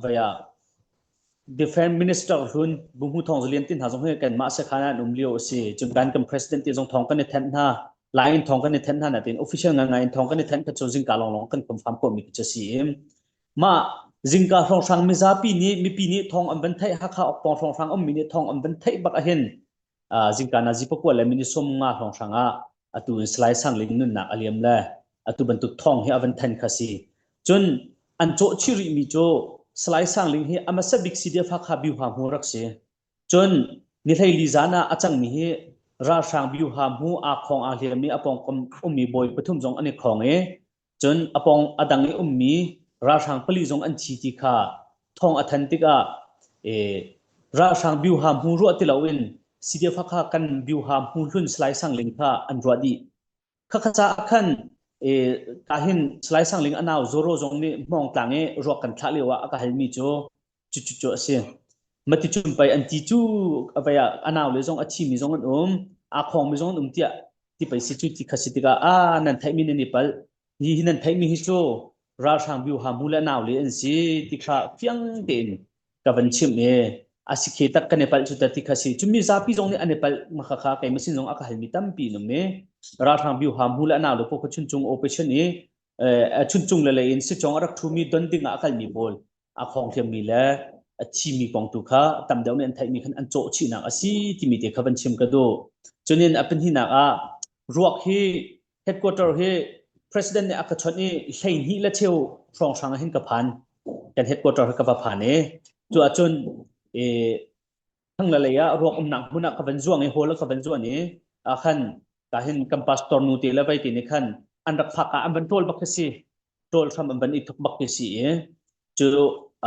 vai ah Defense Minister hlun Buhmu Thawng Zalian ti hna zong hi kanmah sekhan ah an um lio a si. Cun kan kan president ti zong thawng kan i thenh hna. Lai in thawng kan i thenh hna natin official ngangai in thawng kan i thenh kha cu zingka lawnglawng kan confirm khawhmi khi cu a si i mah zingka hrawnghrang mizapi nih mipi nih thawng an van theih Hakha okpawng hrawnghrang ummi nih thawng an van theih bak ahhin zingka nazi pakua le minute 50 hrawnghrang ah atu in Salai Sang Ling nunnak a liam le atu bantuk thawng hi a van than kha si. Cun an cawh chih rihmi cu Salai Sang Ling hi a hmasa bik CDF Hakha Biuha hmu rak si. Cun ni hleili zan ah a cangmi hi ralhrang Biuha hmu aa khawng aa hliam i a pawngkam ummi bawi pathum zong an i khawng i cun a pawng a dang i ummi ralhrang pali zong an thi ti kha thawng a than tikah e, ralhrang biuha hmu ruah ti loin CDF Hakha kan biuha hmu hlun Salai Sang Ling kha an ruah dih. Khakha caah khan e, ka hin Salai Sang Ling a nau Zoro zong nih hmawng tlang i ruak kan thlah lio ah a ka halmi cu cucu cu a si. Mati cun pei an ti cu a vei ah a nau le zong a thimi zong an um, aa khawngmi zong an um tiah ti pei si cu ti kha si tikah a nan theihmi nan i palh. Hi hi nan theihmi hi cu ralhrang biuha mu le nau le an si ti kha fiang tein ka van chimh i a si khe tak kan i palh cu ta ti kha si. Cun mi zapi zong nih an i palh ma kha kha keimah sin zong a ka halmi tampi an um i ralhrang biuha mu le nau le pawl kha chuncung operation i chuncung le lei in sicong a rak ṭhumi don ding ah a kalmi pawl a khawng thiammi le a thimi kong tu kha tam deuh nih an theihmi khan an cawh chihnak a si timi te kha van chim ka duh. Cunin a pahnihnak ah ruak hi headquarter hi president nih a ka chawnh i 12 le cheu hrawnghrang ah hin ka phan. Kan headquarter hi ka va phan i cu ahcun e, thangla lei ah ruak umnak hmun ah ka van zuang i hall ah ka van zuan i ah khan ka hin kan pastor nu te le vai te nih khan an rak phak ah an van ṭawl bak khi si ṭawl hram an van i thuk bak khi si i cu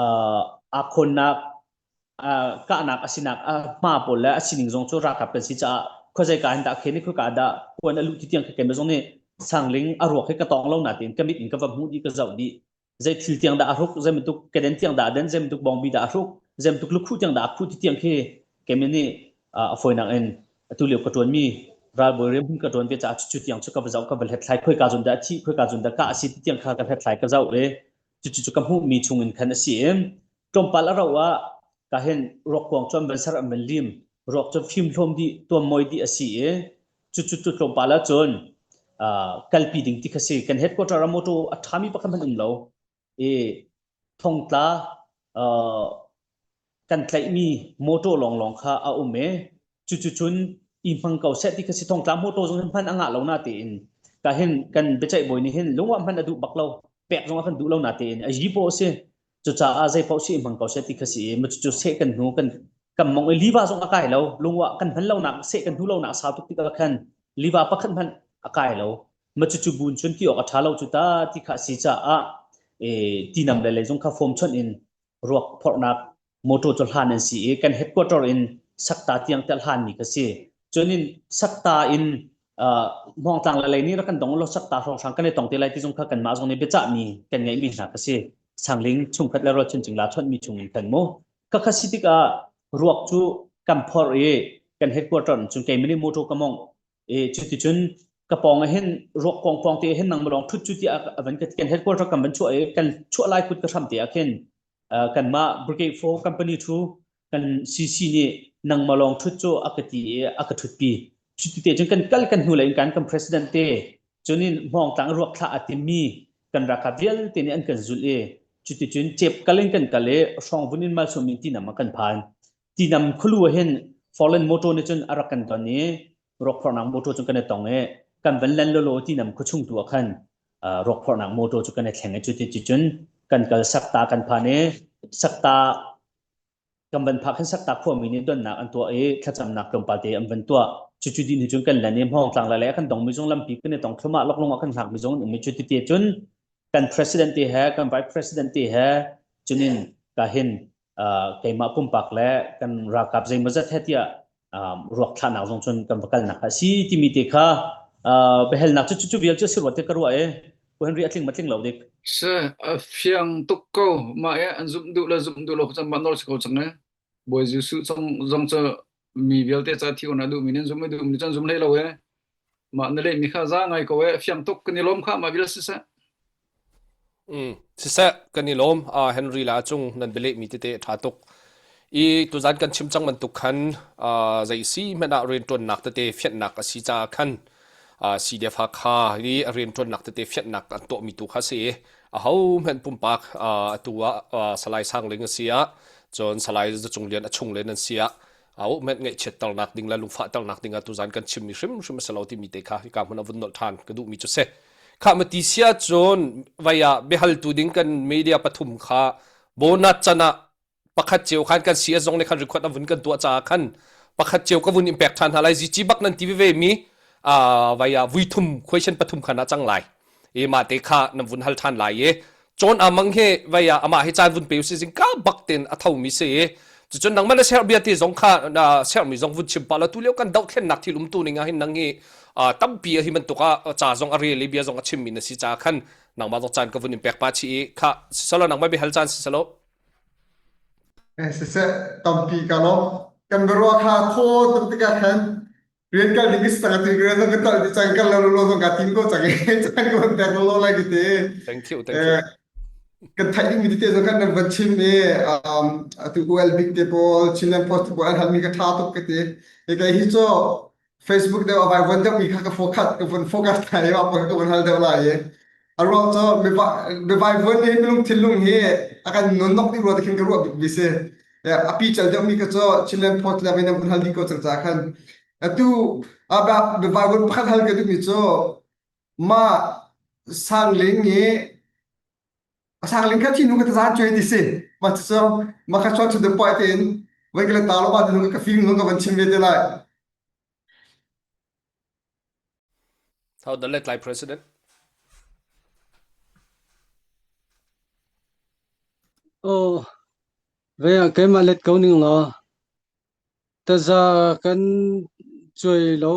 aa khawnnak kahnak a sinak a hma pawl le a sining zong cu ralkap kan si caah khuazei ka hin dah khen i khuika dah kuan a luh ti tiang khi keimah zong nih sangling a ruak hi ka tawng lo natein ka mit in ka va hmuh dih ka zoh dih zei thil tiang dah a hruk zei bantuk keden tiang dah den zei bantuk bawngbi dah a hruk zei bantuk lukhuh tiang dah a khuh ti tiang khi keimah nih a fawinak in atu lio ka ṭuanmi ralbawi rian ka ṭuan ve caah cu tiang cu ka va zoh ka va hlethlai khoika zawn dah a thih khoika zawn dah kah a si ti tiang kha ka hlethlai ka zoh i cucu cu ka hmuhmi chung in khan a si i tlawmpal a rauh ah ka hin ruakkuang cu an van ser an van lim ruak cu fim hlawm dih tuammawi dih a si i cucu cu tlawmpal ah cun kalpi ding ti kha si kan headquarter ah motor a ṭhami pakhat hmanh um lo i thongtla kan tlaihmi motor lawnglawng kha a um i cucu cun i hmang ko seh ti kha si thongtla motor zong hin hman a ngah lo na tein ka hin kan biaceih bawi nih hin lungwah hman a duh bak lo pek zong a kan duh lo na tein a yi paw si cucaah zei paoh si i hmang ko seh ti kha si i cucu seh kan hnu kan kan mong i liva zong a kai lo lungwah kan hman lo nak seh kan hnu lo nak sau tuk tikah khan liva pakhat hmanh a kai lo. Ma cucu bun cun ti awk a ṭha lo cu ta ti kha a si caah tinam le lei zong kha form chawnh in ruak phorhnak motor cu hlan an si i kan headquarter in Sakta tiang te hlan mi kha si. Cun in Sakta in Hmawngtlang le lei nih rak kan dong lo Sakta hrawnghrang kan i tong te lai ti zong kha kanmah zong nih biachah mi kan ngeih mi hna kha si. Sangling chungkhat le rualchan cingla chawnh mi chung in kan mu. Kha kha si tikah ruak cu kan phorh i kan headquarter in cun keimah nih motor ka mongh i cuticun ka pawng ah hin ruak kong pawng te hin nang malong thut cu tiah a van kan headquarter kan van chuah i kan chuah lai kut ka hram te ah khin kanmah brigade 4 company thu kan CC nih nangmah lawng thut cu a ka ti i a ka thutpi cuti te cun kan kal kan hnu lei in kan kan president te cunin hmawngtlang ruak thlah a timmi kan ralkap vialte nih an kan zulh i cuticun cep kal in kan kal i hrawngvun in malsawm in tinam ah kan phan tinam khulu ah hin foreign motor nih cun a rak kan don i ruakphorhnak motor cun kan i tong i kan van len lolo tinam khuachung tu ah khan ruakphorhnak motor cu kan i thleng i cuti cun kan kal sakta kan phan i sakta kan van phak hin sakta khuami nih donnak an tuah i thlacamnak tlawmpal te an van tuah. Cucu dih hnu cun kan lan i Hmawngtlang lai kan dongmi zong lampi kan i tong thlumah loklung ah kan hngakmi zong an um i cuti te cun kan president te he kan vice president te he cunin ka hin keimah pumpak le kan ralkap zeimawzat he tiah ruak thlahnak zong cun kan va kalnak a si timi te kha biahalnak cu cu vial cu si ruat te ka ruah i Pu Henry a tling ma tling lo dik Se a fiang tuk ko mah e an zumh duh le zumh duh lo cang mah nawl si ko cang e Bawi Jesuh zong zong cu mi vialte ca thi on a duh mi nan zum duh mi cun zum hlei lo e mah na leh mi kha za ngai ko e fiang tuk kan i lawm kha mah vial siseh Mm. Siseh, kan i lawm. Uh, Henry la cung nan bialeh mi tete ṭha tuk. I tuzan kan chim cang bantuk khan uh, zei si hmanh ah rianṭuannak tete fianhnak a si caah khan uh, CDF Hakha i a rianṭuannak tete fianhnak an tuahmi tu kha si i aho hmanh pumpak uh, atu ah uh, Salai Sang Ling a si ah cun Salai Za Cung Lian a chung len an si ah au hmanh ngaihchiatternak ding le lungfahternak ding ah tuzan kan chimmi hrimhrim a si lo timi te kha hika hmun ah vun nolh ṭhan ka duhmi cu si. Khah ma ti sia cun vai ah biahaltu ding kan media pathum kha bonus can ah pakhat cio khan kan CS zong nih khan record a vun kan tuah caah khan pakhat cio ka vun in pek ṭhan hna lai zici bak nan ti ve mi vai ah vui thum question pathum khan ah cang lai i mah te kha nan vun hal ṭhan lai i cawn amang he vai ah amah hi caan vun pe usih zing ka bak ten a tho mi si i cucun nangmah na serh bia ti zong kha na serhmi zong vun chim pah la tu lio kan dohthlennak thil umtu ning ah hin nang hi tampi a hi bantuk ah ca zong a rel i bia zong a chimmi na si ca khan nangmah zong caan ka vun in pek pa chi i kha sisalo nangmah bia hal caan sisalo Siseh tampi ka lawm kan biaruah kha thaw tuk tikah khan rian kal ding is tang tu rian ka tal di cang kal lo lo zong ka tim ko cang i cang ko pek lo lo lai ti thank you thank you kan theih ding mi tete zong kan van chim i um atu UL big te pawl Chinland Post te pawl an hal mi ka tha tuk ka ti e kai hi cho Facebook deuh a vai von deuh mi kha ka focus ka von focus thai ma pa ka von hal deuh lai i a ruang cu mi vai von hi minung thinlung hi a kan non nok ding rua te khin ka ruah bik mi si a pi chal deuh mi ka cu Chinland Post le vai nan hal dih ko cang ca khan atu a vai von pakhat hal ka duh mi cu ma sangling i Sangling kha thinu ka tazan cuai ti si. Ma cu ma kha chuak to the point in vai ka le ta lo ba nu ka fim nu ka van chim ve te lai. How the let lai president? Oh, ve keimah let ko ning law Taza kan cuai lo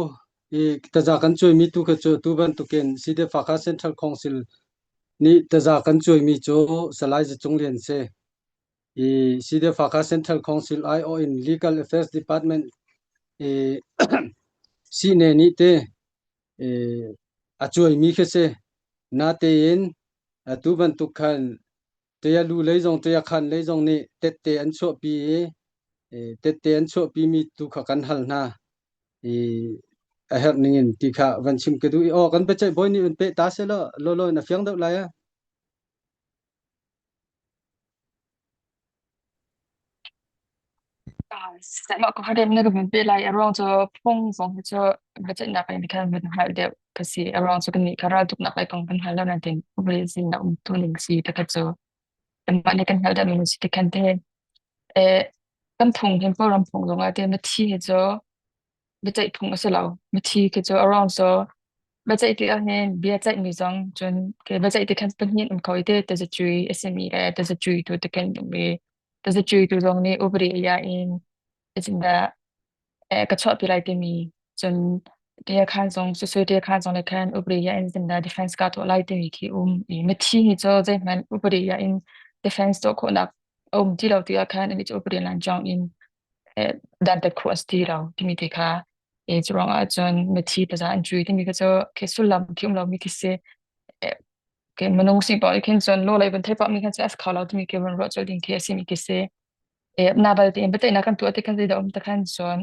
i taza kan cuaimi tu kha cu tu bantukin Side-Fakha Central Council nih taza kan cuaimi cu Salai Za Cung Lian si. I Side-Fakha Central Council aiawh in Legal Affairs Department i sihne nih te i a cuaimi khi si. Natein atu bantuk khan Ṭia lu lei zong ṭia khan lei zong nih tette an chuahpi i tette an chuahpimi tu kha kan hal hna i a herh ning in ti kha van chim ka duh i aw kan biaceih bawi nih un peh ta seh law lawlaw in a fiang deuh lai a. Mah ko harem na ka vun pe lai a ruang cu phung zong hi cu biaceihnak in khan vun hngalh deuh ka si. A ruang cu kannih kha raltuknak lei kong kan hngal lo nain upadi na um tu ning si te kha cu kanmah nih kan hngalh deuh mi si ti khan te eh kan phung hin Kawlram phung zong ah te mithi hi cu biaceih phung a si lo. Mithi khi cu a ruang cu. Biaceih ti ahhin biaceihmi zong cun ke biaceih ti khan pahnih um kho i te tazacui a simi le tazacui tu te khin um i tazacui tu zong nih upadi a ia in zeitindah ka chuahpi lai timi cun khan zong susui te khan zong nih khan upadi ia in zeitindah defense ka tuah lai timi khi um i mithi hi cu zeihmanh upadi ia in defense tuah khawhnak a um ti lo ti ah khan anih cu upadi lan cawng in dantat khawh a si ti lo timi te kha e cu ruangah cun mithi taza an cui timi kha cu khi sullam khi um lomi khi si. Ke minung si pawh khin cun law lei vun thei pah mi khan cun a si kho lo timi khi vun ruah colh ding khi a si mi khi si. E na bal tein biaceihnak kan tuah ti khan zeidah um ta khan cun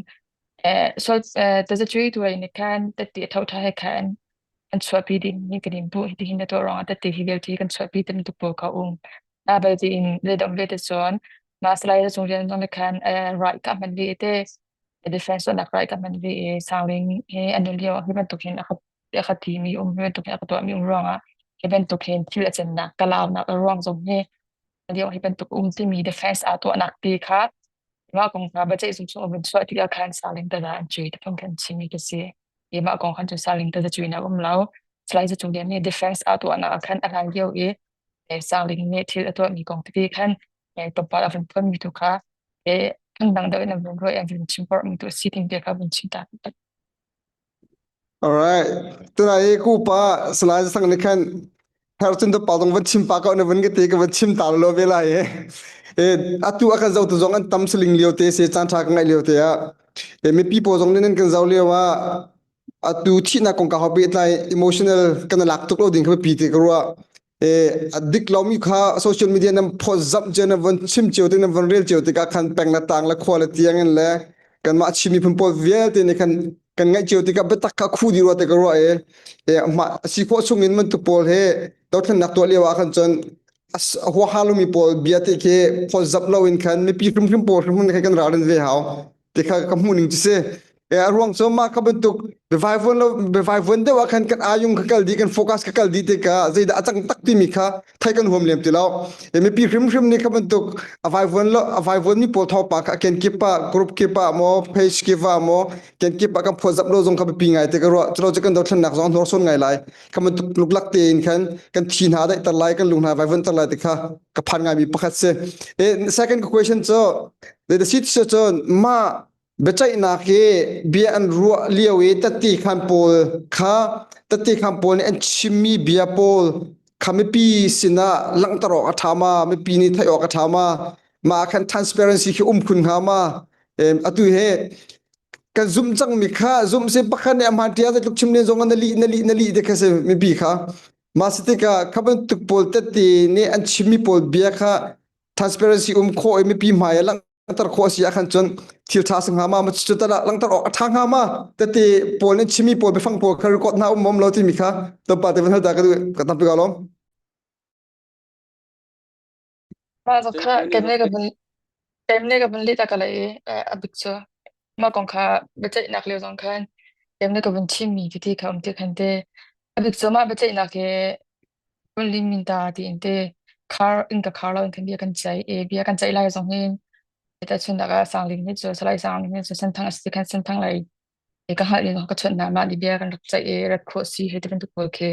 e sol taza cui tu ai nih khan tette tho tha he khan an chuahpi ding mi kan in bu hi hin na tuah ruangah tette hi vialte kan chuahpi ti bantuk pawl kha um. Na bal tein zeidah um ve te cun mah salai cung rian zong nih khan right ka hman ve te defense nak right ka hman ve i sangling he an lio hi bantuk hin a ka ti mi um hi bantuk hin a ka tuah mi um ruangah hi bantuk hin thil a cannak ka launak a ruang zong hi lio hi bantuk um timi defense aa tuahnak ti kha mah kong kha biaceih zung chung vun chuah tikah khan saling tada an cui ti phung khan chimi ka si i mah kong khan cu saling tada cui nak um lo salai za cung nih defense aa tuahnak ah khan a hlan lio i sangling nih thil a tuahmi kong tete khan tlawmpal a vun phuanmi tu kha phundang deuh in an vun ruah i an vun chim porhmi tu a si ting te kha vun chim ta. Alright. Tunai i ku pa Salai sang ni khan her cun pa zong van chim pa ko na van ka te ka van chim ta lo ve lai e. E atu a kan zo tu zong an tam siling lio te se caan tha ka ngai lio te ah. E mipi po zong nin kan zo lio ah atu thihnak kong ka ho pehtlai emotional kan lak tuk lo ding kha pi te ka ruah. A dik lomi kha social media nan phawtzamh cio nan von chim cio te nan von rel cio tikah khan peng le tang le khua le tiang in le kanmah Chin miphun pawl vialte nih khan kan ngaih cio tikah biatak kha khu dih rua te ka ruah i e si khawh chung in bantuk pawl he dothlennak tuah lio ah khan cun huaha lomi pawl bia te khi phawtzamh lo in khan mipi hrimhrim pawl hrimhrim khan kan ralrin ve hau ti kha ka hmuh ning cu si e a ruang cu mah kha bantuk biavaivuan lo biavaivuan deuh ah khan kan ayung kha kal dih kan focus kha kal dih tikah zeidah a cang tak timi kha thei kan huam lem ti lo e mipi hrimhrim nih kha bantuk a vaivuan lo a vaivuan mi pawl thawngpang kha ken kip ah group kip ah maw page kip ah maw ken kip ah kan phuah lo zong kha biapi ngai te ka ruah culo cu kan dothlennak zong hnorsuan ngai lai kha bantuk luklak tein khan kan thi hna daih ter lai kan lung hna vaivuan ter lai ti kha ka phan ngai mi pakhat si e second question cu The si cun mah biaceihnak hi bia an ruah lio i tatti khan pawl kha tatti khan pawl nih an chimmi bia pawl kha mipi sinah langhter awk a ṭha ma mipi nih theih awk a ṭha ma mah khan transparency khi um khun hnga ma atu he kan zumh cangmi kha zumh si pakhat nih a hmaan ṭia zeitluk chim len zong na lih na lih na lih ti kha si mipi kha mah si tikah kha bantuk pawl tette nih an chimmi pawl bia kha transparency um khawh i mipi hmai ah langhter khawh a si ahkhan cun thil ṭha si hnga ma cu tal ah langhter awk a ṭha hnga ma tete pawl nih chimi pawl biafang pawl kha record hna um um lo timi kha tlawmpal te van hal ta ka duh ka tampi ka lawm. Mah zong kha kem le ka vun kem le ka vun lit a ka lei i a bik cu mah kong kha biaceihnak lio zong khan kem le ka vun chimmi titi kha um ti khan te a bik cu mah biaceihnak hi Phunlim min ta tiin te khar innka khar lo in khan bia kan ceih i bia kan ceih lai zong hin tahchunhnak ah Sangling nih cu Salai Sangling nih cu Senthang a si khan Senthang lei i ka hngalh in ka chawnh hna mah nih bia kan rak ceih i rat khawh si hei ti bantuk pawl khi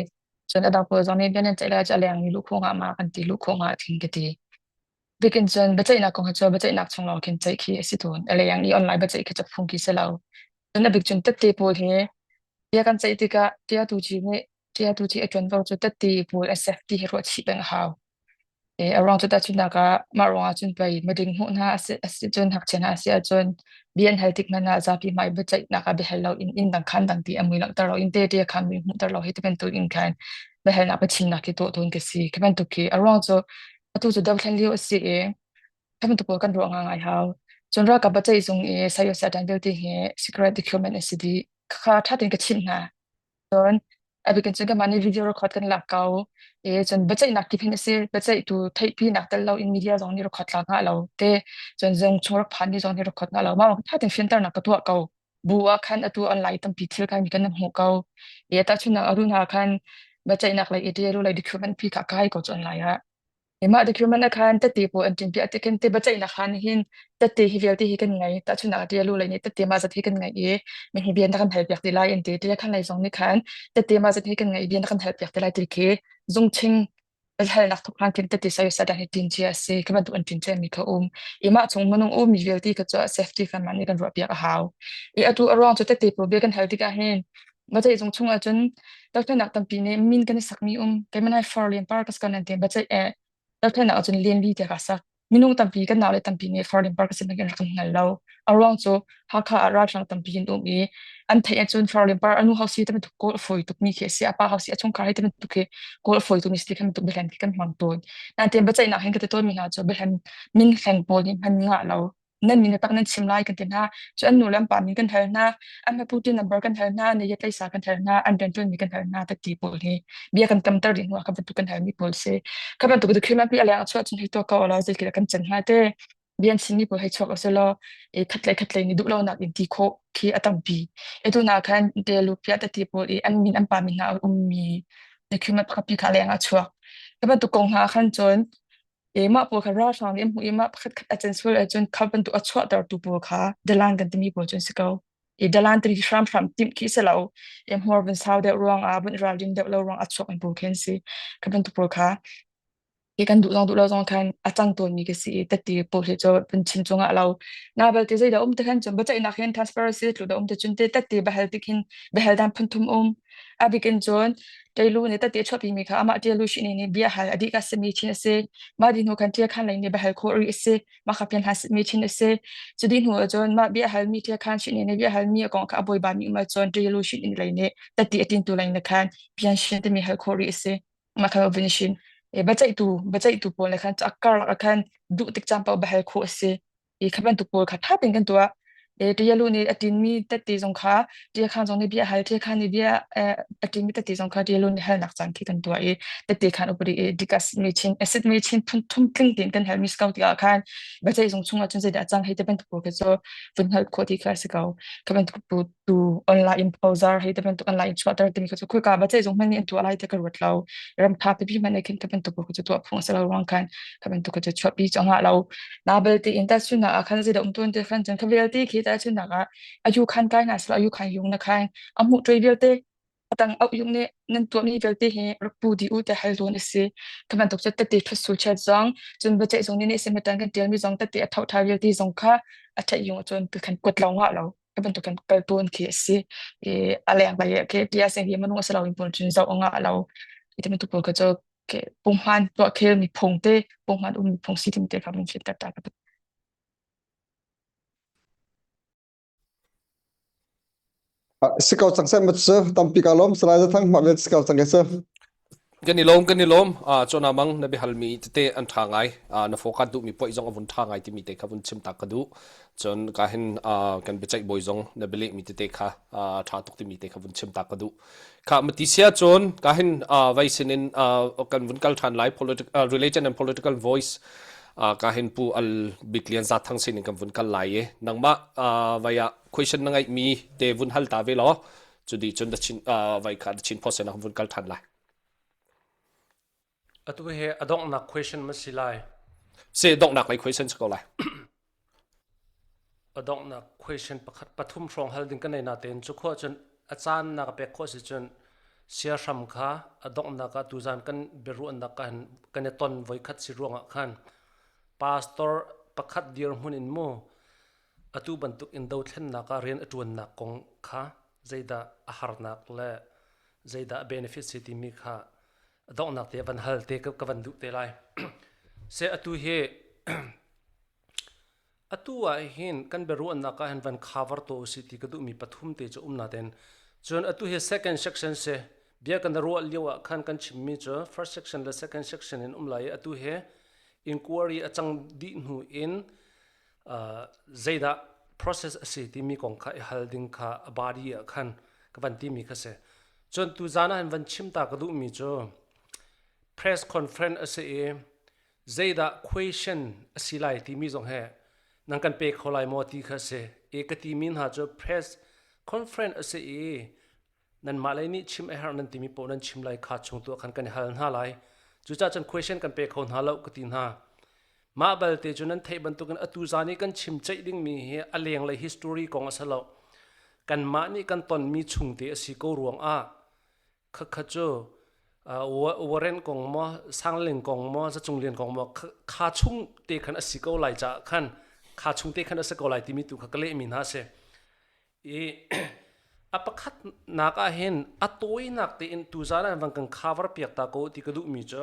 cun a dang pawl zong nih bia nan ceih lai cu a leng mi luh khawh ngah ma kan ti luh khawh ngah thin ka ti. Bikin cun biaceihnak kong hi cu biaceihnak chung lawng khin ceih khi a si tawn. A leng i online biaceih khi cu phung khi si lo. Cun a bik cun tette pawl hi bia kan ceih tikah tiatu ci nih Ṭiatu cu a ṭuanvo cu tette pawl a sek ti hi ruah chih peng a hau. E, a ruang cu tahchunhnak ah mah ruangah cun pei miding hmuh hna a si, a si cun ngakchia hna a si ahcun bia an hal tik hmanh ah zapi hmai biaceihnak ah biahal lo in inn dang khan dang ti a mui langhter lo in te kha mui hmuhter lo hi ti bantuk in khan biahalnak biachimnak hi tuah tawn ka si. Khi bantuk khi a ruang cu atu cu dothlen lio a si i khi bantuk pawl kan ruah ngai hau. Cun ralkap biaceih zung i sayo satan vialte hi secret document a si dih. Kha ṭha tein ka chimh hna. Cun a bikin cun kanmah nih video record kan lak ko. I cun biaceihnak ti khin a si. Biaceihtu theihpinak tel lo in media zong nih record la ngah lo te. Cun zung chung rak phan mi zong nih record ngah lo. Mah ṭha tein fianternak ka tuah ko. Bu ah khan atu online tampi thil khan kan hmuh ko. I tahchunhnak a ru hna khan biaceihnak lei i ṭial lei document pi kha kai ko cu online ah. Mah document ah khan tette pawl an ṭinpiak tikhin te biaceihnak khan hin tette hi vialte hi kan ngei. Tahchunhnak ah Tialu lei nih tette mah zat hi kan ngei i mi hi bia na kan halpiak ti lai an ti. Tia khan lei zong nih khan tette mah zat hi kan ngei i bia na kan halpiak ti lai ti khi zungching halnak thuk hlan khin tette sayosa hi ṭin cia a si. Khi bantuk an ṭin ciami kha um. I mah chung minung ummi vialte kha cu safety kan mah nih kan ruahpiak a hau. I atu a ruang cu tette pawl bia kan hal tikah hin Biaceih zung chung ahcun dothlennak tampi nih min kan i sakmi um. Keimah nai far lian par ka si nan ti biaceih eh dothlennak ahcun lian li tiah ka sak. Minung tampi kan naule tampi nih far lian par ka si kan rak kan hngal lo. A ruang cu Hakha ah ralhrang tampi in um i an theih ahcun far lian par anu hausi te bantuk kawl a fawi tukmi khi a si. A pa hausi a chungkhar hi te bantuk khi kawl a fawi tukmi si khan bantuk biahlen khi kan hmang tawn. Nain biaceihnak hin ka ti tawnmi hna cu biahlen min hleng pawl nih hman ngah lo. Nan min tak nan chim lai kan ti hna. Cu an nu le an pa min kan hal hna, an hmapu number kan hal hna, ne tleisa kan hal hna, an rianṭuanmi kan hal hna ti pawl hi bia kan tamter dih hnu ah kha bantuk kan halmi pawl si. Kha bantuk document pi a leng a chuah cun hei tuah ko law zeikila kan can hnga te. Bian chimmi pawl hei chuak usih law e khatlei khatlei nih duh lonak in ti khawh khi a tampi. E tu na khan te lu pia te ti pawl i an min an pa min hna a ummi document pakhat pi kha a leng ah chuak. Kha bantuk kong hna khan cun Mah pawl kha ralhrang nih an hmuh i mah pakhatkhat a can sual ahcun kha bantuk a chuahtertu pawl kha dalan kan timi pawl cu an si ko. I dalan timi hramhram timh khi si lo. I hmur vun sau deuh ruangah, vun ralrin deuh lo ruangah a chuakmi pawl khi an si. Kha bantuk pawl kha hi kan duh zong duh lo zong khan a cang tawnmi khi si i tati pawl hi cu vun chim cungah lo. Na belte zeidah um ti khan cun biaceihnak hin transparency tlu dah um ti cun te tati biahal tik hin biahal dan phunthum um. A bik in cun Ṭeilu nih tete a chuahpimi kha amah Ṭialu Shini nih bia hal a dih ka simi chin a si. Mah dih hnu khan Ṭia Khan lei nih biahal khawh rih a si. Mah kha pian hla sitmi chin a si. Cu dih hnu ahcun mah bia halmi Ṭia Khan Shini nih bia halmi a kong kha a bawiba mi um ahcun Ṭialu Shini lei nih tati a tintu lei nih khan pian shin timi hal khawh rih a si. Mah kha vun shin. E, biaceihtu biaceihtu pawl nih khan a karlak ah khan duh tik caan paoh biahal khawh a si. I kha bantuk pawl kha ṭha tein kan tuah. E, Ṭialu nih a ṭinmi tette zong kha Ṭiakhan zong nih bia a hal, Ṭiakhan nih bia a ṭinmi tette zong kha Ṭialu nih halnak caan khi kan tuah i tette khan upadi i dikas mi chin acid mi chin phun thum tling tein kan halmi si ko tikah khan biaceih zung chungah cun zeidah a cang hei ti bantuk pawl khi cu vun hngalh khawh ti kha a si ko. Kha bantuk tu online in phozar hei ti bantuk online in chuahter timi kha cu khoika biaceih zung hmanh nih an tuah lai ti ka ruat lo. Ram ṭha pipi hmanh nih khin kha bantuk pawl khi cu tuah phung a si lo ruang khan kha bantuk kha cu chuahpi cu a ngah lo. Na belte in tahchunhnak ah khan zeidah um tuan ti khan cun kha vialte khi tahchunhnak ah ayu khan kai na sila ayu khan yung na khan a hmuh ṭuai vialte a tang auh yung nih nan tuahmi vialte hi rak pu dih u ti hal dawn a si. Kha bantuk cu tete ṭhut sul chet zong cun biaceih zung nih nih simitan kan ṭialmi zong tete a tho ṭha vialte zong kha a ṭheih yung ahcun tu khan kuat lo ngah lo. Kha bantuk kan kal tawn khi a si. I a leng lei khi tia sing hi minung a si lo in pawl cun zoh a ngah lo. Hi ti bantuk pawl kha cu punghman tuah khel mi phung te punghman um mi phung si timi te kha min fit ta ta Si ko cang seh mat su tampi ka lawm salai za thang ma vel si ko cang ke su Kan i lawm kan i lawm chona mang na bihal mi tete an tha ngai na fokat duh mi poi zong avun tha ngai timi te kha vun chim tak ka duh cun ka hin kan biaceih bawi zong na bialeh mi tete kha tha tuk timi te kha vun chim tak ka duh Kha mati sia cun ka hin vai sinin kan vun kal ṭhan lai political religion and political voice ka hin pu al bik lian za thang sinin kan vun kal lai i nangmah vai ah question na ngeih mi te vun hal ta ve law cu di cun the chin vai kha the chin post na vun kal ṭhan lai Atu hi a donghnak question ma si lai. Si donghnak lei question si ko lai. A donghnak question pakhat pathum hrawng hal ding kan nei natein cu khua cun a caan na ka pek khawh si cun siahram kha a donghnak ah tuzan kan biaruahnak kan kan i ton voikhat si ruangah khan pastor pakhat dirhmun in mu atu bantuk in dothlennak ah rian a ṭuannak kong kha zeidah a harnak le zeidah benefit si timi kha a donghnak te van hal te ka van duh te lai. Se atu hi atu ah hin kan biaruahnak ah hin van cover to usih ti ka duhmi pathum te cu um naten cun atu hi second section se bia kan ruah lio ah khan kan chimmi cu first section le second section in um lai i atu hi inquiry a cang dih hnu in zeidah process a si timi kong kha i hal ding kha a body ah khan ka van timi kha si. Cun tu zan ah hin van chim ta ka duhmi cu press conference a si i zeidah question a si lai timi zong he nan kan pe kho lai maw ti kha si. I ka timi hna cu press conference a si i nanmah lei nih chim a herh nan timi paoh nan chim lai kha chung tu ah khan kan i hal hna lai. Cucaah cun question kan pe kho hna lo ka ti hna. Mah balte cu nan theih bantukin atu zan i kan chim ceih dingmi hi a lenglei history kong a si lo. Kanmah nih kan tonmi chungte a si ko ruangah khakha cu Warren kong maw Sangling kong maw Zacunglian kong maw kha chung te khan a si ko lai caah khan kha chung te khan a si ko lai timi tu kha ka lehmi hna a si. I a pakhatnak ah hin a tawinak tein tuzaan ah van kan cover piak ta ko ti ka duhmi cu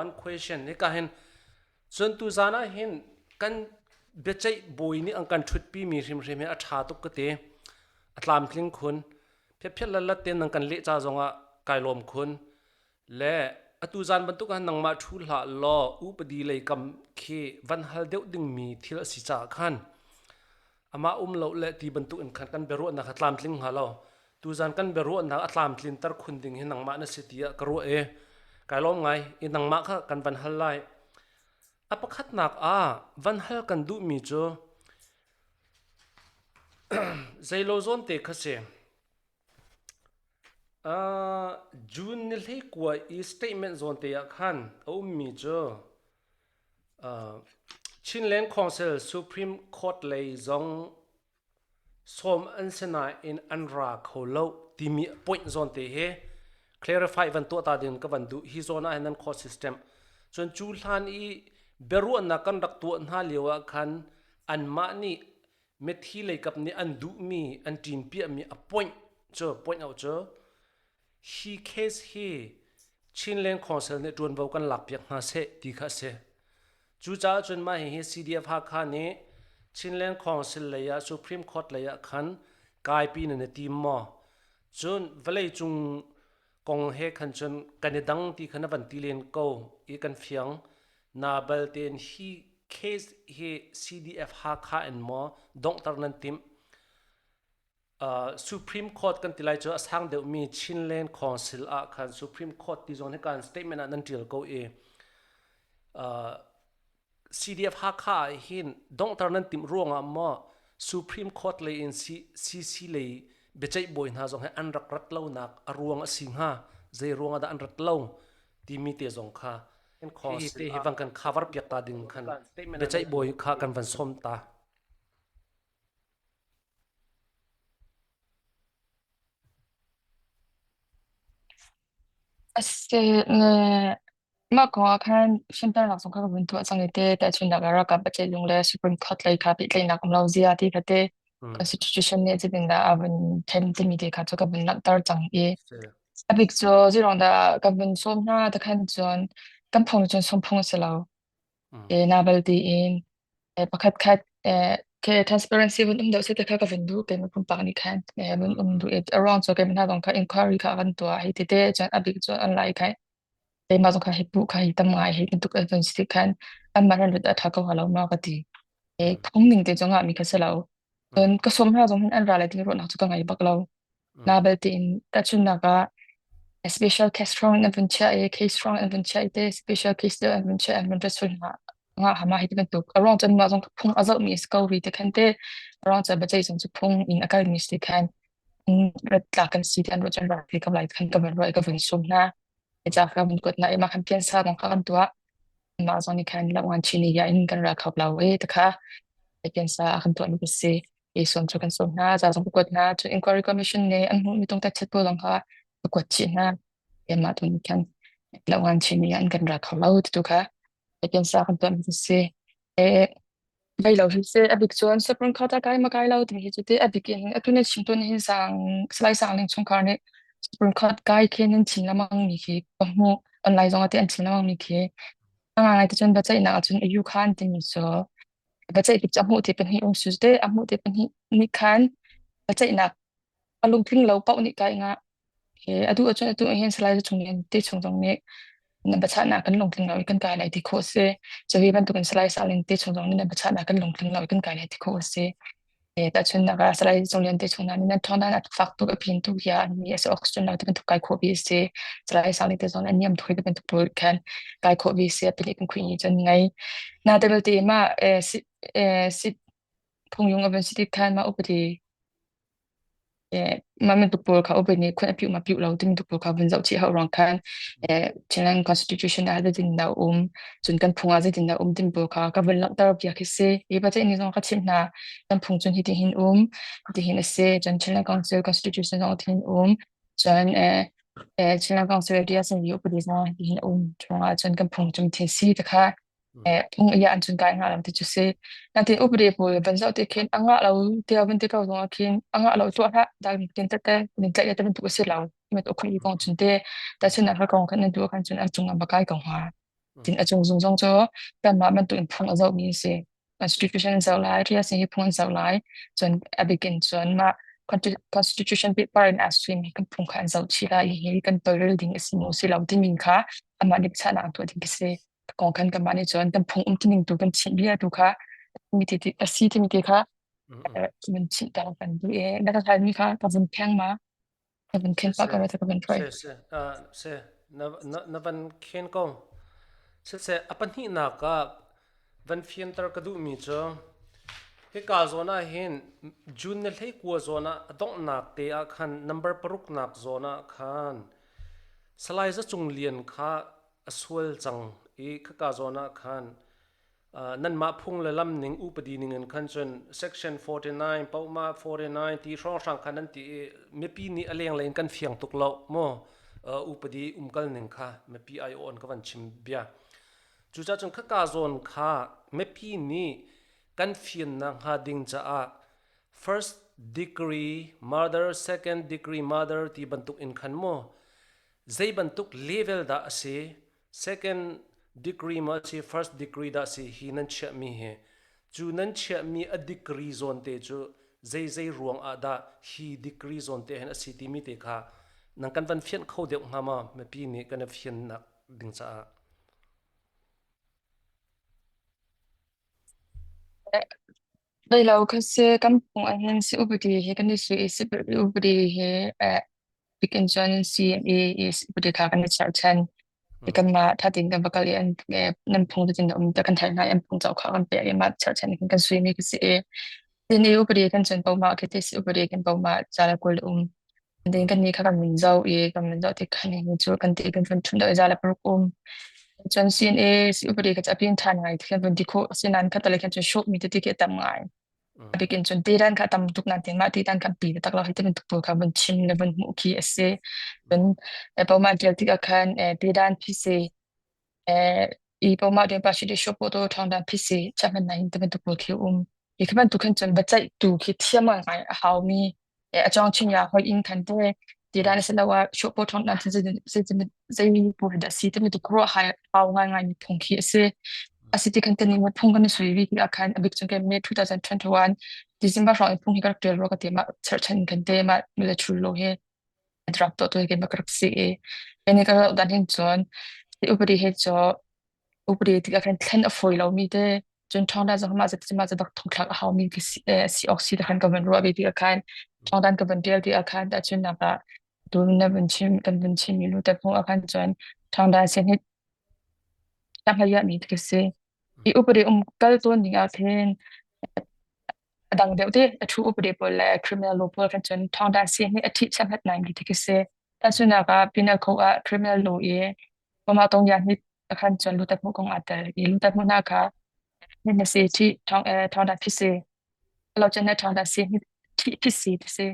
one question hika hin cun tuzaan ah hin kan biaceih bawi nih an kan ṭhutpi mi hrimhrim hi a ṭha tuk ka ti a tlamtling khun phiaphiat lalat tein nan kan leh ca zongah kai lawm khun Le atu zan bantuk ah nangmah ṭhu hlah law upadi lei kam khi van hal deuh dingmi thil a si caah khan amah um lo le ti bantuk in khan kan biaruahnak a tlamtling hnga lo. Tuzan kan biaruahnak a tlamtlinter khun ding hi nangmah na si tiah ka ruah i kai lawm ngai i nangmah kha kan van hal lai. A pakhatnak ah van hal kan duhmi cu zeilo zawn te kha si. June ni 19 i statement zawnte ah khan a ummi cu Chinland Council Supreme Court lei zong sawm an si nain an ra kho lo timi point zawnte hi clarify van tuah ta ding ka van duh. Hi zawn ah hin nan court system. Cun cu hlan i biaruahnak kan rak tuah hna lio ah khan anmah nih mithi leikap nih an duhmi an ṭinpiahmi a point cu point out cu hi case hi Chinland Council nih ṭuanvo kan lakpiak hna seh ti kha a si. Cucaah cun mah hihi CDF Hakha nih Chinland Council lei ah Supreme Court lei ah khan kaipi nan i tim maw? Cun vawleicung kong he khan cun kan i dang ti kha na van ti len ko i kan fiang. Na bal tein hi case hi CDF Hakha in maw donghter nan timh? Uh, Supreme Court kan ti lai cu a sang deuhmi Chinland Council ah khan Supreme Court ti zong hi kan statement ah nan tial ko i uh, CDF Hakha ah hin donghter nan timh ruangah maw Supreme Court lei in CC lei biaceih bawi hna zong hi an rak rat lonak a ruang a si hnga zei ruangah dah an rat lo timi te zong kha hi te hi van kan cover piak ta ding khan biaceih bawi kha kan van sawm ta. Ase Mah kong ah khan fimternak zong kha ka vun tuah cang i te tahchunhnak ah ralkap biaceihzung le Supreme Court lei kha pehtlaihnak um lo zia ti kha te Constitution nih zeitindah a vun then timi te kha cu ka vun langhter cang i a bik cu zeiruang dah ka vun sawm hna tikhan cun kan phung cun sawm phung a si lo. E na bal tiin pakhat khat ke transparency vun um deuh seh ti kha ka vun duh keimah pumpak nih khan vun um duh i a ruang cu keimah hna zong kha inquiry kha kan tuah hei ti te cun a bik cu online khan keimah zong kha hi puh kha hi tam ngai hi bantuk an vun si khan anmah ran lut a ṭha ko hnga lo ma ka ti. E phung ning te zong ah mi kha si lo. Cun ka sawm hna zong hin an ra lai timi ruahnak cu ka ngei bak lo. Na belte in tahchunhnak ah special case hrang in an vun chiah i case hrang an vun chiah i te special case deuh an vun chiah an vun rat hna nga hama hi ti bantuk a ruang cun mah zong phung a zohmi si ko ri te khan te a ruang cun biaceih zung cu phung in a kalmi si khan rat tlak kan si ti an ruah cun rak ti ka lai khan ka vun ruah i ka vun sum hna ca ka vun kuat na i mah khan piansa zong kha kan tuah mah zong nih khan lamngan chin ya in kan ra khop lo e ta kha piansa a kan tuah ni si i sawm cu kan sawm hna za zong ka kuat hna cun inquiry commission nih an hmuh mi tung tat chat pawl zong kha ka kuat chih hna mah tu nih khan lamngan chin ya in kan ra kho lo tu kha piansa kan tuah mi si e Vai lo hi seh a bik cun Supreme Court ah kai ma kai lo timi hi cu teh a bik in atu na chim tawn hin sang Salai Sang Ling chungkhar nih Supreme Court kai khi nan chim lengmang mi khi ka hmuh online zong ah teh an chim lengmang mi khi a ngai te cun biaceihnak ah cun EU khan timi cu biaceih tik cu a hmuh ti pahnih um su te a hmuh ti pahnih nih khan biaceihnak a lungtling lo paoh nih kai ngah Hi a duh ahcun atu ahhin Salai Za Cung Lian te chung zong nih na biachahnak kan lungtling lo i kan kai lai ti khawh a si. Cuvi bantukin Salai Sang Ling te chung zong nih na biachahnak kan lungtling lo i kan kai lai ti khawh a si. E, tahchunhnak ah Salai Za Cung Lian te chung hna nih nan ṭhawng dan a fak tuk a pin tuk ya an mi a si oxygen lo ti bantuk kai khawh bi a si. Salai Sang Ling te zong an niam tuk ti bantuk pawl khan kai khawh bi a si. A pin kan khui ni cun ngei. Na te belte ma eh, si, eh, si phungyung a van si ti khan ma upadi. Mah bantuk pawl kha upadi nih khun a piuh ma piuh lo timi pawl kha vun zoh chih hau ruang khan Chinland Constitution ah zeitin dah um cun kan phung ah zeitin dah um timi pawl kha ka vun langhter piak hi si. Hi paceih ni zong ka chimh hna kan phung cun hiti hin um hiti hin a si cun Chinland Council Constitution zong hin um cun Chinland Council DSNU upadi zong hiti hin um chungah cun kan phung cum thil si te kha phung iya an cun kai ngah lo ti cu si. Natin upadi pawl van zoh ti khin a ngah lo tiah van ti ko zong ah khin a ngah lo tuah hlah dal tin tete nin tlaih te bantuk a si lo. Met ukhun i kong cun te ta chun na kong khan nan tu khan cun a cung a bakai ko hnga. Tin a cung zung zong cu kanmah bantuk in phung a zoh mi si. Constitution an zoh lai, ria sin hi phung an zoh lai. Cun a bikin cun mah Constitution paper in aa suimi kan phung kha an zoh chih lai i hi kan tolrel ding a si maw si lo timi kha amah nih biachahnak an tuah ding a si. Kong khan kanmah nih cun kan phung um tining tu kan chimh bia tu kha mi ti a si timi ti kha kan chimh ta kan duh i na ka halmi kha ka vun pheng ma ka vun khen pa ka ka vun try. Se se se na na na van khen ko se se a pahnihnak ah van fianter ka duhmi cu hika zawn ah hin June ni hlei kua zawn ah a donghnak te ah khan number paruk nak zawn ah khan Salai Za Cung Lian kha a sual cang i khaka zawn ah khan nanmah phung le lam ning upadi ning in khan cun section 49 pauma 49 ti hrawnghrang khan nan ti i mipi nih a lenglei in kan fiang tuk lo mu upadi umkal ning kha mipi ai on ka van chim bia cucaah cun khaka zawn kha mipi nih kan fiannak hnga ding caah first degree murder second degree murder ti bantuk in khan mu Zei bantuk level dah a si? Second degree maw a si, first degree dah a si hi nan chiahmi hi. Cu nan chiahmi a degree zawn te cu zeizei ruang ah dah hi degree zawn te hin a si timi te kha nan kan van fianh kho deuh hnga maw mipi nih kan i fiannak ding caah. Nei lo kha si kan phung ah hin si upadi hi kan i sui i si upadi hi bikin cun CNA i upadi kha kan i cherhchan. I kanmah ṭha tein kan va kal i an nan phung cutin a um tiah kan theih hna i an phung cauk kha kan pek i mah cherhchan in kan suimi khi si i tin i upadi kan cun pohmah khi ti si upadi kan pohmah ca le 20 um. Then kan nih kha kan min zoh i kan min zoh tik khan hi cu kan ti kan vun ṭhum deuh i za le paruk um. Cun CNA si upadi kha cu a pin ṭhan ngai kan vun ti khawh asinain kha tale khan cun hrawh mi tete khi a tam ngai. A bik in cun tidan kha a tam tuk nain mah tidan kha pi taktak lo hi ti bantuk pawl kha vun chim le vun hmuh khi a si. Cun pohmah ṭial tikah khan tidan phisi i pohmah ding pa shi sho po to thong dan phisi chahman na hin ti bantuk pawl khi um. Hi khi bantuk khan cun biaceih tu khi thiam ngai a hau mi a cawng chin ya hoi in khan te ti dan se lawa sho po thong dan zei zei pu da si te mi tu kro hai hau ngai ngai mi phung khi ase asiti kan tani mo phung kan sui wi ki akhan abik chung ke May 2021 December rong phung hi ka tel ro ka te ma cherchan kan te ma le chul lo he draft to to ke ma krak si e ene ka dan hin chon upadi he cho upadi tik ah khan thlen a fawi lomi te cun ṭhawngdan zong mah zat mah zat bak thongthlak a haumi khi si, eh, si awk si te khan ka van ruah ve tik ah khan ṭhawngdan ka van ṭial tik ah khan tahchunhnak ah tu na vun chim kan vun chim mi lu te phung ah khan cun ṭhawngdan sin hi ta mi khi si i upadi um kal tawn ding ah khin a dang deuh te a thu upadi pawl le criminal law pawl khan cun ṭhawngdan sin hi a ṭhih chiamhat nai mi te khi si tahchunhnak ah penal code ah criminal law i Mah tong ya hi khan cun lutat hmuh kong aa tel i lutat hmuh hna kha na si thi thong thong dah phisi lo cun na thong dah si thi phisi ti si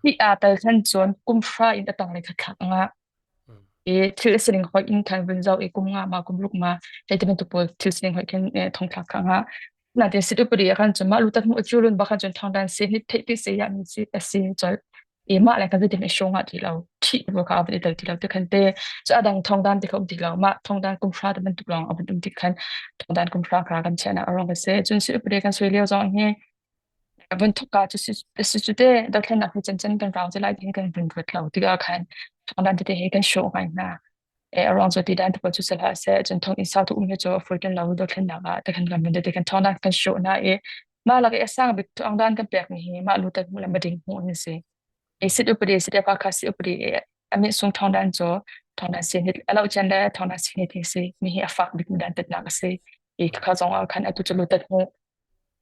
hi aa tel khan cun kum hra in a tang le kha thlak nga i thil sining hoi in khan vun zau i kum nga ma kum ruk ma hei ti bantuk pawl thil sining hoi khin thong thlak kha nga na tin sit upadi khan cun mah lutat hmuh cu lun ba khan cun thong dan si ni theih ti se ya mi si asi chol i mah le kan zeitin i hrawng ah ti lo ṭhih bu kha a van i tel ti lo ti khan te cu a dang thongdan ti kha um ti lo mah thongdan kum hra te bantuk lawng a van um ti khan thongdan kum hra kha kan chiahnak a ruang a si cun si upade kan sui lio zong hi vun thuk ka cu si cu te dothlennak hi chan chan kan rau te lai ti kan vun ruat lo tikah khan thongdan tete hi kan hrawh ngai hna e a ruang cu ti dan te cu sal ha se cun thong in sau tu um hi cu a full kan lo dothlennak ah te khan kan vun te kan thongdan kan hrawh na i Mah lak i a sang bik thawngdan kan pekmi hi mah lutat hmuh le mading hmuh an si. I sit upadi sit pa kha si upadi i amit sung thawngdan cu thawngdan si ni alo chen le thawngdan si ni thi si mi hi a fak bik mi dan tetnak a si. I kha zong ah khan atu cu lutat hmuh.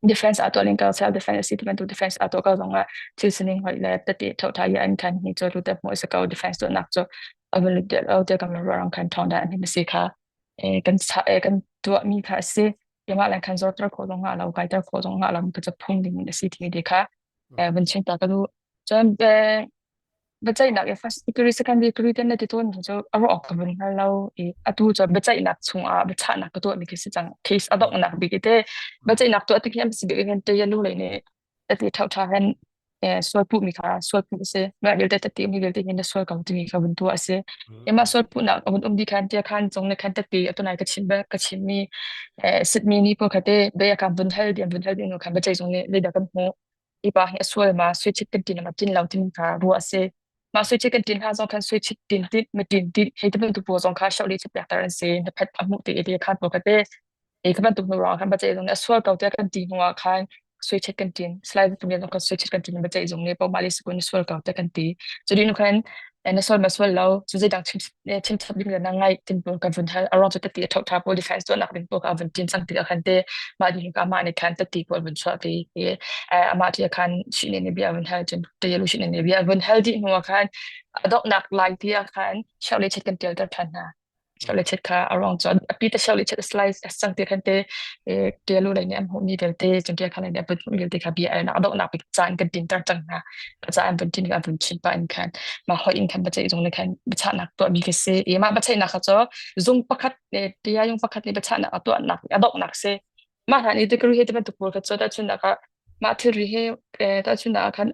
Defense aa tuah ning ka self defense a si ti bantuk defense aa tuah ko zongah thil sining hoih le tete ṭhoṭha i an khan hi cu tu hmuh a si ko defense tuahnak cu a van lut deuh lo tiah kan ruah khan ṭhawng dah an him a si kha kan kan tuahmi kha a si. Keimah le khan zorter khawh zong ah lo kaiter khawh zong ah lo ka ca phung ding in a si timi te kha van chim ta ka duh. Cun biaceihnak i first degree second degree te na ti tawn cu a ruah awk ka vun hngal lo i atu cu biaceihnak chungah biachahnak ka tuahmi khi si cang case a donghnak bik i te biaceihnak tuah tik hi an si bik hin te nu lei nih tati ṭha hen sual puh mi kha sual puh a si mah vialte tati mi vialte hin na sual ko timi kha vun tuah a si mah sual puhnak a vun um di khan tia khan cung ne khan tati atu nai ka chim ka chim mi sitmi ni pawl kha te be ka vun hal diam vun hal ding khan biaceih zung nih leidah kan hmuh i pa hi a sual ma sui chit kan tin ma tin lo tin kha ruah a si mah sui chit kan tin hna zong khan sui chit tin tin ma tin tin hei te bantuk pawl zong kha shoh li chit pek tar an si na phat a hmuh te i khan pawl kha te i kha bantuk hnu ruang khan baceih zung nih a sual ko tiah kan ti hnu ah khan sui chet kan tin slide tu zong kan sui chet kan tin baceih zung nih poma li sukun sual ko tiah kan ti cu ding khan na sual ma sual lo cu zeidang chim chim chap ding le na ngai tin pawl kan vun hal arong cu tati a tho tha pawl defense tuah nak ding pawl ka vun tin cang ti khan te mah ding ka mah nih khan tati pawl vun chuah ti amah ti khan shi ne ne bia vun hal cun te lu shi ne ne bia vun hal di hnu khan adok nak lai ti khan shau le chet kan tel ter than hna le chet kha a ruang cu a pi te le chet slice a sang te khan te te lu lei nih an hmuhmi vialte cun te khan nih an hmuhmi vialte kha bia a donghnak bik caan kan tin ter cang hna ka ca an vun tin an vun chin pa in khan mah hoi in khan baceih zung le khan biachahnak tuahmi ka si i mah biaceihnak kha cu zung pakhat le tia yung pakhat nih biachahnak a tuahnak a donghnak si mah hlan i degree he ti bantuk pawl kha cu tahchunhnak ah mah thilri he tahchunhnak ah khan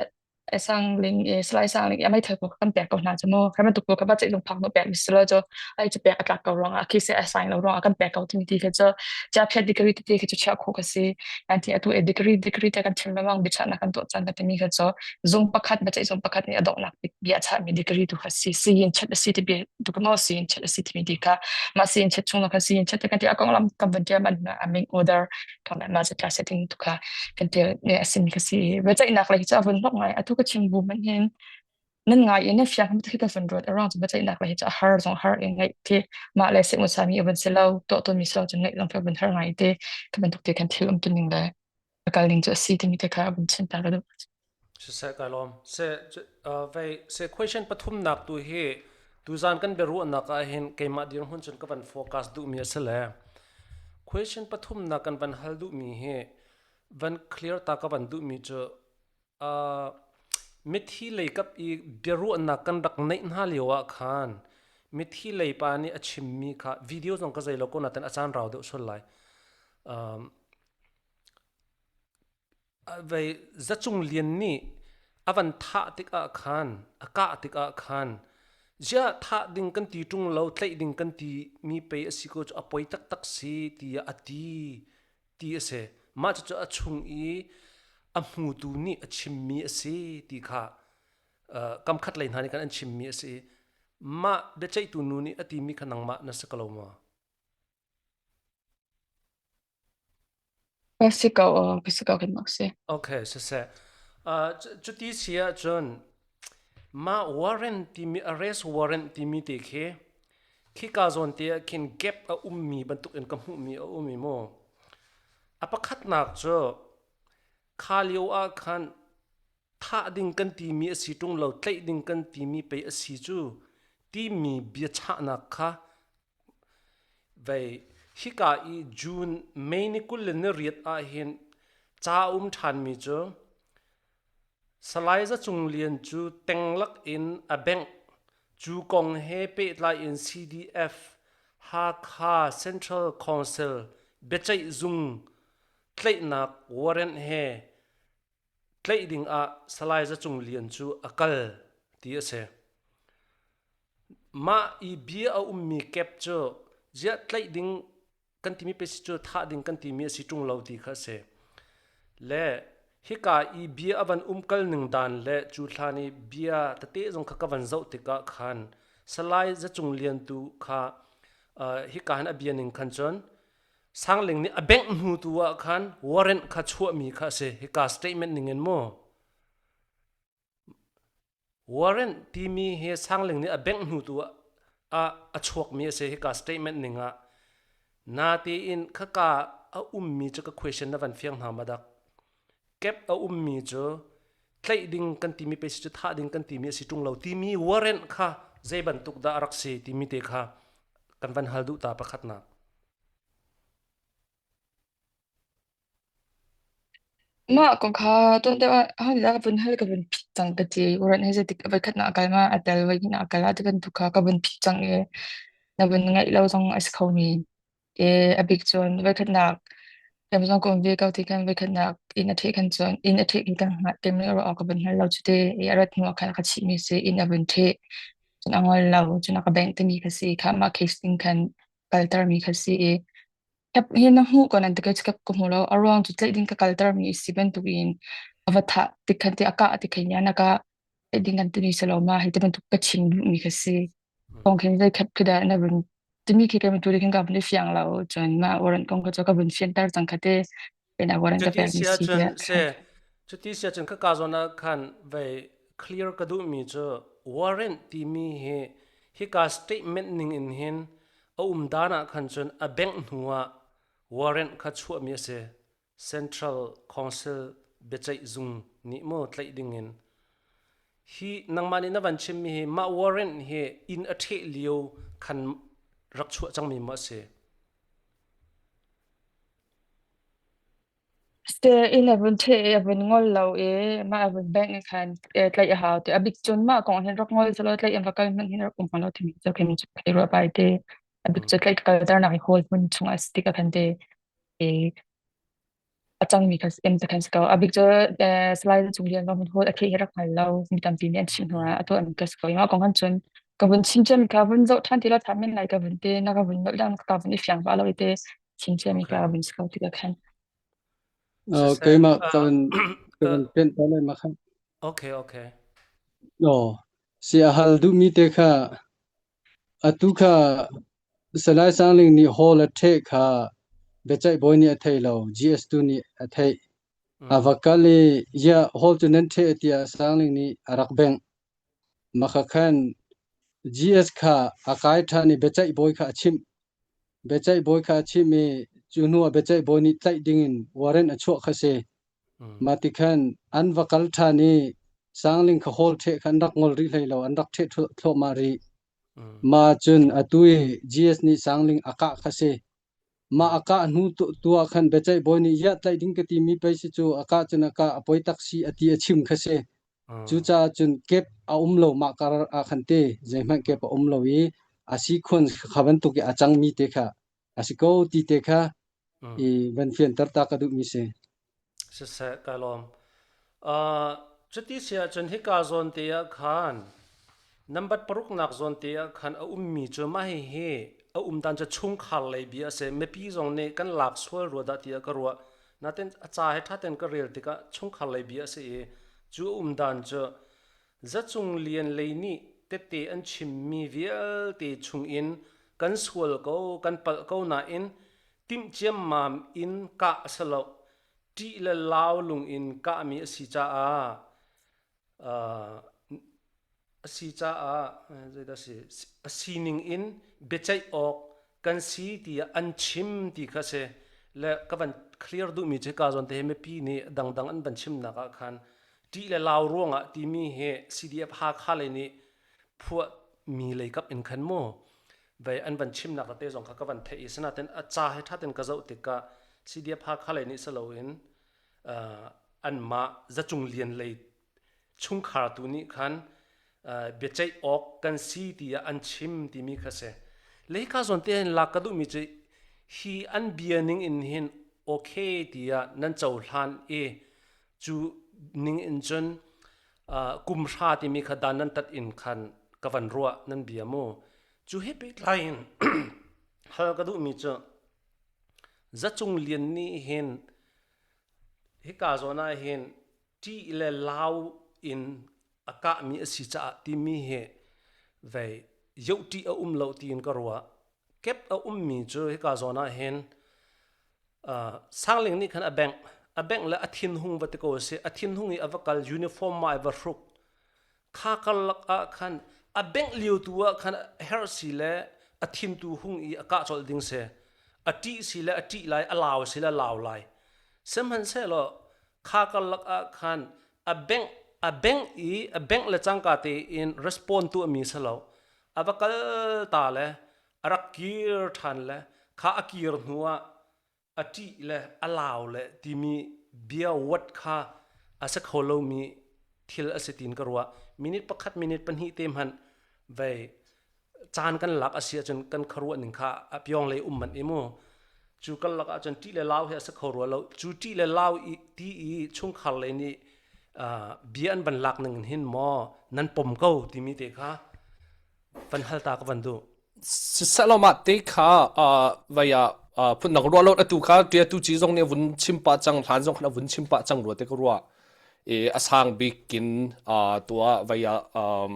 sang ling e salai sang ling amai thal ko kan pek ko hna chu mu kha bantuk ko ka ba lung phak no pek mi silo chu ai chu pek atlak ko rong a khi se a sign lo rong a kan pek ko timi ti kha chu cha phet degree ti khi chu cha kho ka si an ti atu e degree degree te kan thil lawang bicha na kan to chan ka timi kha chu zung pakhat ba chai zung pakhat ni adok nak bia cha mi degree tu kha si si yin chat si ti bi tu ka mo si yin chat si ti mi ti kha ma si yin chat chung kha si yin chat kan ti akong lam kam ban tia man aming order kan ma se class setting tu kha kan tel ne asin ka si biaceihnak lei cu a vun hlok ngai atu ka chim bu man hin nan ngai in na fiang khi ka vun ruat around cu biaceihnak lei cu a har zong har in ngaih khi mah le se musa mi vun si lo to to mi so cu ngaih zong vun har ngai te ka bantuk te kan thil um tu ning le kal ning cu a si timi te kha vun chim ta ka duh Siseh kai lawm. Se vei se question pathumnak tu hi tuzan kan biaruahnak ah hin keimah dirhmun cun ka van focus duhmi a si le question pathumnak kan van hal duhmi hi van clear ta ka van duhmi cu uh, mithi lei kap i biaruahnak kan rak neih hna lio ah khan mithi lei pa nih a chimmi kha video zong ka zei lo ko natin a caan rau deuh sual lai um, Vei Za Cung Lian nih a van thah tikah khan, a kah tikah khan, ziah thah ding kan ti ṭung lo, tlaih ding kan ti mi pei a si ko cu a poi taktak si tiah a ti ti a si. Mah cucu a chung i a hmutu nih a chimmi a si ti kha uh, kam khat lei hna nih khan an chimmi a si. Mah biaceihtu nu nih a timi kha nangmah na si ko lo maw? Ka si ko ka si ko kan mak si. Okay, siseh. Uh, cuti si ahcun mah warrant timi arrest warrant timi te khi khika zawn te ah khin gap a ummi bantuk in ka hmuhmi a um i mu. A pakhatnak cu kha lio ah khan thah ding kan timi a si ṭung lo tlaih ding kan timi pei a si cu timi biachahnak kha Vei, hika i June May ni 28 ahhin ca a um ṭhanmi cu Salai Za Cung Lian cu tenglak in a bengh. Cu kong he pehtlai in CDF Hakha Central Council biaceih zung tlaihnak warrant he tlaih ding ah Salai Za Cung Lian cu a kal ti a si. Mah i bia a ummi kep cu ziah tlaih ding kan timi pe si cu thah ding kan timi a si ṭung lo ti kha a si. Le hika i bia a van umkal ning dan le cu hlan i bia tete zong kha ka van zoh tikah khan Salai Za Cung Lian tu kha uh, hika hin a bia ning khan cun Sangling nih a bengh hnu tu ah khan warrant kha chuahmi kha a si. Hika statement ning in mu. Warrant timi hi Sangling nih a bengh hnu tu ah a chuakmi a si. Hika statement ning ah. Natein khaka a ummi cu ka question na van fiang hna ma dak. Kep a ummi cu tlaih ding kan timi pe si cu thah ding kan timi a si ṭung lo timi warrant kha zei bantuk dah a rak si timi te kha kan van hal duh ta pakhatnak. Mah kong kha tuan deuh ah ho nih dah ka vun hal ka vun phit cang ka ti. Warrant hi zeitik voikhat nak a kal ma a tel voihnih nak a kal ah ti bantuk kha ka vun phit cang i na vun ngaih lo zong a si kho men. I a bik cun voikhatnak kan zong ka um ve ko ti khan voikhatnak inn a ṭheh khan cun inn a ṭheh khi kan hngalh tem ruah awk ka vun hngal lo cu ti i a rat hnu ah khan a ka chihmi si inn a vun ṭheh cun a ngol lo cun a ka bengh timi kha si kha mah case ding khan kaltermi kha si i hi na hmuh ko nan ti ka ka hmu lo a ruang cu tlaih ding ka kaltermi si bantukin a va thah tik khan ti a kah ti khan na ka tlaih ding kan timi si lo ma hi ti bantuk ka chim duhmi kha si. Kong khin zei khat khi dah na vun timi khi kan tu khin ka vun i fiang lo cun mah warrant kong kha cu ka vun fianter cang kha te ina warrant ka Cuti pek mi si si ahcun tiah se cuti si ahcun khaka zawn ah khan vei clear ka duhmi cu warrant timi hi hika statement ning in hin a um dan ah khan cun a bengh hnu ah warrant kha chuahmi a si. Central Council biaceih zung nih maw tlaih ding in hi nangmah nih na van chimmi hi mah warrant hi inn a ṭheh lio khan rak chuah cangmi maw a si? Ste in a vun ṭheh i a vun ngol lo i mah a vun bengh i khan eh, tlaih a hau ti. A bik cun mah kong hin rak ngol selaw tlaih in va kal hmanh hin rak um hnga lo timi cu khin cu thei rua pai te. A bik cu tlaih ka kalternak i hall hmun chungah a si tik ah khan te i a cangmi kha em te khan si ko. A bik cu eh, Salai Cung Lian Vang hall a theh hi rak hngal lo. Mi tampi nih an chimh hnu ah a tuah mi ka si ko. Mah kong han cun ka vun chim ciami kha vun zoh ṭhan ti la ṭha men lai ka vun te na ka vun nolh dang ka vun i fiang vah lo i te chim ciami Okay. ka vun si ko tikah khan. Uh, Siseh, keimah uh, ka van ka uh, van pen ta lai ma kha. okay, okay. No, si a hal duhmi te kha atu kha Salai Sangling nih hall a ṭheh kha biaceih bawi nih a thei lo, GS2 nih a theih. A Mm, va kal i yeah, hall cu nan ṭheh tiah Sangling nih a rak bengh. Maka khan GS kha a kai ṭhan i biaceih bawi kha a chimh. Biaceih bawi kha a chimh i cu hnu ah biaceih bawi nih tlaih dingin warrant a chuah kha si. mm, Mah ti khan an va kal ṭhan i Sangling kha hall ṭheh kha an rak ngol rih hlei lo, an rak ṭheh thluahmah rih. mm, Mah cun atu i GS nih Sangling a kah kha si. Mah mm, a kah hnu tu ah khan biaceih bawi nih iah tlaih ding ka timi pei si cu a kah cun a kah a poi tak si a ti a chim kha si. mm, Cucaah cun kep a um lo mah kar ah khan te zeihmanh kep a um lo i a si khun kha bantuk i a cangmi te kha a si ko ti te kha mm. i van fianter ta ka duhmi si. Siseh, ka lawm. Uh, cuti si ahcun hika zawn te ah khan number paruknak zawn te ah khan a ummi cu mah hihi a um dan cu chungkhar lei bia a si. Mipi zong nih kan lak sual rua dah tiah ka ruah. Natin a ca he ṭha tein ka rel tikah chungkhar lei bia a si i cu a um dan cu Zacung lian lei nih tette an chimmi vialte chungin kan sual ko, kan palh ko nain timh ciammam in kah a si lo. Ṭih le lau lung in kahmi a si caah uh, a si caah zeidah si a sining in biaceih awk kan si tiah an chim ti kha si le ka van clear duhmi cu ka zawn te hi mipi nih dangdang an van chimnak ah khan ṭih le lau ruangah timi hi CDF Hakha lei nih phuah mi lei kap in khan mu vei an van chimnak te zong kha ka van theih i sinain a ca he ṭha ten ka zoh tikah CDF Hakha lei nih si loin uh, anmah zacung lian lei chungkhar tu nih khan uh, biaceih awk kan si tiah an chim timi kha si leika zawn te hin lak ka duhmi cu hi an bia ning in hin okay tiah nan cohlan i cu ning in cun uh, kum hra timi kha dan nan tat in khan ka van ruah nan bia mu cu he pehtlai in hal ka duhmi cu zacung lian nih hin hika zawn ah hin ṭih le lau in a kahmi a si caah timi hi vei yohṭih a um lo tiin ka ruah kep a ummi cu hika zawn ah hin uh, Sangling nih khan a bengh a bengh le a thinhung va ti ko si a thinhung i a va kal uniform ma ai va hruk kha karlak ah khan a bengh lio tu ah khan herh si le a thin tu hung i a kah colh ding si a ṭih si le a ṭih lai a lau si le a lau lai sihmanhsehlaw. Kha karlak ah khan a bengh a bengh i a bengh le cangka tein respond tuahmi si lo. A va kal ta le a rak kir ṭhan le kha a kir hnu ah a ṭih le a lau le timi bia wat kha a si kho lomi thil a si tiin ka ruah. Minute pakhat minute pahnih te hmanh vei caan kan lak a si ahcun kan khuaruah ning kha a pyawng lei um manh i mu. Cu kan lak ahcun ṭih le lau hi a si kho rua lo. Cu ṭih le lau i ti i chungkhar lei nih bia an van lak ning hin maw nan pom ko timi te kha van hal ta ka van duh. Siseh mah te kha vai ah phundang ruah lo atu kha tia tu ci zong nih a vun chim pah cang hlan zong khan a vun chim pah cang rua te ka ruah i a sang bik in tua vai ah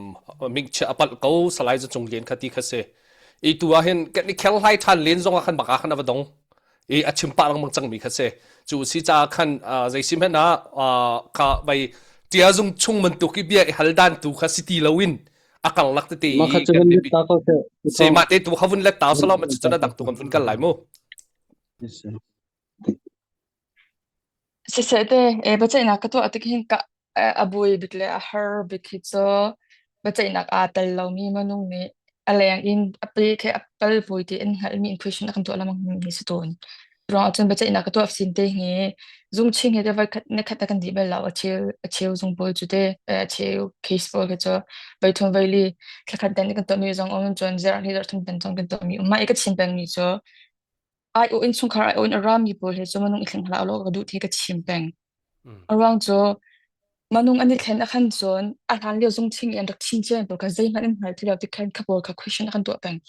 mingchia a palh ko salai za cung lian kha ti kha si i tu ah hin kan i khel hlai than len zong ah khan baka khan a va dong i a chim pah lengmang cangmi kha si cu si caah khan zei sim hen ah kha vai tia zung chung bantuk i bia i hal dan tu kha si ti loin a karlak tete Mah kha i cu kan van let biapi ta ko seh. se mah te tu kha vun let ta salo ma cu na dang tu kan vun kal lai mu Siseh te, e biaceihnak ka tuah tik hin ka a buai bik le a har bik hi cu biaceihnak aa tel lomi minung nih a leng in a pe khi a pal pui ti in hngalhmi in question a kan tuah lengmang mi si tawn. Ruang ahcun biaceihnak ka tuah sin te hi zung ching hi te voi khat ne khat a kan dih bal lo a cheu a cheu zung pawl cu te a cheu case pawl khi cu voi thum voi li thla khat dan kan tuahmi zong um cun zarh hnih zarh thum dan zong kan tuahmi um mah i ka chim pengmi cu ai u innchungkhar ai u in a rami pawl he cu minung i thleng hlah law ka duh ti ka chim peng. A ruang cu minung an i thlen a khan cun a hlan lio zung thing i an rak chim cia pawl kha zeihmanh an hngal ti lo ti khan kha pawl kha question a kan tuah peng.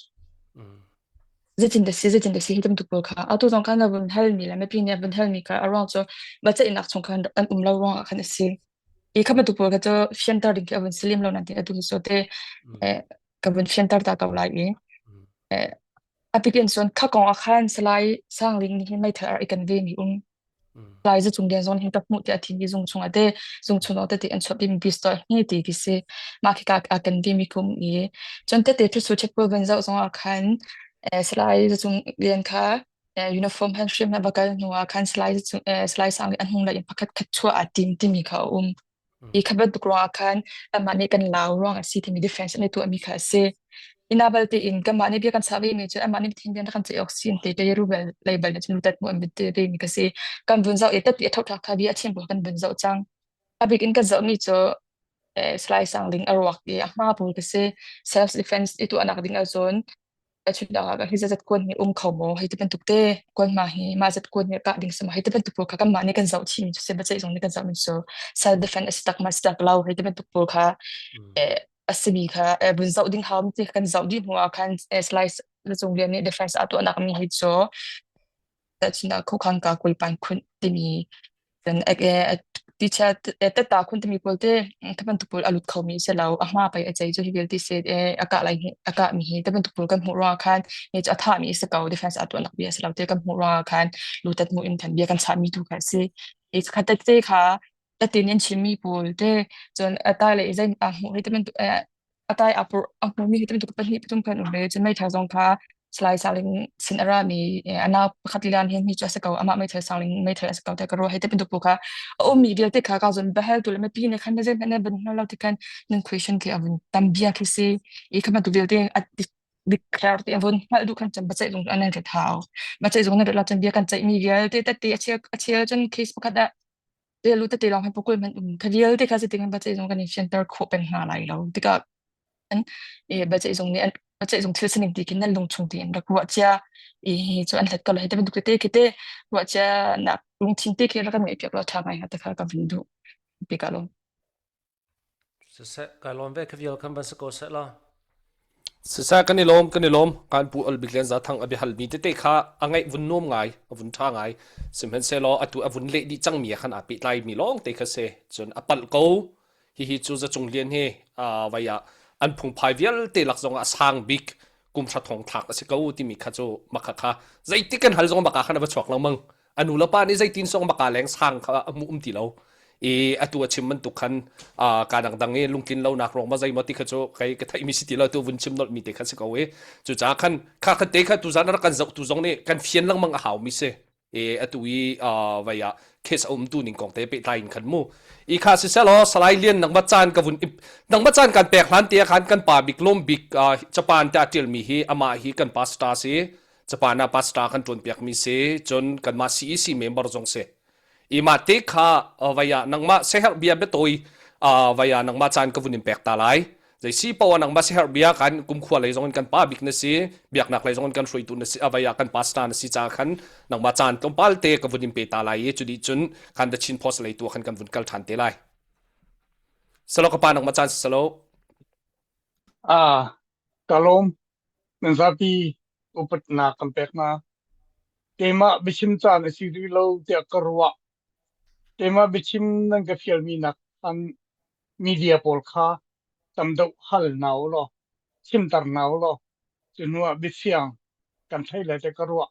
Zeitin dah si zeitin dah si hi bantuk pawl kha atu zong khan na vun halmi le mipi nih an vun halmi kha a ruang cu biaceihnak chung khan an um lo ruangah khan a si. I kha bantuk pawl kha cu fianter ding khi a vun si lem lo nan ti atu hi cu te eh, ka vun fianter ta ko lai i eh, A pikin cun kha kong ah khan Salai Sang Ling nih hin meithal a rak i ken ve mi um. Salai Za Cung Lian zong hin ka hmuh tiah a thimi zung chung ah te zung chung lawng tete an chuahpi mi pistol hme ti khi si. Mah khi ka a ken ve mi kum i cun tete thusu checkpoint van zoh zong ah khan eh, Salai Za Cung Lian kha eh, uniform han hriam he va kal hnu ah khan Salai Za Cung eh, Salai Sang Ling an hung lei in pakhat khat chuah aa tim timi kha a um. I kha bantuk ruangah khan anmah nih kan lau ruang a si timi defense an i tuahmi kha a si. Ina balte in kanmah nih bia kan chah vemi cu anmah nih Pathian bia kan ceih awk si an ti te rubel leibel nih cun lutat mu an te vemi ka si. Kan vun zoh i tati a thotha kha bia a chim kan vun zoh cang. A bik in kan zohmi cu eh, Salai Sang Ling a ruak i a hma pawl ka si. Self defense i tuahnak ding ahcun Tahchunhnak ah hi zat kuan hi um kho maw hei ti bantuk te kuan ma hi mah zat kuan hi kah ding sama hei ti bantuk pawl kha kanmah nih kan zoh chih mi cu biaceih zong nih kan zoh mi cu self defense a si tak ma si tak lo hei ti bantuk pawl kha eh, a simi kha eh, vun zoh ding hau ti kan zoh dih hnu ah khan eh, slice cung lian nih defense a tuahnak mi hi cu Tahchunhnak khuakhang ka kulpan khunh timi cun teacher tetta khun timi pawl te tha bantuk pawl a lut khomi si lo a hma pei a cei cu hi vialte se a kah lai a kah mi hi te bantuk pawl kan hmuh ruangah khan ni cu a thah mi si ko defense a tuahnak bia si lo te kan hmuh ruangah khan lutat mu in than bia kan chah mi tu kha si i kha te kha tatin in chimmi pawl te cun a tai le zei a hmuh hi te bantuk a tai a pur a hmumi hi bantuk pahnih pathum kan um ve cun meithal zong kha Salai Saling sin a rami a nau pakhat lian hin hi cu a si ko amah meithal Saling meithal a si ko te ka ruah hei te bantuk bu kha a ummi vialte kha ka zon bahel tu le mipi ne khan na zei hmanh ban hna lo ti khan nan question khi a vun tam bia khi si i kha bantuk vialte a dik kher ti a vun hngalh duh khan cun baceih zung an rat hau baceih zung na rat la cun bia kan ceih mi vialte tete a chel a chel cun case pakhat ah te lu tete lawng hi pukul man um kha vialte kha siting in baceih zung kan in fianter khawh peng hna lai lo tikah an e baceih zung nih an baceih zung thil sining ti khin nan lung chung tein rak ruah cia i hi cu an hlat ko lai te bantuk te khi te ruah cia nak lungthin te khi rak kan ngeih piak lo tha ngai ha te kha ka vun duh pi ka lawm Siseh, kai lawm ve kha vial khan van si ko seh la. Siseh kan i lawm kan i lawm kan pu Al Bik Lian Za Thang a biahal mi tete kha a ngaih vun nuam ngai a vun tha ngai sihmanhsehlaw atu a vun leh dih cang mi khan aa pehtlai mi lawng te kha si cun a palh ko hihi cu Za Cung Lian hi vai ah an phungphai vialte lak zong ah sang bik kum hra thong thlak a si ko timi kha cu makha kha zeitik kan hal zong maka khan a va chuak lengmang a nu le pa nih zeitin song baka leng sang kha a hmu um ti lo i atu a chim bantuk khan ka dangdang i lungtlin lonak ruang ma zei maw ti kha cu kai ka theih mi si ti lo tu vun chim nolh mi te kha si ko i cucaah khan kha kha te kha tu zan rak kan zoh tu zong nih kan fian lengmang a hau mi si. E atu i vai ah case a um tu ning kong te pehtlai in khan mu. I kha si selaw Salai Lian nangmah caan ka vun nangmah caan kan pek hlan te khan kan pa bik lom bik Japan te a tial mi hi amah hi kan pastor si Japan ah pastor kan tuan piak mi si cun kanmah CEC member zong si. Ima te kha vaya nangmah seher bia biatawi vaya nangmah caan ka vun in pek ta lai. Zei si poah nangmah seher bia kan kumkhua lei zong in kan pa bik na si biaknak lei zong in kan hruaitu na si avaya kan pastor na si ca khan nangmah caan tlawmpal te ka vun in pe ta lai i cu dih cun khan the Chin Post lei tu khan kan vun kal than te lai. Salo ka pa nangmah caan si salo. Ah, ka lawm. Nan zapi upatnak kan pek hna. Keimah biachim caan a si rih lo tiah ka ruah. Keimah biachim nan ka fialmi nak khan media pawl kha tam deuh hal hna u law, chimter hna u law, cu hnu ah biafiang kan theih lai tiah ka ruah.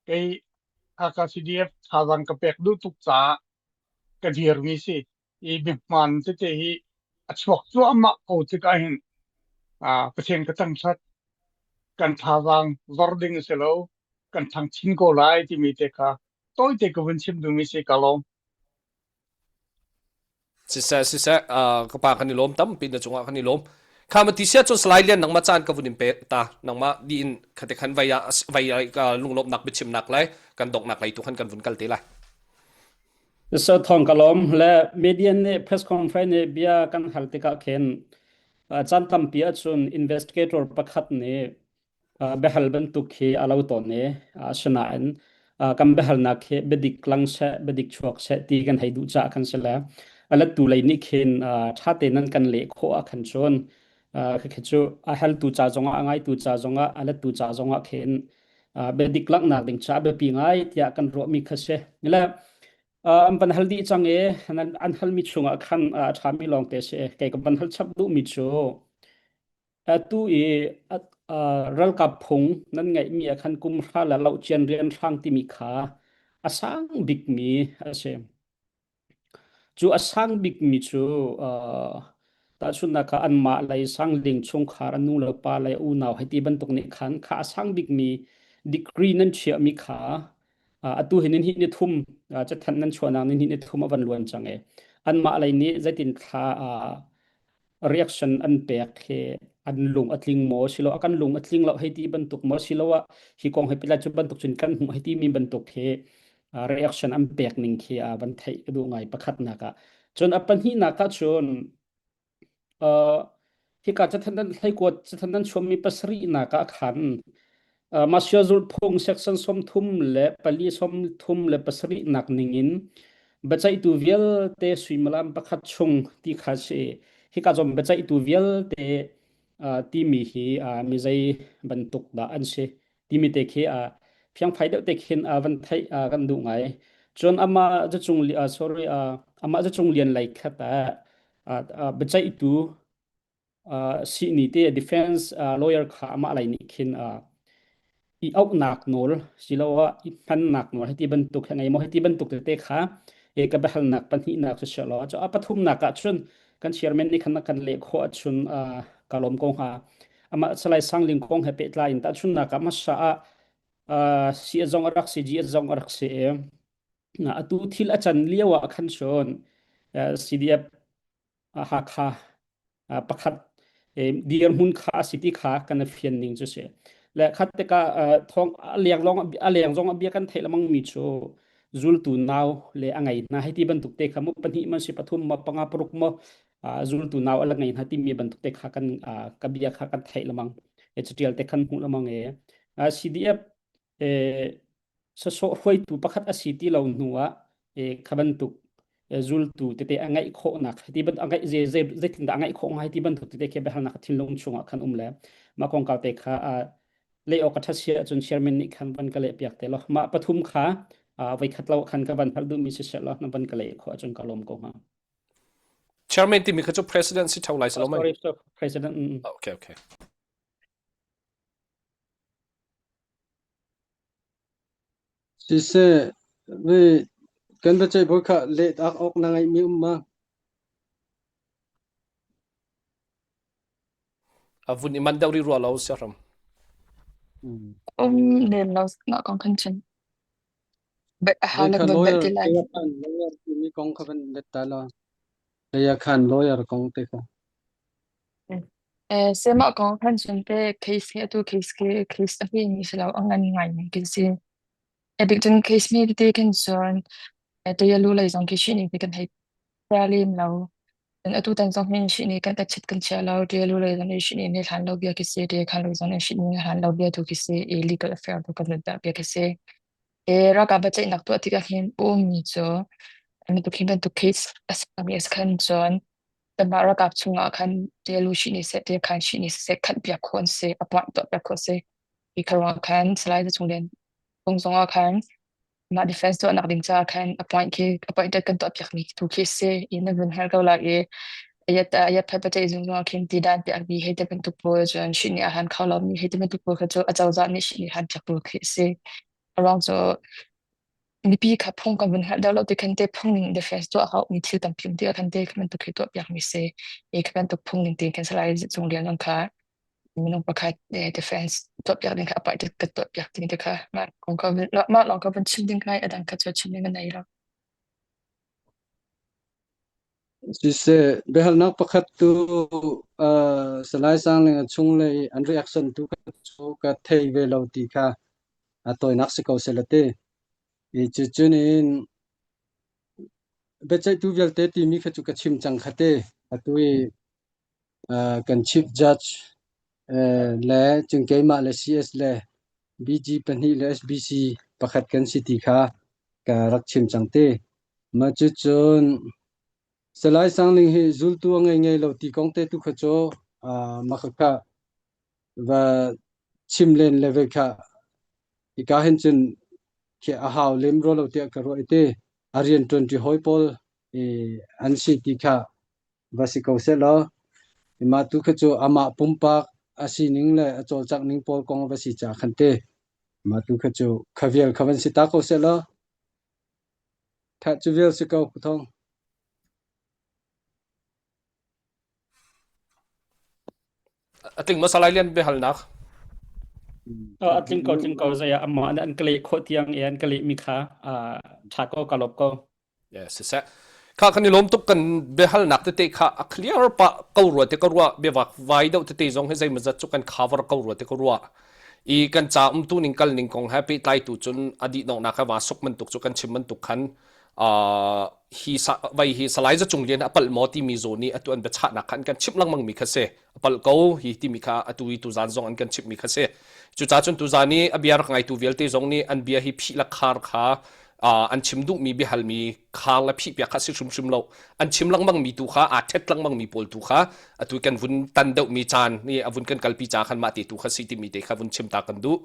Kei Hakha CDF thazaang ka pek duh tuk caah ka dirmi si. Hi biahmaan tete hi a chuak cuahmah ko tikah hin ah Pathian ka thangṭhat. Kan thazaang zor ding a si lo. Kan ṭhang chin ko lai timi te kha tawite ka vun chim duhmi si ka lawm. Siseh siseh ka pa kan i lawm tampi na cungah kan i lawm. Kha ma ti sia cun Salai Lian nangmah caan ka vun in pe ta nangmah di in khate khan vai ah vai lunglawmhnak biachimnak lai kan donghnak lei tu khan kan vun kal te lai. So thong ka lawm le media nih press conference nih bia kan hal tikah khin caan tampi ahcun investigator pakhat nih biahal bantuk khi a lo tawn i asinain kan biahalnak hi biadik lang seh biadik chuak seh ti kan hei duh caah kan si le a lettu lei nih khin ṭha tein nan kan leh khawh ah khan cun khi cu a haltu ca zongah a ngaitu ca zongah a lettu ca zongah khin biadik langhnak ding caah biapi ngai tiah kan ruahmi kha si. Le an van hal dih cang i an halmi chungah khan a ṭhami lawng te si. Kei ka van hal chap duhmi cu atu i ralkap phung nan ngeihmi ah khan kum hra le lohcian rian hrang timi kha a sang bikmi a si. Cu a sang bikmi cu tahchunhnak ah anmah lei sangling chungkhar an nu le pa lei unau hei ti bantuk nih khan kha a sang bikmi degree nan chiahmi kha atu hi nin hi ni thum cathanh nan chuahnak nin hi ni thum a van luan cang i anmah lei nih zeitin thla reaction an pek hi an lung a tling maw silo a kan lung a tling lo hei ti bantuk maw silo ah hi kong he pila cu bantuk cun kan hmuh hei ti mi bantuk hi reaction an pek ning khi a van theih ka duh ngai pakhat nak ah cun a pahnihnak ah cun hika cathan dan hleikuat cathan dan chuammi pasarih nak ah khan Masya zulhphung section 34 37 nak ningin biaceihtu vialte suimilam pakhat chung ti kha si. Hika zong biaceihtu vialte timi hi mi zei bantuk dah an si timi te khi fiangfai deuh te khin van theih kan duh ngai. Cun amah zacung sorry amah zacung lian lei khat ah biaceihtu sihni te defense lawyer kha amah lei nih khin i auhnak nawl siloah i hmannak nawl hiti bantuk he ngei maw hiti bantuk tete kha e ka biahalnak pahnihnak cu sia law cu a pathumnak ah cun kan chairman nih khan kan leh khawh ahcun ka lawm ko hnga amah Salai Sangling kong he pehtlai in tahchunnak ah hmasa ah si zong a rak si G zong a rak si i atu thil a can lio ah khan cun CDF Hakha pakhat dirhmun kha a si ti kha kan i fian ning cu si. Le khat tikah thawng a leng lawng a leng zong a bia kan theih lemang mi cu zultu nau le a ngei hna hei ti bantuk te kha mu pahnih man si pathum ma panga paruk mo zultu nau a la ngei hna timi bantuk te kha kan ka bia kha kan theih lemang e catial te khan hmuh lemang e CDF sasawh hruaitu pakhat a si ti lo hnu ah kha bantuk zultu tete a ngeih khawhnak ti ban a ngeih zeitindah a ngeih khawh ngai ti bantuk tete khi biahalnak thinlung chungah khan um le mah kongkau te kha lei awk a ṭhat si ahcun chairman nih khan van ka leh piak te law mah pathum kha voi khat lo khan ka van hal duhmi si seh law na van ka leh khawh ahcun ka lawm ko hnga. Chairman timi kha cu president si ṭheo lai si lo mei? Sorry, president. Okay, okay. Siseh, vi kan biaceih bawi kha let ak awk na ngeihmi um ma? A vun i man deuh rih rua lo siahram. Um lem lo na kong kan chim. A hau Vei na kha ka van belh lawyer ti lai. Khan lawyer timi kong kha van let ta la. Laya khan lawyer kong te kha. Eh, sema kong khan chun te case hi atu case ke case a hi mi silo a ngan ngai mi khi si. E bik cun case mi tete khin cun eh, te lu lei zong khi shi ni ti kan hei pra lem lo. Cun atu tan zong hin shi ni kan ta chit kan chia lo. Te lu lei zong ni shi ni ni hlan lo bia khi si. Te khan lei zong ni shi ni hlan lo bia tu khi si. E legal affair tu kan ta bia khi si. E ralkap biaceihnak tuah tikah hin ummi cu bantuk hi bantuk case a sermi a si khan cun kanmah ralkap chungah khan ṭialu shih ni seh, ṭiakhan shih ni seh khanh piak khawh an si, appoint tuah piak khawh a si. Hi kha ruangah khan Salai Za Cung Lian kong zongah khan mah defense tuahnak ding caah khan appoint khi appointed kan tuah piakmi tu khi a si. I na vun har ko lai i ayat ayat phat paceih zung zongah khin ti dan piakmi hei ti bantuk pawl cun shih nih a han kho lomi hei ti bantuk pawl kha cu acozah nih shih nih han piak tu khi a si. A ruang cu mipi kha phung kan vun hngalh deuh lo ti khan te phung ning defense tuah hau mi thil tampi um ti khan te kha bantuk hi tuah piak mi si. I kha bantuk phung ning ti khan salai cung lian zong kha minung pakhat defense tuah piak ding kha apai ka tuah piak ding te kha mah kong kha mah lawng ka vun chim ding kai adang kha cu chim ding ka nei lo. Siseh, biahalnak pakhat tu uh, Salai Sangling a chunglei an reaction tu kha cu ka thei ve lo ti kha a tawinak si ko seh la ti. I cucun in biaceihtu vialte timi kha cu ka chim cang kha te. Atu i uh, kan chief judge uh, le cun keimah le CS le BG pahnih le SBC pakhat kan si ti kha ka rak chim cang te. Mah cucun Salai Sangling hi zultu a ngei ngei lo ti kong te tu kha cu uh, mah kha va chim len le ve kha hika hin cun khi a hau lem rua lo tiah ka ruah i te a rian ṭuanṭi hawi pawl i an si ti kha va si ko seh law mah tu kha cu amah pumpak a sining le a cawlcangh ning pawl kong va si ca khan te mah tu kha cu kha vial kha van si ta ko seh law tha cu vial si ko Pu Thawng. A tling maw Salai Lian biahalnak? A tling ko tling ko zei ah amah an ka leh khawh tiang i an ka leh mi kha ṭha ko ka lawp ko. Yes, siseh. Kha kan i lawm tuk kan biahalnak tete kha a clear pah ko rua te ka ruah biavak vai deuh tete zong hi zeimawzat cu kan cover ko rua te ka ruah. I kan ca umtu ning kal ning kong he pehtlai tu cun a dih donghnak he va suk bantuk cu kan chim bantuk khan uh, hi sa, vai hi Salai Za Cung Lian a palh maw timi zawn i atu an biachahnak kha an kan chimh lengmang mi kha si. A palh ko hi timi kha atu i tuzan zong an kan chimh mi kha si. Cucaah cun tuzan i a bia rak ngaitu vialte zong nih an bia hi phih le khar kha uh, an chim duhmi biahalmi khar le phih piak kha si hrimhrim lo. An chim lengmang mi tu kha aa ṭhet lengmang mi pawl tu kha atu kan vun tan deuhmi caan ni a vun kan kalpi ca khan mah te tu kha si timi te kha vun chim ta kan duh.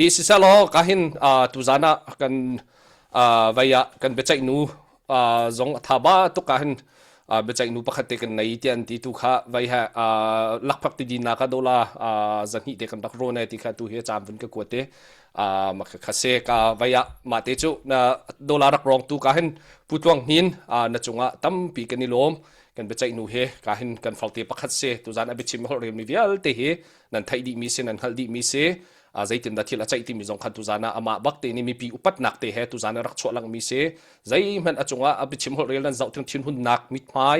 I siselaw ka hin uh, tuzan ah kan uh, vai ah kan biaceih nu uh, zong a tha ba tuk ah hin uh, biaceih nu pakhat te kan nei ti an ti tu kha vai ha uh, lakphak ti din na ka dola uh, zahnih te kan rak ro ne ti kha tu hi cam vun ka kuat te uh, ma kha se ka vai ah ma te chu na dola rak rong tu ka hin pu tluang hnin uh, na chungah tampi kan i lawm kan biaceih nu he ka hin kan falte pakhat se tu zan a biachim hol rel mi vialte hi nan theih dih mi si nan hngalh dih mi si zeitindah thil a ceih timi zong khan tuzan ah amah bak te nih mipi upatnak te he tuzan ah rak chuah langmi si zeihmanh a cungah a biachim holh rel nan zoh thing thinhunnak mithmai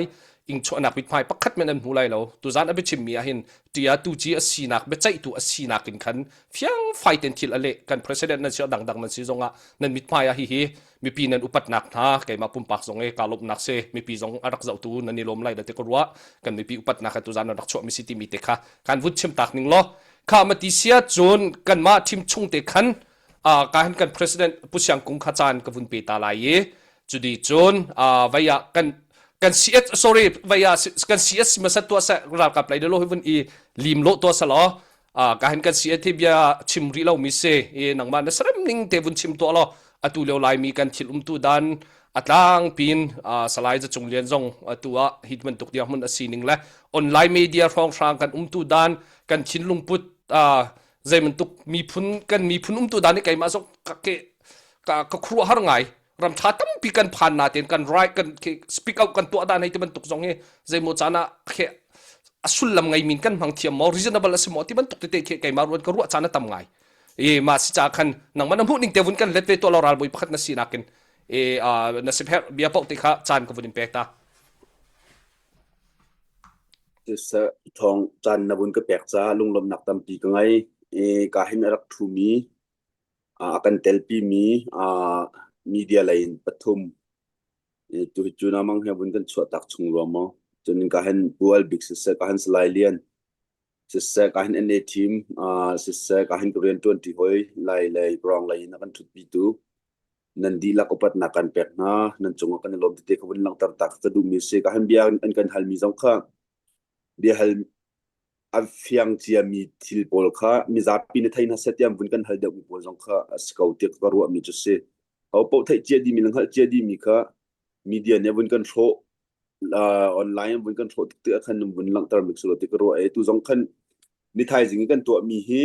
ingchuahnak mithmai pakhat men an hmu lai lo tuzan a biachim mi ahhin tia tu ci a sinak biaceihtu a sinak in khan fiang fai ten thil a leh kan president nan si dangdang nan si zongah nan mithmai ah hihi mipi nan upatnak hna keimah pumpak zong e ka lawmhnak si mipi zong a rak zohtu nan i lawm lai da te ka ruah kan mipi upatnak he tuzan nan rak chuah mi si timi te kha kan vun chim tak ning law Kha ma ti sia cun kanmah thim chung te khan ka hin kan president Pu Siang Kung kha caan ka vun pe ta lai i cudi cun vai ah kan kan CS sorry vai ah kan CS masat tua sa ralkap lai lo hi vun i lim lo tua sa lo ka hin kan CS thi bia chim ri lo mi se i nangmah na sarem ning te vun chim tua lo atu leo lai mi kan thil um tu dan atlang pin salai za cung lian zong atu ah hit bantuk dia mun asi ning le online media hrawng hrang kan um tu dan kan thinlung put zei bantuk miphun kan miphun umtu dan hi keimah zong ka ke ka ka khuruah har ngai ram tha tampi kan phan na ten kan right kan speak out kan tuah dan hei ti bantuk zong hi zeimaw caan ah khe a sullam ngei min kan hmang thiam maw reasonable a si maw ti bantuk tete khi keimah ruan ka ruah caan a tam ngai. I ma si ca khan nangmah na hmuh ning te vun kan let ve to lo ralbawi pakhat na si nakin e na si pher bia pau te kha caan ka vun in pek ta. Siseh thawng caan na vun ka pek caah lunglawmhnak tampi ka ngei. I ka hin a rak ṭhumi, a kan telpimi media lei in pathum tu cu namang he vun kan chuahtak chung rua maw. Cun ka hin Pu Al Bik siseh, ka hin Salai Lian siseh, ka hin NA team siseh, ka hin ka rianṭuanṭi hawi Lai lei Brong lei in a kan ṭhutpitu nan dihlak upatnak kan pek hna. Nan cungah kan i lawm tete kha vun langhter ta ka duhmi a si. Ka han bia an kan halmi zong kha bia hal a fiang ciami thil pawl kha mizapi na thei hna seh tiah vun kan hal deuhmi pawl zong kha a si ko tiah ka ruahmi cu si. Ho paoh theih cia dimi le hngalh cia dimi kha media nih vun kan hrawh online vun kan hrawh tik tikah khan vun langhter mi si lo ti ka ruah e tu zong khan ni thaizing i kan tuahmi hi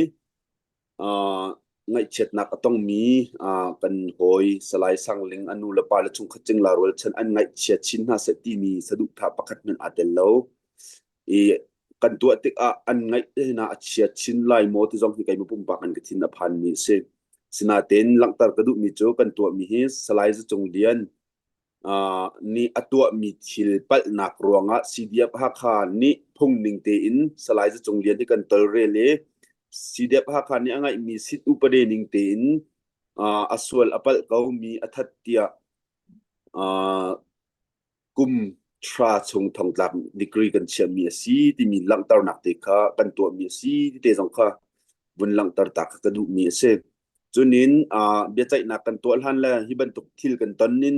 Ngaihchiatnak a tongmi kan hawi Salai Sang Ling a nu le pa le chungkhat cingla rualchan an ngaihchia chin hna seh timi saduhthah pakhat hmanh aa tel lo. I kan tuah tikah an ngaih hna a chia chin lai maw ti zong hi keimah pumpak in ka thin a phanmi a si. Sinain langhter ka duhmi cu kan tuahmi hi Salai Za Cung Lian nih a tuahmi thil palhnak ruangah CDF Hakha nih phungning tein Salai Za Cung Lian hi kan tolrel i CDF Hakha nih a ngeihmi sit upade ning tein a sual a palh ko mi a that tiah kum thra chung thongtlak degree kan chiahmi a si timi langhternak te kha kan tuahmi a si ti te zong kha vun langhter ta kha ka duhmi a si. Cunin biaceihnak kan tuah hlan le hi bantuk thil kan ton in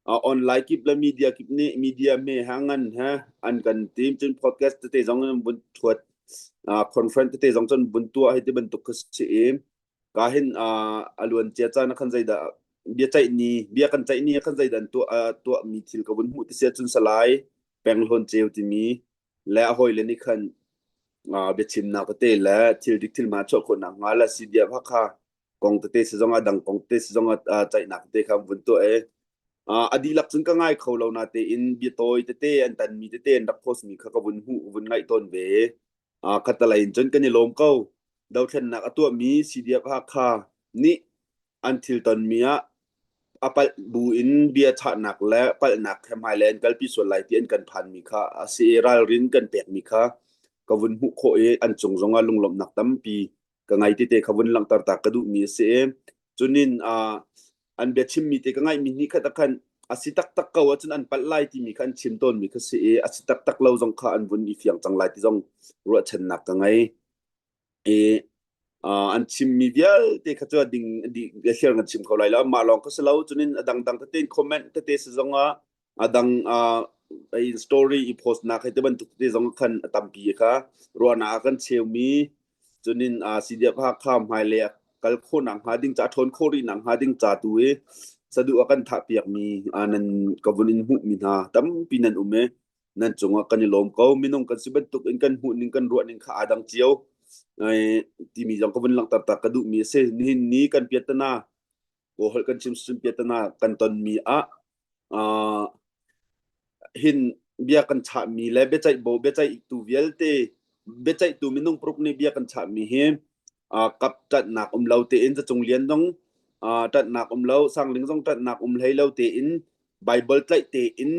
online kip le media kip nih media hme ha ngan he an kan tim cun podcast tete zong in vun thuat conference tete zong cun vun tuah hi ti bantuk kha si i ka hin a luan cia caan khan zeidah biaceih ni bia kan ceih ni khan zeidah an tuah tuah mi thil ka vun hmuh ti sia cun salai peng hlawn ceu timi le a hawile nih khan biachimnak tete le thil dik thil hma chuah khawhnak hnga le CDF Hakha kong tete si zong ah dang kong tete si zong ah ceihnak tete kha vun tuah i a dihlak cun ka ngai kho lo na tein bia tawi tete an tanmi tete an rak post mi kha ka vun hmuh vun ngaih tawn ve. Khatalei in cun kan i lawm ko. Dothlennak a tuahmi CDF Hakha nih an thil tonmi ah a palh bu in bia chahnak le palhnak he hmailei an kalpi sual lai ti an kan phanmi kha a si i ralrin kan pekmi kha ka vun hmuh khawh i an cung zongah lunglawmhnak tampi ka ngei tete kha vun langhter ta ka duhmi a si i cunin an biachimmi te ka ngaihmi hnih khat ah khan a si taktak ko ahcun an palh lai timi kha an chim tawnmi kha si i a si taktak lo zong kha an vun i fiang cang lai ti zong ruahchannak ka ngei. I an chimmi vialte kha cu a ding dih hliar kan chim kho lai lo mah lawng kha si lo cunin a dangdang tete in comment tete si zong ah a dang story i post nak hei te bantuk tete zong khan a tampi kha ruahnak a kan cheumi cunin CDF Hakha hmailei a kal khawhnak hnga ding ca ṭhawn khawh rih nak hnga ding ca tu i saduh a kan thah piakmi nan ka vun in hmuhmi hna tampi nan um i nan cungah kan i lawm ko. Minung kan si bantuk in kan hmuh ning kan ruah ning kha aa dang cio timi zong ka vun langhter ta ka duhmi a si. Nihin ni kan piatana kawl kan chim sim piatana kan tonmi ah hin bia kan chahmi le biaceih bo biaceihtu vialte biaceihtu minung paruk nih bia kan chahmi hi kap ṭanhnak um lo tein zacung lian zong ṭanhnak um lo sangling zong ṭanhnak um hlei lo tein Bible tlaih tein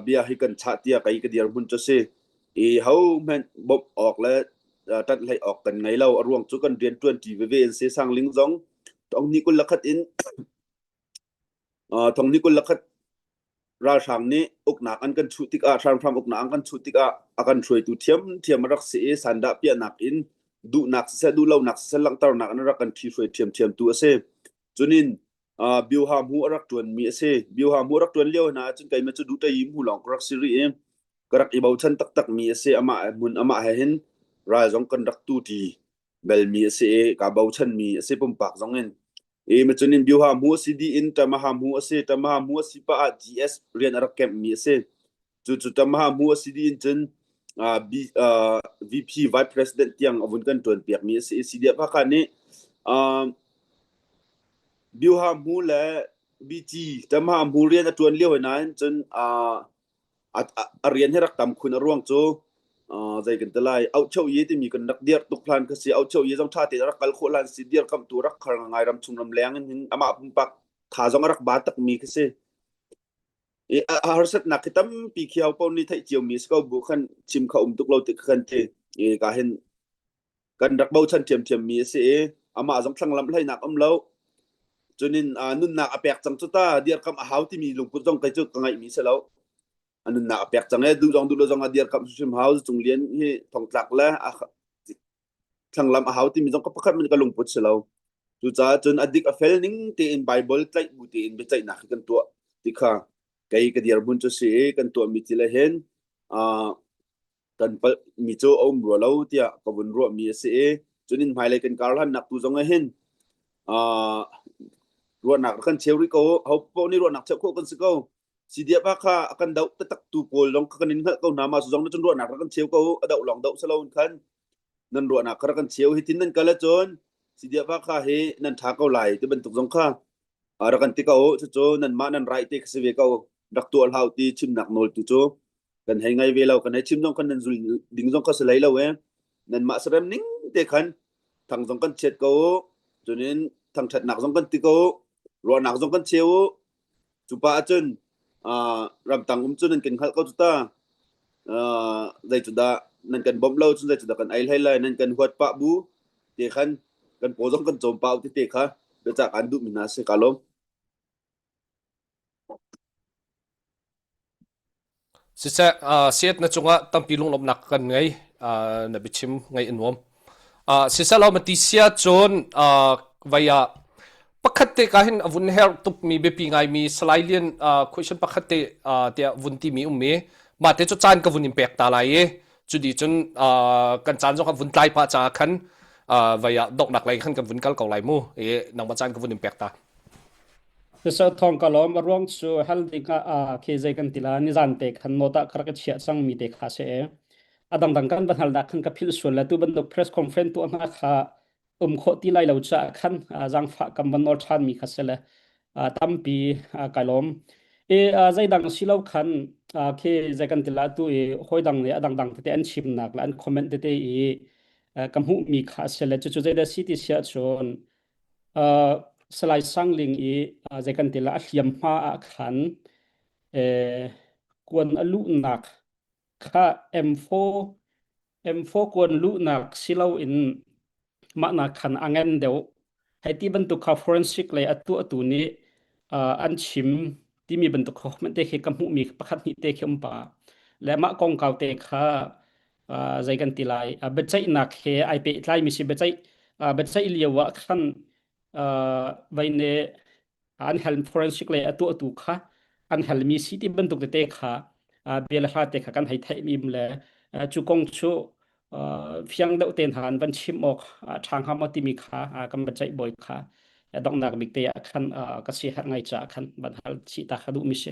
bia hi kan chah tiah kei ka dirhmun cu si. I ho hmanh bawmh awk le ṭanh hlei awk kan ngei lo. A ruang cu kan rian ṭuan ṭi veve in si. Sangling zong thong 21 in thong 21 ralhrang nih uknak an kan chuh tikah hramhram uknak an kan chuh tikah a kan hruaitu ṭhiamṭhiam a rak si i sandah piahnak in duhnak siseh duhlonak siseh langhternak in a rak kan ṭhihruai ṭhiamṭhiamtu a si. Cunin Bioha hmu a rak ṭuanmi a si. Bioha hmu a rak ṭuan lio hna ahcun keimah cu duhṭayi hmu lawng ka rak si rih i ka rak i bochan taktakmi a si. Amah hmun amah he hin ral zong kan rak tu ṭi belmi a si i kaa bochanmi a si pumpak zong in. I macun in Bioha hmu a si dih in Tamaha hmu a si. Tamaha hmu a si pah ah GS rian a rak kemhmi a si. Cucu Tamaha hmu a si dih in cun uh, B, uh, VP Vice President tiang a vun kan ṭuan piakmi a si i CDF Hakha nih uh, Bioha hmu le BG Tamaha hmu rian a ṭuan lio nain cun uh, a, a, a rian hi rak tam khun a ruang cu uh, Zei kan ti lai auhcheu ye timi kan rak dir tuk hlan kha si auhcheu ye zong tha te rak kal khawh hlan si dir kamtu rak khar ngai ram chung ram leng in hin amah pumpak tha zong a rak ba tak mi kha si. I a harsatnak khi tampi khiau pon ni theih cio mi si ko bu khan chim kha um tuk lo ti khan ti i ka hin kan rak bochan ṭhiamṭhiam mi a si i amah zong thlanglamh hleinak um lo. Cunin nunnak a pek cang cu ta dirkamh a hau timi lungput zong kei cu ka ngeihmi si lo. A nunnak a pek cang e duh zong duh lo zong a dirkamh hrimhrim hau Cung Lian hi thongtlak le a thlanglamh a hau timi zong ka pakhat man ka lungput si lo. Cucaah cun a dik a fel ning tein Bible tlaih bu tein biaceihnak hi kan tuah ti kha kei ka dirhmun cu si i kan tuahmi thil ah hin kan palhmi cu a um rua lo tiah ka vun ruahmi a si i cunin hmailei kan karhlannak tu zong ah hin ruahnak kan cheu rih ko ho paoh nih ruahnak cheuh khawh kan si ko CDF kha a kan doh taktak tu pawl zong kan in hngalh ko hna ma su zong na cun ruahnak rak kan cheu ko a doh lawng doh salo in khan nan ruahnak kha rak kan cheu hi tin nan kal ahcun CDF kha hi nan tha ko lai ti bantuk zong kha rak kan ti ko cucu nanmah nan right te kha si ve ko rak tuah hlau ti chimnak nawl tu cu kan hei ngai ve lo kan hei chim zong khan nan zul ding zong kha si lei lo e nanmah sarem ning te khan thang zong kan chiat ko cunin thangthatnak zong kan ti ko ruahnak zong kan cheu cu pa ahcun ramtang um cu nan kan hngalh ko cu ta zei cu dah nan kan bawmh lo cun zei cu dah kan ei hlei lai nan kan huat pah bu te khan kan paw zong kan cawm pah te te kha biacah kan duh mi hna si ka lawm. Siseh, siat na cungah tampi lunglawmhnak kan ngei. Na biachim ngaih a nuam. Siseh law mati sia cun vai ah pakhat te ka hin a vun herh tukmi biapi ngaimi Salai Lian question pakhat te tiah vun timi um i mah te cu caan ka vun in pek ta lai i cu di cun kan caan zong a vun tlai pah caah khan vai ah donghnak lei khan kan vun kal ko lai mu i nangmah caan ka vun in pek ta. Cucu thawng ka lawm. A ruang cu hal ding ah khi zei kan ti la nizan te khan note ah ka rak i chiah cangmi te kha si i a dangdang kan va hal dah khan ka philh sual le tu bantuk press conference tuah hna kha um khawh ti lai lo caah khan zaangfah kam van nawl ṭhanmi kha si le tampi kai lawm. I zeidang si lo khan khi zei kan ti la tu i hawi dang nih a dangdang tete an chimnak le an comment tete i ka hmuhmi kha a si le cucu zeidah si ti siah cun Uh, Salai Sangling i uh, zei kan ti la a hliamhma ah khan eh, kuan a luhnak kha M4 M4 kuan luhnak silo in mahnak khan a ngan deuh hei ti bantuk kha forensic lei a tuahtu nih uh, an chim timi bantuk kha te khi ka hmuhmi pakhat hnih te khi um pa le mah kongkau te kha zei kan ti lai biaceihnak he ai pehtlai mi si biaceih biaceih lio ah khan vai ne an hal forensic le a tuahtu kha an halmi si ti bantuk tete kha bia le hla te kha kan hei theih mi le cu kong cu fiang deuh te hna an van chim awk ṭha hnga maw timi kha kan biaceih bawi kha donghnak bik te ah khan ka si herh ngai caah khan van hal chih ta kha duh mi si.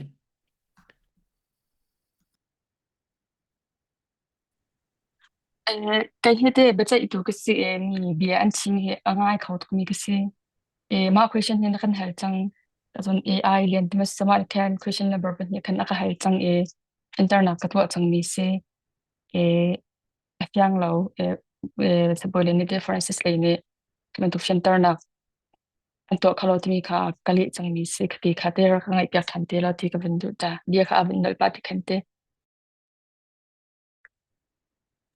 Kei hi te biaceihtu ka si i mi bia an chim hi a ngai kho tukmi ka si. Mah question hi na kan hal cang. Cun AI lian ti mas mah khan question number pahnih khan a ka hal cang i internak ka tuah cangmi si. A fiang lo. Sibawi le nih Francis lei nih bantuk fianternak an tuah kho lo timi kha ka leh cangmi si. Khati kha te rak ka ngaihpiak ṭhan te law ti ka vun duh ta. Bia kha a vun nolh pah ti khan te.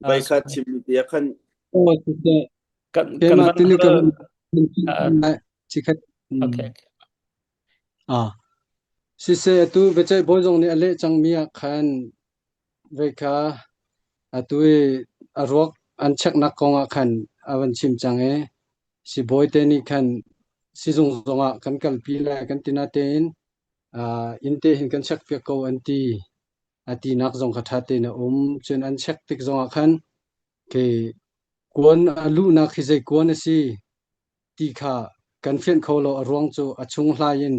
Vai kha chimmi te ah khan Aw siseh Kan kan keimah van tuni ka hal vun ah, chikhat okay. ah siseh atu biaceih bawi zong nih a leh cangmi ah khan vei kha atu i a ruak an cheknak kong ah khan a van chim cang i sibawi te nih khan sizung zong ah kan kalpi lai kan ti natein uh, inn te hin kan check piak ko an ti A tinak zong kha ṭha tein a um. Cun an check tik zongah khan khi kuan a luhnak hi zei kuan a si ti kha kan fianh kho lo. A ruang cu a chung hlai in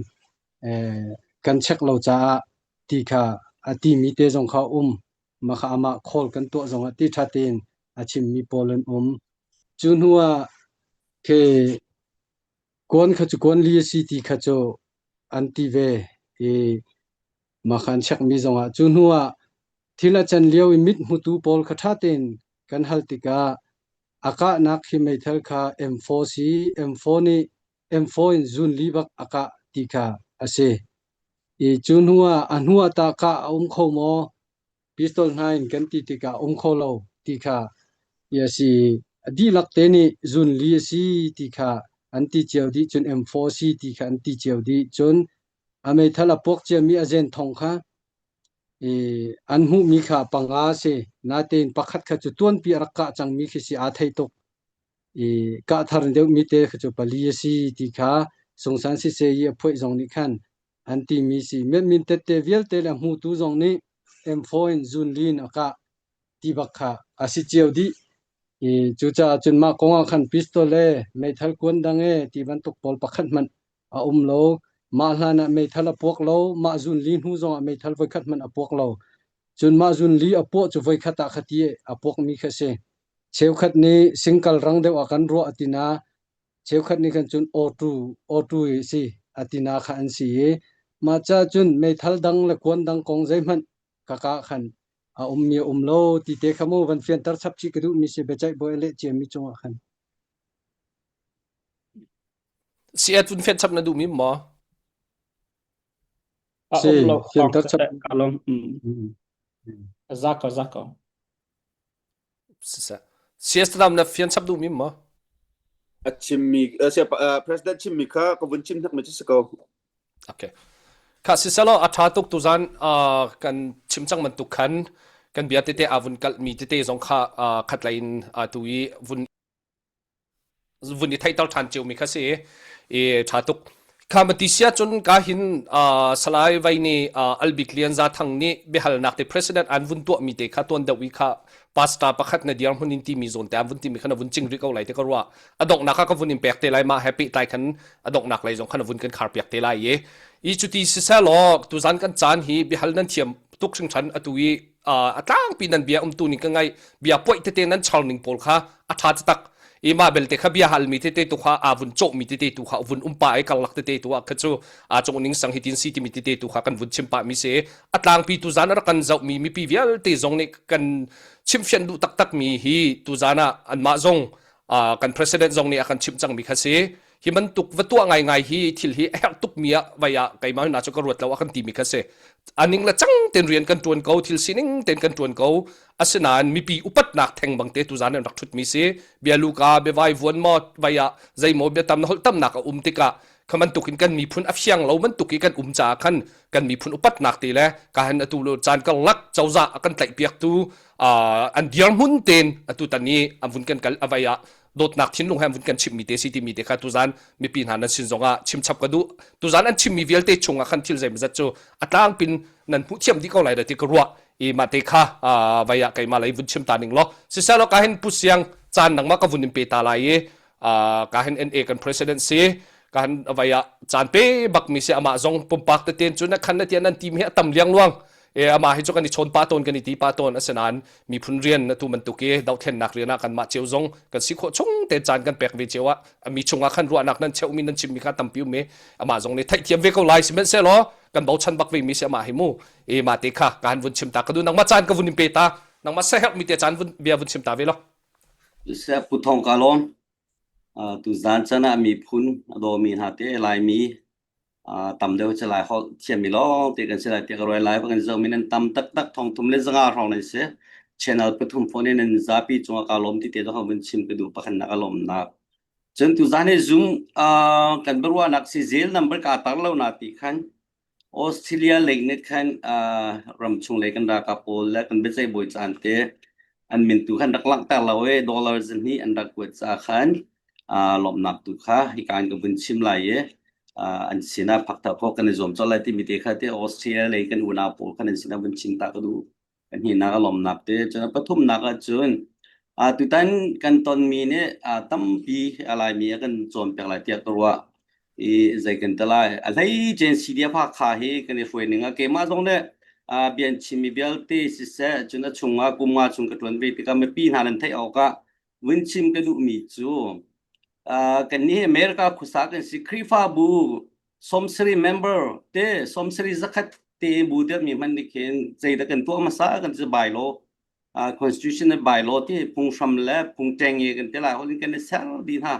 eh, kan check lo caah ti kha a timi te zong kha a um. Mah kha amah call kan tuah zongah ti ṭha tein a chimmi pawl an um. Cu hnu ah khi kuan kha cu kuan li a si ti kha cu an ti ve i Mah kha an checkmi zongah cu hnu ah Thil a can lio i mit hmutu pawl kha ṭha tein kan hal tikah a kahnak hi meithal kha M4 si, M4 nih M4 in zun li bak a kah ti kha a si. I cu hnu ah a hnu ah tah kah a um kho maw? Pistol hna in kan ti tikah um kho lo ti kha ti a si. A dihlak te nih zun li a si ti kha an ti cio dih cun M4 si ti kha an ti cio dih cun a meithal a puak ciami a zen thong kha i an hmuhmi kha panga a si. Natein pakhat kha cu tuanpi a rak kah cangmi khi si aa thei tuk. I kah thar deuhmi te kha cu pali a si ti kha Sungsan siseh i a phoih zong nih khan an timi si. Miatmin tette vialte le hmutu zong nih M4 in zunli in a kah ti bak kha a si cio dih. I cucaah cun mah kong ah khan pistol le meithal kuan dang e ti bantuk pawl pakhat hmanh a um lo. Mah hlan ah meithal a puak lo. Mah zunli hnu zong ah meithal voikhat hmanh a puak lo. Cun mah zunli a puah cu voikhat ah kha ti a puakmi kha si. Cheukhat nih singkal rang deuh ah kan ruah tina cheukhat nih khan cun auto auto i si atina kha an si i mah ca cun meithal dang le kuan dang kong zeihmanh ka ka khan a ummi a um lo ti te kha mu van fianter chap chih ka duhmi si biaceih bawi a leh ciami cungah khan. Si at vun fian chap na duhmi maw? A Si um lo fianter chap. Ka lom. Za ko za ko. Siseh. CS lam na fian chap duhmi maw? A chimmi president chimmi kha ka vun chim hnak mi cu si ko. Okay. Kha siselaw a tha tuk tuzan kan chim cang bantuk khan kan bia tete a vun kalh mi tete zong kha khatlei in tu i vun vun i theihter ṭhan ciomi kha si i ṭha tuk. Kha mati sia cun ka hin Salai Vai nih Albik Lian Za Thang nih biahalnak te president an vun tuahmi te kha tuan deuh i kha pastor pakhat na dir hmun in timi zawn te an vun timi kha na vun cing rih ko lai te ka ruah. A donghnak ah ka vun in pek te lai mah he pehtlai khan a donghnak lei zong khan na vun kan khar piak te lai i i cuti siselaw tuzan kan caan hi biahal nan thiam tuk hringhran atu i a tlangpi nan bia umtu ning ka ngai bia poih tete nan char ning pawl kha a ṭha taktak i mah belte kha bia halmi tete tu kha aa vun cawhmi tete tu kha vun um pa i karlak tete tu ah kha cu aa cawh ning sang hi tin si timi tete tu kha kan vun chim pah mi si a tlangpi tu zan a rak kan zohmi mipi vialte zong nih kan chimfian duh taktak mi hi tu zan ah anmah zong kan president zong nih a kan chimh cangmi kha si hi bantuk va tuah ngaingai hi thil hi a herh tukmi ah vai ah keimah na cu ka ruat lo a kan timi kha si aning le cang ten rian kan tuan ko thil sining ten kan tuan ko asinain mipi upatnak theng bang te tu zan an rak thut mi si bia luka biavai vuan maw vai ah zeimaw biatam na holh tamnak a um tikah kha bantuk in kan miphun a fiang lo bantuk i kan um caah khan kan miphun upatnak te le ka han atu lo caan karlak cozah a kan tlaih piak tu an dirhmun ten atu tan i an vun kan kal avai ah dawtnak thinlung he vun kan chimmi te si timi te kha tuzan mipi hna nan sin zongah chimchap ka duh tuzan an chimmi vialte chungah khan thil zeimazat cu a tlangpin nan hmuh thiam dih ko lai da ti ka ruah i mah te kha vai ah keimah lei vun chim ta ning law siselaw ka hin pu siang caan nangmah ka vun in pe ta lai i ka hin NA kan president si ka hin vai ah caan pe bak mi si amah zong pumpak te ten cu na khan na tian nan team hi a tam liang luang e amah hi cu kan i chawn pa tawn kan i ti pa tawn asinain miphun rian na tu bantuk i dohthlennak rian ah kanmah cio zong kan si khawh chung te caan kan pek ve cio ah mi chungah khan ruahnak nan cheuhmi nan chimmi kha tampi um i amah zong nih theihthiam ve ko lai sihmanhsehlaw kan bochan bak ve mi si amah hi mu e ma te kha ka han vun chim ta ka du nangmah caan ka vun in pe ta nangmah seherh mi te caan vun bia vun chim ta ve lo Se pu thong ka lawm tu zan chan ah miphun a dawmi hna te laimi tam deuh cu lai holh thiammi lawng te kan si lai tiah ka ruai lai kan zohmi nan tam taktak thong thum le zanga hrawng nan si channel pathum phone in nan zapi cungah ka lawm ti te zong vun chim ka duh pakhatnak ka lawmnak cun tu zan hi zoom kan biaruahnak si zel number ka tar lo na ti khan Australia lei nih khan ramchung lei kan ralkap pawl le kan biaceih bawi caan te an min tu khan rak langhter lo i dollar zahnih an rak kuat caah khan lawmhnak tu kha hika in ka vun chim lai i an sinah phakter khawh kan i zuam colh lai timi te kha te Australia lei kan unau pawl khan an sinah vun chim ta ka duh. Pahnihnak a lawmnak te cun a pathumnak ahcun tutan kan tonmi nih tampi a Laimi a kan cawnpiak lai tiah ka ruah. I zei kan ti lai. A hleice CDF Hakha hi kan i hruai ning ah keimah zong nih bia an chimmi vialte siseh cun a chungah kum nga chung ka ṭuan ve tikah mipi hna nan theih awkah vun chim ka duhmi cu kannih hi America khuasa kan si Khrihfabu 70 member te 70 zakhat te. te bu deuh mi hmanh nih khin zeidah kan tuah hmasa kan ti bylaw constitution le bylaw ti phunghram le phung ṭengnge kan ti lai holh in kan i ser dih hna.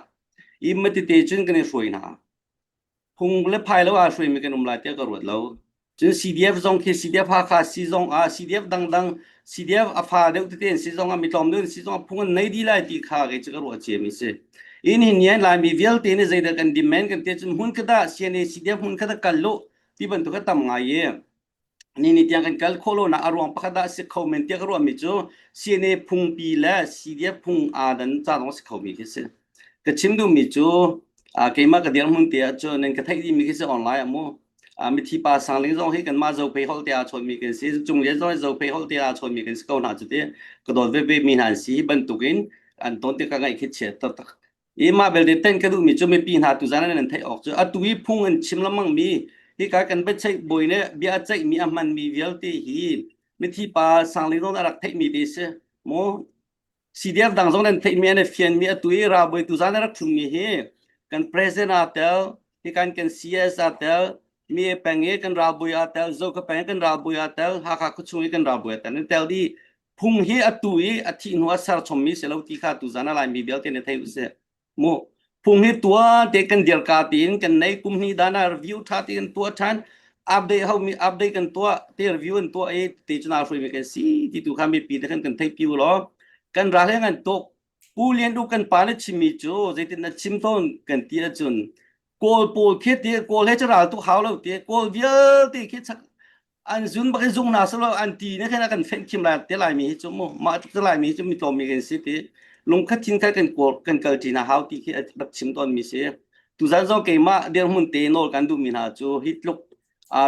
I matete cun kan i hruai hna. Phung le phai lo aa hruaimi kan um lai tiah ka ruat lo. Cun CDF zong khi CDF Hakha si zong ah CDF dangdang CDF a fa deuh tete an si zong ah mi tlawm deuh an si zong ah phung an nei dih lai ti kha kei cu ka ruah ciami si. In hin nian Laimi vialte nih zeidah kan demand kan ti cun hmun khat ah CNA CDF hmun khat ah kal lu ti bantuk a tam ngai i ni ni tiang kan kal khawh lonak a ruang pakhat ah si kho men tiah ka ruahmi cu CNA phungpi le CDF phung aa dan ca zong si khomi khi si. Ka chim duhmi cu keimah ka dirhmun te ahcun nan ka theih dihmi khi si online ah mu. Mithi pa Sangling zong hi kanmah Zophei holh te aa chawnmi kan si. Cunglian zong hi Zophei holh te aa chawnmi kan si ko hna cu ti. Ka dawt veve mi hna an si. Hi bantukin an ton ti ka ngaih khi chia taktak. I mah belte ten ka duhmi cu mipi hna tuzan ah nan theih awk cu atu i phung an chim lengmang mi hika kan biaceih bawi nih bia a ceihmi a hmanmi vialte hi mithi pa Sangling zong nih a rak theihmi te si. Mu CDF dang zong nan theihmi an i fianmi atu i ralbawi tuzan a rak ṭhummi hi kan president aa tel, hikan kan CS aa tel, mi peng i kan ralbawi aa tel, Zoka peng i kan ralbawi aa tel, Hakha khuachung i kan ralbawi aa tel. Nan tel dih. Phung hi atu i a thih hnu a ser chommi si lo ti kha tuzan a Laimi vialte nih thei usih. Mu phung hi tua te kan dirka tiin kan nei kum hnih dan ah review tha ti kan tuah than update ho mi update kan tuah te review an tuah i te chuna hrui mi kan si ti tu kha mipi te khan kan theih piu lo kan ral he ngan tuk Pu Lian Du kan pa na chimmi cu zeitin na chim tawn kan ti ahcun Kawl pawl khi ti Kawl he cu ral tuk hau lo ti Kawl vialte khi chak an zun bak in zung hna selaw an ti ne khan kan fenh khim lai te lai mi hi cu mu mah tluk te lai mi hi cu mi tlawm mi kan si ti lungkhat thin khat kan kawl kan kal ṭi hna hau ti khi rak chim tawn mi si tuzan zong keimah dirhmun te nawl kan duh mi hna cu hi tluk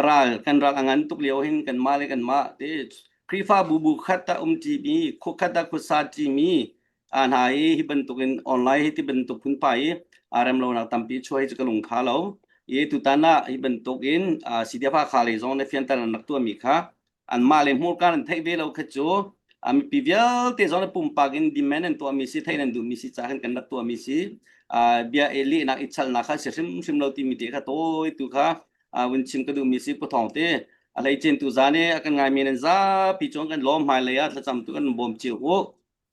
ral kan ral a ngan tuk lio hin kan mah le kan mah te Khrihfa bu bu khat ah um ṭi mi khua khat ah khuasa ṭi mi hna i hi bantukin online hi ti bantuk phunphai i aa rem lonak tampi chuah hi cu ka lung kha lo i tutan ah hi bantukin CDF Hakha lei zong nih fianter an rak tuahmi kha anmah le hmurka nan theih ve lo kha cu mipi vialte zong nih pumpak in demand an tuahmi si theih nan duhmi si ca khan kan rak tuahmi si bia i lehnak i chalnak kha si hrimhrim lo timi te kha tawi tu kha vun chim ka duhmi si Pu Thawng te a hleicin tu zan i a kan ngaimi nan zapi cung kan lawm hmailei ah thlacam tu kan bawm cio u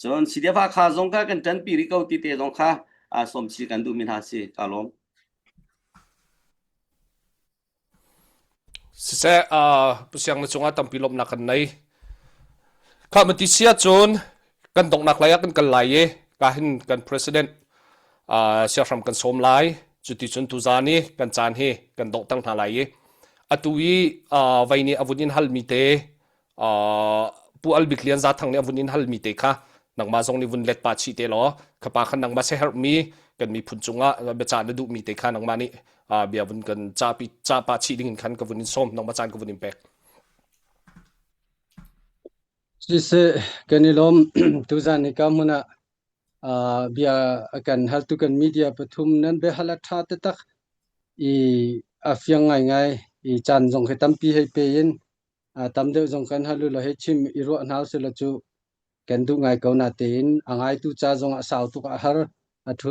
Cun CDF Hakha zong kha kan ṭanpi rih ko ti te zong kha aa sawmsi kan duhmi hna si. Kaa lawm. Siseh, uh, Pu Siang na cungah tampi lawmhnak kan nei. Kha mati sia cun kan donghnak lei ah kan kal lai i ka hin kan president uh, siahram kan sawm lai. Cuti cun tuzan i kan caan hi kan donghter hna lai i atu i uh, vei nih a vun in halmi te Pu Al Bik Lian Za Thang nih a vun in halmi te kha nangmah zong nih vun let pa chih te law khapa khan nangmah siaherhmi kan miphun cungah biacah na duhmi te kha nangmah nih bia vun kan cahpi cah pa chih ding in khan ka vun in sawm nangmah caan ka vun in pek. Siseh kan i lawm tuzan hi ka hmun ah bia kan haltu kan media pathum nan biahal a ṭha taktak i a fiang ngaingai i caan zong khi tampi hei pe in tam deuh zong kan hal u law hei chim i ruah hna usih law cu kan duh ngai ko natein a ngaitu ca zong a sau tuk a har a thu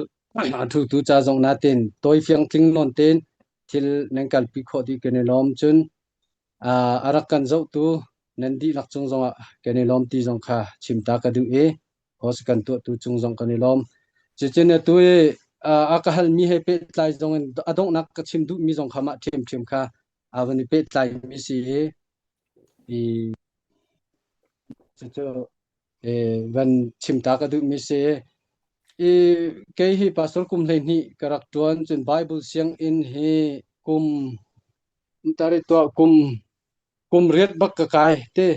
a thutu ca zong natein tawi fiang tling nawn tein thil nan kalpi khawh dih kan i lawm cun a rak kan zohtu nan dihlak cung zongah kan i lawm ti zong kha chim ta ka duh i host kan tuahtu cung zong kan i lawm cucun atu i a ka halmi he pehtlai zong in a donghnak ka chim duhmi zong kha mah ṭhiamṭhiam kha aa van i pehtlaimi si i i cucu van chim ta ka duhmi si i kei hi pastor kum 12 ka rak ṭuan cun Bible sianginn hi kum tari tuah kum kum riat bak ka kai te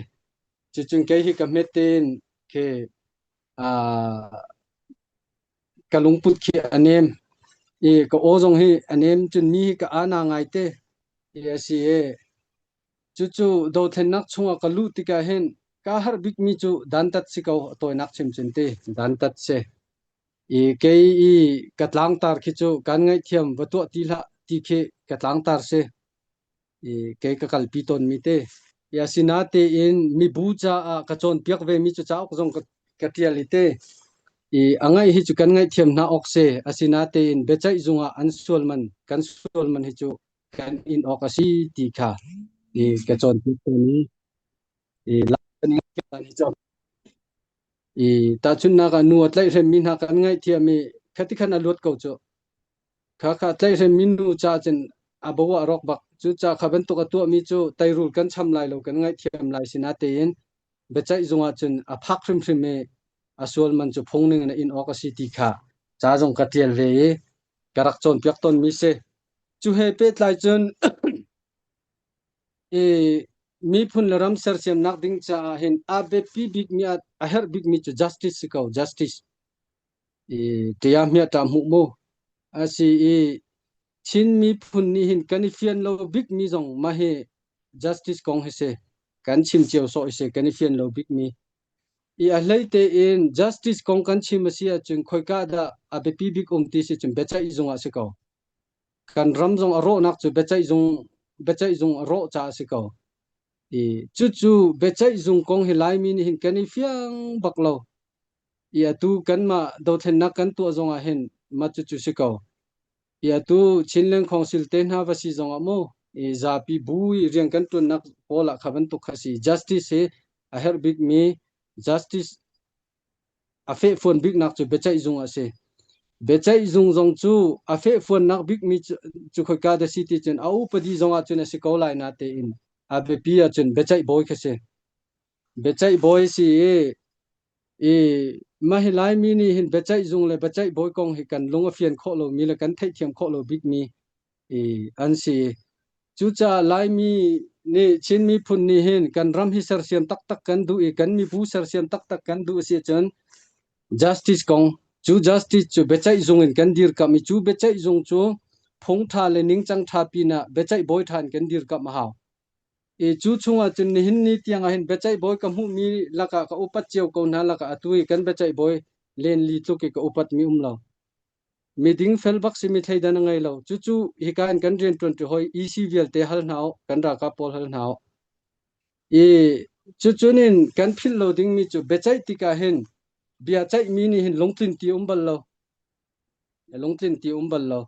cucun kei hi ka hmet tein khi ka lungput khi a nem i ka aw zong hi a nem cun mi hi ka ana ngai te i a si i cucu dothlennak chungah ka luh tikah hin ka harh bikmi cu dantat si ko a tawinak chimchin ti dantat si i kei i ka tlangtar khi cu kan ngaihthiam va tuah ti hlah ti khi ka tlangtar si i kei ka kalpi tawnmi te. I asinatein mibu caah ka cawnpiak vemi cu cauk zong ka, ka ṭial i te. I a ngaih hi cu kan ngaihthiam hna awk si. Asinatein biaceih zung ah an sual man, kan sual man hi cu kan in awk a si ti kha. I ka cawnpiak tawn i i i tahchunhnak ah nu a tlaihhremmi hna kan ngaihthiam i khati khan a luat ko cu. Kha kha tlaihhremmi nu ca cun a bo ah rawk bak. Cu ca kha bantuk a tuahmi cu teirul kan cham lai lo kan ngaihthiam lai sinatein biaceih zung ah cun a phak hrimhrim i a sual man cu phung ning in a in awk a si ti kha ca zong ka ṭial ve i ka rak cawnpiak tawnmi si. Cu he pehtlai cun i miphun le ram sersiamnak ding caah hin a biapi bikmi a herh bikmi cu justice si ko justice i ṭia hmiah ṭah hmuh mu a si i Chin miphun nih hin kan i fian lo bikmi zong mah hi justice kong hi si kan chim cio sawh hi si kan i fian lo bikmi i a hlei tein justice kong kan chim a si ahcun khoika dah a biapi bik um ti si cun biaceih zung ah si ko kan ram zong a rawhnak cu biaceih zung biaceih zung a rawh caah a si ko. I cucu biaceih zung kong hi Laimi nih hin kan i fiang bak lo. I atu kanmah dothlennak kan tuah zong ah hin mah cucu si ko. I atu Chinland Council te hna va si zong ah mu i zapi bu i rian kan ṭuannak pawl ah kha bantuk kha si. Justice hi a herh bikmi justice A fehfuan biknak cu biaceih zung a si. Biaceih zung zong cu a fehfuannak bikmi cu khoika dah si ti cun a upadi zong ah cun a si ko lai natein a biapi ahcun biaceih bawi kha si. Biaceih bawi si i i mah hi Laimi nih hin biaceih zung le biaceih bawi kong hi kan lung a fian khawh lomi le kan theihthiam khawh lo bikmi i an si. Cucaah Laimi nih Chin miphun nih hin kan ram hi sersiam taktak kan duh i kan mibu sersiam taktak kan duh a si ahcun justice kong cu justice cu biaceih zung in kan dirkamh i cu biaceih zung cu phung ṭha le ningcang ṭha pinah biaceih bawi ṭha in kan dirkamh a hau. I cu chungah cun nihin ni tiang ah hin biaceih bawi ka hmuhmi lakah ka upat cio ko hna lakah atu i kan biaceih bawi len li tluk i ka upatmi um lo. Miding fel bak simi thleidan a ngei lo. Cucu hika in kan rianṭuanṭi hawi EC vialte hal hna u, kan ralkap pawl hal hna u. I cucun in kan philh lo dingmi cu biaceih tikah hin bia ceihmi nih hin lungtlin ti um bal lo. Lungtlin ti um bal lo.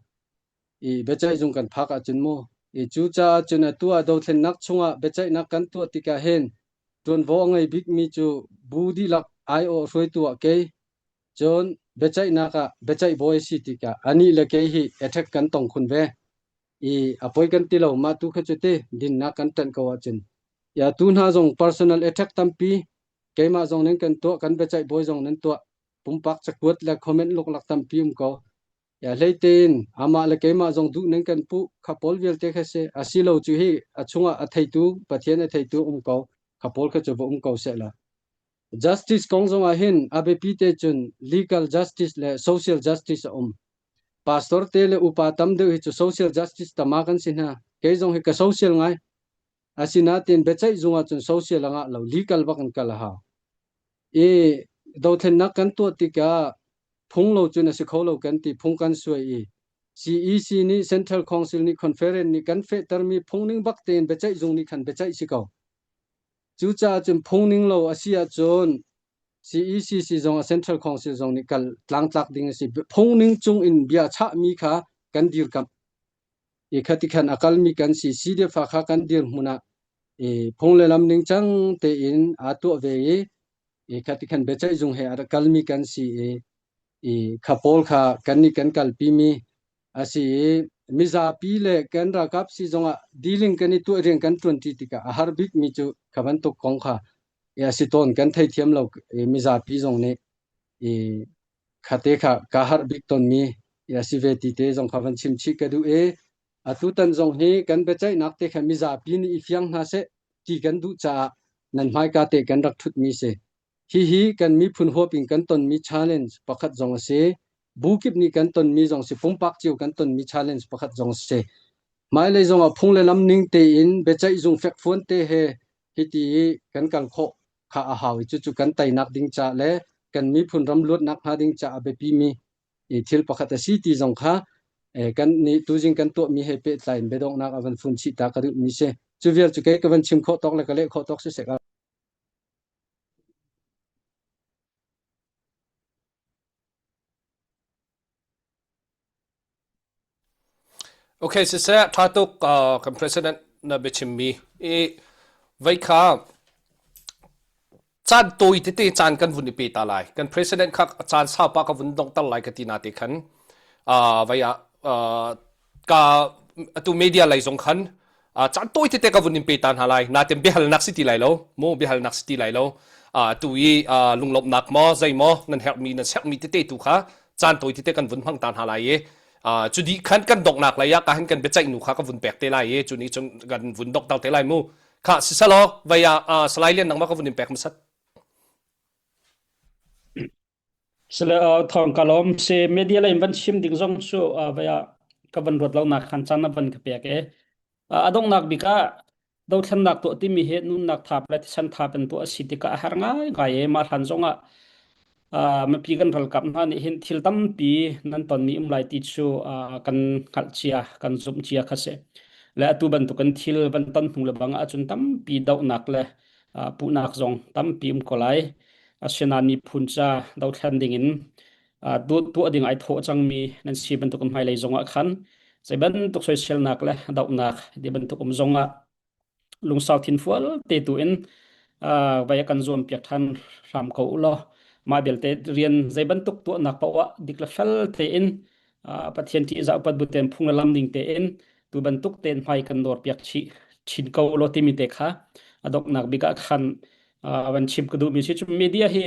I biaceih zung kan phak ahcun mu. I cucaah cun atu ah dothlennak chungah biaceihnak kan tuah tikah hin ṭuanvo a ngei bikmi cu bu dihlak aiawh hruaitu ah kei Cun biaceihnak ah biaceih bawi a si tikah anih le kei hi attack kan tong khun ve. I a poi kan ti lo mah tu kha cu ti dinnak kan ṭanh ko ahcun. Ya tu hna zong personal attack tampi keimah zong nan kan tuah kan biaceih bawi zong nan tuah pumpak cakuat le comment luklak tampi um ko. Ya hlei tein amah le keimah zong duh nan kan puh kha pawl vialte kha si a si lo cu hi a chungah a theitu Pathian a theitu um ko kha pawl kha cu va um ko seh la. Justice kong zong ah hin a biapi te cun legal justice le social justice a um. Pastor te le upa tam deuh hi cu social justice tama kan si hna. Kei zong hi ka social ngai. Asinain biaceih zung ah cun social a ngah lo, legal bak in kal a hau. I dothlennak kan tuah tikah phung lo cun a si kho lo kan ti, phung kan suai i CEC nih Central Council nih conference nih kan fehtermi phung ning bak tein biaceih zung nih khan biaceih si ko. Cucaah cun phungning lo a si ahcun CECC zong a Central Council zong nih kal tlangtlak ding a si. Phungning cung in bia chahmi kha kan dirkamh. I khati khan a kalmi kan si. CDF kha kan dirhmun ah i phung le lam ningcang tein aa tuah ve i i khati khan biaceih zung he a rak kalmi kan si i i kha pawl kha kan nih kan kalpimi a si i mizapi le kan ralkap si zongah dealing kan i tuah rian kan ṭuanṭi tikah a har bikmi cu kha bantuk kong kha a si tawn kan theithiam lo i mizapi zong nih i khate kha ka harh bik tawnmi a si ve ti te zong kha van chim chih ka duh i atutan zong hi kan biaceihnak te kha mizapi nih i fiang hna seh ti kan duh caah nan hmaika te kan rak ṭhutmi si. Hihi kan miphun huap in kan tonmi challenge pakhat zong a si. Bu kip nih kan tonmi zong si, pumpak cio kan tonmi challenge pakhat zong a si. Hmailei zong ah phung le lam ning tein biaceih zung fekfuan te he hiti i kan kal khawh kha a hau i cucu kan teinak ding ca le kan miphun ram luatnak hnga ding caah a biapimi thil pakhat a si ti zong kha kan nih tuzing kan tuahmi he pehtlai in biadonghnak a van fun chih ta ka duhmi si. Cu vial cu kei ka van chim khawh tawk le ka leh khawh tawk siseh. Okay, siseh, tha tuk uh, kan president na biachimmi. I vei kha caan tawi tete caan kan vun i pe ta lai. Kan president kha caan saupa ka vun donghter lai ka ti na te khan vai ah ka atu media lei zong khan caan tawi tete ka vun in pe ta hna lai. Natin biahalnak si ti lai lo. Mu biahalnak si ti lai lo. Tu i lunglawmhnak maw zei maw nan herhmi nan serhmi tete tu kha caan tawi tete kan vun hmang ta hna lai i cu dih khan kan donghnak lei ah ka han kan biaceih nu kha ka vun pek te lai i cu nih cun kan vun dokter te lai mu kha sisalaw vei ah Salai Lian nangmah ka vun in pek hmasat Sile thong ka lawm si media lei in van chim ding zong cu vei ah ka van ruat lo nak khan caan na van ka pek e A donghnak bik ah dothlennak tuah timi hi nunnak thap le thisen thap in tuah a si tikah a har ngaingai i mah hlan zongah mipi kan ralkap hna nih hin thil tampi nan tonmi um lai ti cu kan hngalh cia, kan zumh cia kha si. Le atu bantukin thil van ton hnu le bang ahcun tampi dohnak le puhnak zong tampi um ko lai. Asinain miphun ca dothlen dingin tuah ding ai thawh cangmi nan si bantuk hmailei zongah khan zei bantuk soiselnak le dohnak ti bantuk um zongah lungsau thinfual te tu in vai kan zuam piak than hram ko u law mah belte rian zei bantuk tuahnak paoh dik le fel tein Pathian ṭih zah upat bu tein phung le lam ning tein tu bantuk tein hmai kan dawr piak chih chin ko u law timi te kha a donghnak bik ah khan van chim ka duhmi si cu media hi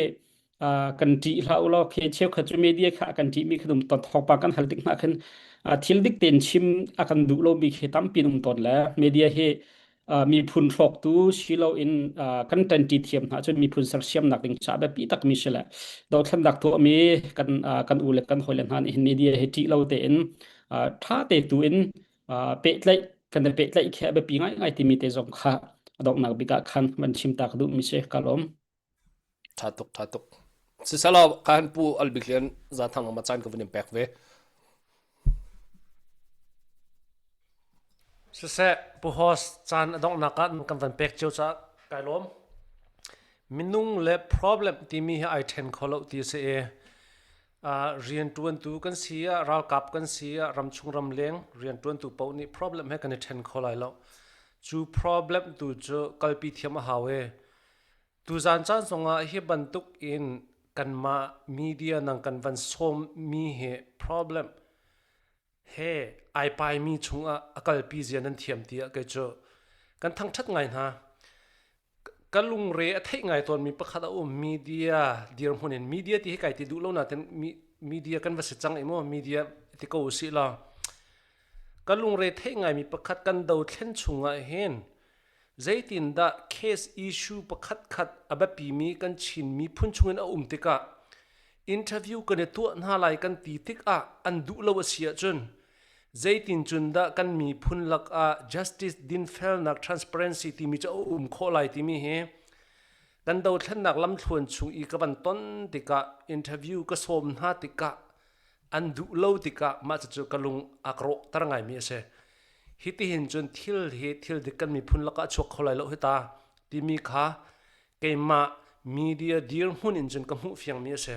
kan ṭih hlah u law khi cheukhat cu media kha a kan ṭihmi kha um tawn thawngpang kan hal tik hna khin thil dik tein chim a kan duh lomi khi tampi um tawn le media hi miphun hrawktu si loin kan ṭanṭi thiam hna cun miphun sersiamnak ding caah biapi takmi si le dothlennak tuahmi kan kan u le kan hawile hna nih hin media hi ṭih lo tein ṭha te tu in pehtlaih kan i pehtlaih khi a biapi ngaingai timi te zong kha a donghnak bik ah khan van chim ta ka duhmi si ka lawm. Tha tuk, tha tuk. Sisalaw kan pu Albik Lian Zathang ma caan ka vun in pek ve. Siseh, pu host caan a donghnak ah kan van pek cio caah kai lawm. Minung le problem timi hi ai then kho lo ti a si i riantuantu kan si ah ralkap kan si ah ramchung ramleng riantuantu paoh nih problem he kan i then kho lai lo. Cu problem tu cu kalpi thiam a hau i Tuzaan caan zongah hi bantuk in kanmah media nang kan van sawmmi hi problem he ai paimi chungah a kalpi zia nan thiam tiah kei cu kan thangṭhat ngai hna. Ka lungre a theih ngai tawnmi pakhat a um media dirhmun in media ti hi kai ti duh lo nain media kan va si cang i maw media ti ko usih law ka lungre theih ngaimi pakhat kan dothlen chungah hin Zeitindah case issue pakhatkhat a biapimi kan Chin miphun chungin a um tikah interview kan i tuah hna lai kan ti tikah an duh lo a si ahcun zeitin cun dah kan miphun lakah justice dinfelnak transparency timi cu a um khawh lai timi hi kan dothlennak lamthluan chung i ka van ton tikah interview ka sawm hna tikah an duh lo tikah mah cucu ka lung a ka rawhter ngaimi a si. Hitihin cun thil hi thil dik kan miphun lakah a chuak kho lai lo hi ta timi kha keimah media dirhmun in cun ka hmuh fiangmi a si.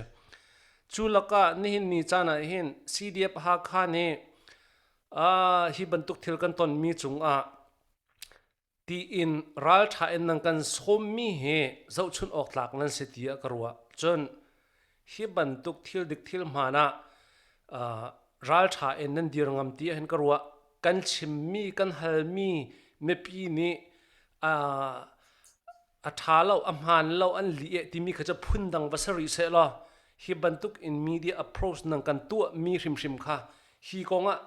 Cu lakah nihin ni caan ah hin CDF Hakha nih uh, hi bantuk thil kan tonmi cungah tiin ralṭha in nan kan sawmmi hi zohchun awk tlak nan si tiah ka ruah. Cun hi bantuk thil dik thil hmaan ah uh, ralṭha in nan dir ngam ti ahhin ka ruah. Kan chimmi, kan halmi mipi nih uh, a ṭha lo, a hmaan lo, an lih eh timi kha cu phundang va si rih seh law hi bantuk in media approach nan kan tuahmi hrimhrim kha hi kong ah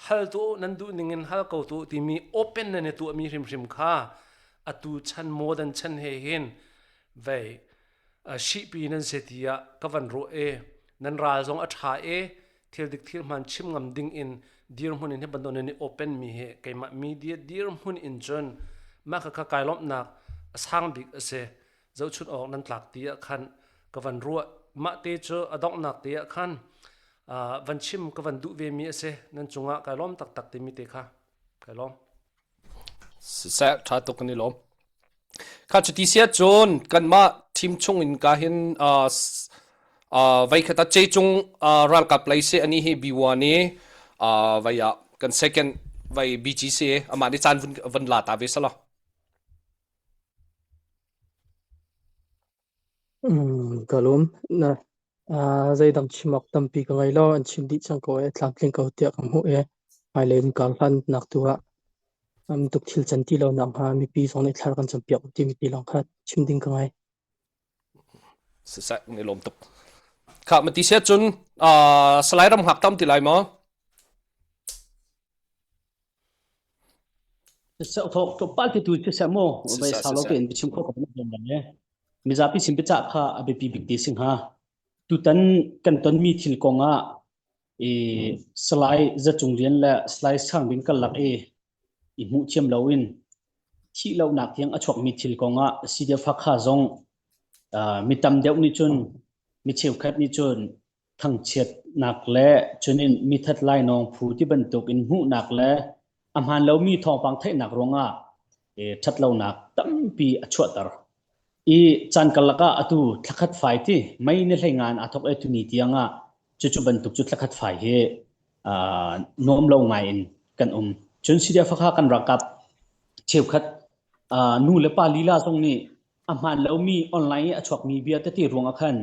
hal tu nan duh ning in hal ko tu timi open nan i tuahmi hrimhrim kha atu chan modern chan he hin vei shihpi nan se tiah ka van ruah e nan ral zong a ṭha e thil dik thil hman chim ngam ding in dirhmun in hi bantuk nan i open mi hi keimah media dirhmun in cun mah kha kai lawmhnak a sang bik a si zohchun awk nan tlak ti ah khan ka van ruah mah te cu a donghnak te ah khan van chim ka van duh ve mi a si nan cungah kai lawm taktak timi te kha kai lawm Siseh ṭha tuk kan i lawm. Kha cuti sia cun kanmah team chung in ka hin uh, uh, vai khat ah cecung uh, ralkap lei si ani hi B1 i uh, vai ah kan second Vai BGC amah nih caan vun vun la ta ve salo. Mm, ka lawm. Na uh, zeidang chim awk tampi ka ngei lo. An chim dih cang ko e, tlamtling ko tiah ka hmuh e. Hmailei in kar hlan nak tu ah am tuk thil can ti lo nak hnga mipi zong nih thlar kan campiak timi ti lawng kha chim ding ka ngai. Siseh ni lawm tuk. Kha mati sia cun uh, Salai ram hngak tam ti lai maw? Siseh thok to pal ti tu siseh mo vai Siseh sa lo siseh. tein bichim kho ko na le mizapi sin biacah kha a biapi bik ti sing ha tutan kan tonmi thil kong ah i Salai Zacung Lian le Salai Sang Bing karlak i i hmuh thiam loin thih lonak tiang a chuakmi thil kong ah CDF Hakha zong mi tam deuh nih cun mi cheukhat nih cun thangchiatnak le cunin mithat lainawng phu ti bantuk in hmuhnak le a hmaan lomi thawngpang theihnak ruangah ṭhatlonak tampi a chuahter. I caan karlak ah atu thlakhat fai ti mei ni hlei ngan aa thok e tuni tiang ah cucu bantuk cu thlakhat fai hi nuam lo ngai in kan um. Cun CDF Hakha kan ralkap cheukhat nu le pa lila zong nih a hmaan lomi online i a chuakmi bia tete ruang ah khan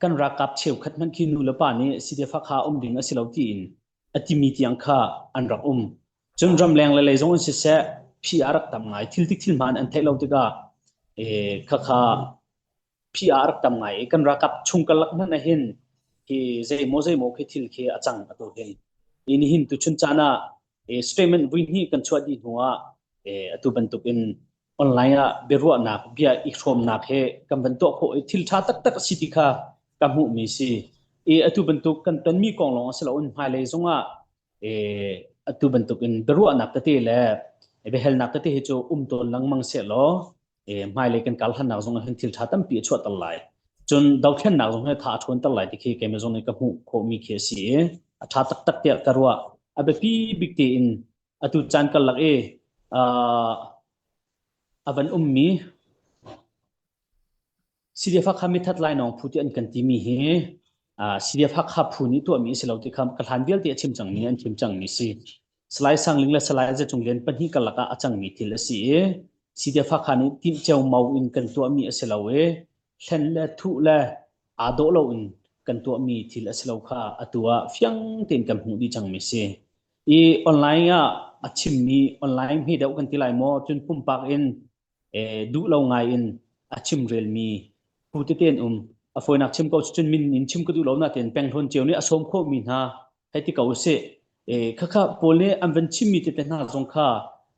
kan ralkap cheukhat hmanh khi nu le pa nih CDF Hakha um ding a si lo tiin a timi tiang kha an rak um. Cun ramleng le lei zong in siseh phi a rak tam ngai. Thil tik thil hmaan an theih lo tikah khakha phi a rak tam ngai i kan ralkap chung karlak hmanh ah hin hi zeimaw zeimaw khi thil khi a cang atu hin. I nihin tu chun caan ah statement vui hnih kan chuah dih hnu ah atu bantuk in online ah biaruahnak bia i hrawmnak he kan van tuah khawh i thil ṭha taktak a si ti kha ka hmuhmi si. I atu bantuk kan tonmi kong lawng a si loin hmailei zongah atu bantuk in biaruahnak tete le biahalnak tete hi cu um tawn lengmang seh law hmailei kan kal hannak zong ah hin thil ṭha tampi a chuahter lai. Cun dothlennak zong hi tha a ṭhawnter lai ti khi keimah zong nih ka hmuh khawhmi khi a si i a ṭha taktak tiah ka ruah. A biapi bik tein atu caan karlak i a van ummi CDF Hakha mithat lainawng phu ti an kan timi hi CDF Hakha phu nih tuahmi a si lo ti kha ka hlan vialte a chim cangmi an chim cangmi si. Salai Sangling le Salai Zacung Lian pahnih karlak ah a cangmi thil a si i CDF Hakha nih timh ceumau in kan tuahmi a si lo i hlen le thuh le aa dawh loin kan tuahmi thil a si lo kha atu ah fiang tein kan hmuh dih cangmi si. I online ah a chimmi online hme deuh kan ti lai maw cun pumpak in duh lo ngai in a chimrelmi phu tete an um. A fawinak chim ko cun min in chim ka duh lo nain penghlawn cio nih a sawm khawhmi hna hei ti ko usih. Khakha pawl nih an van chimmi tete hna zong kha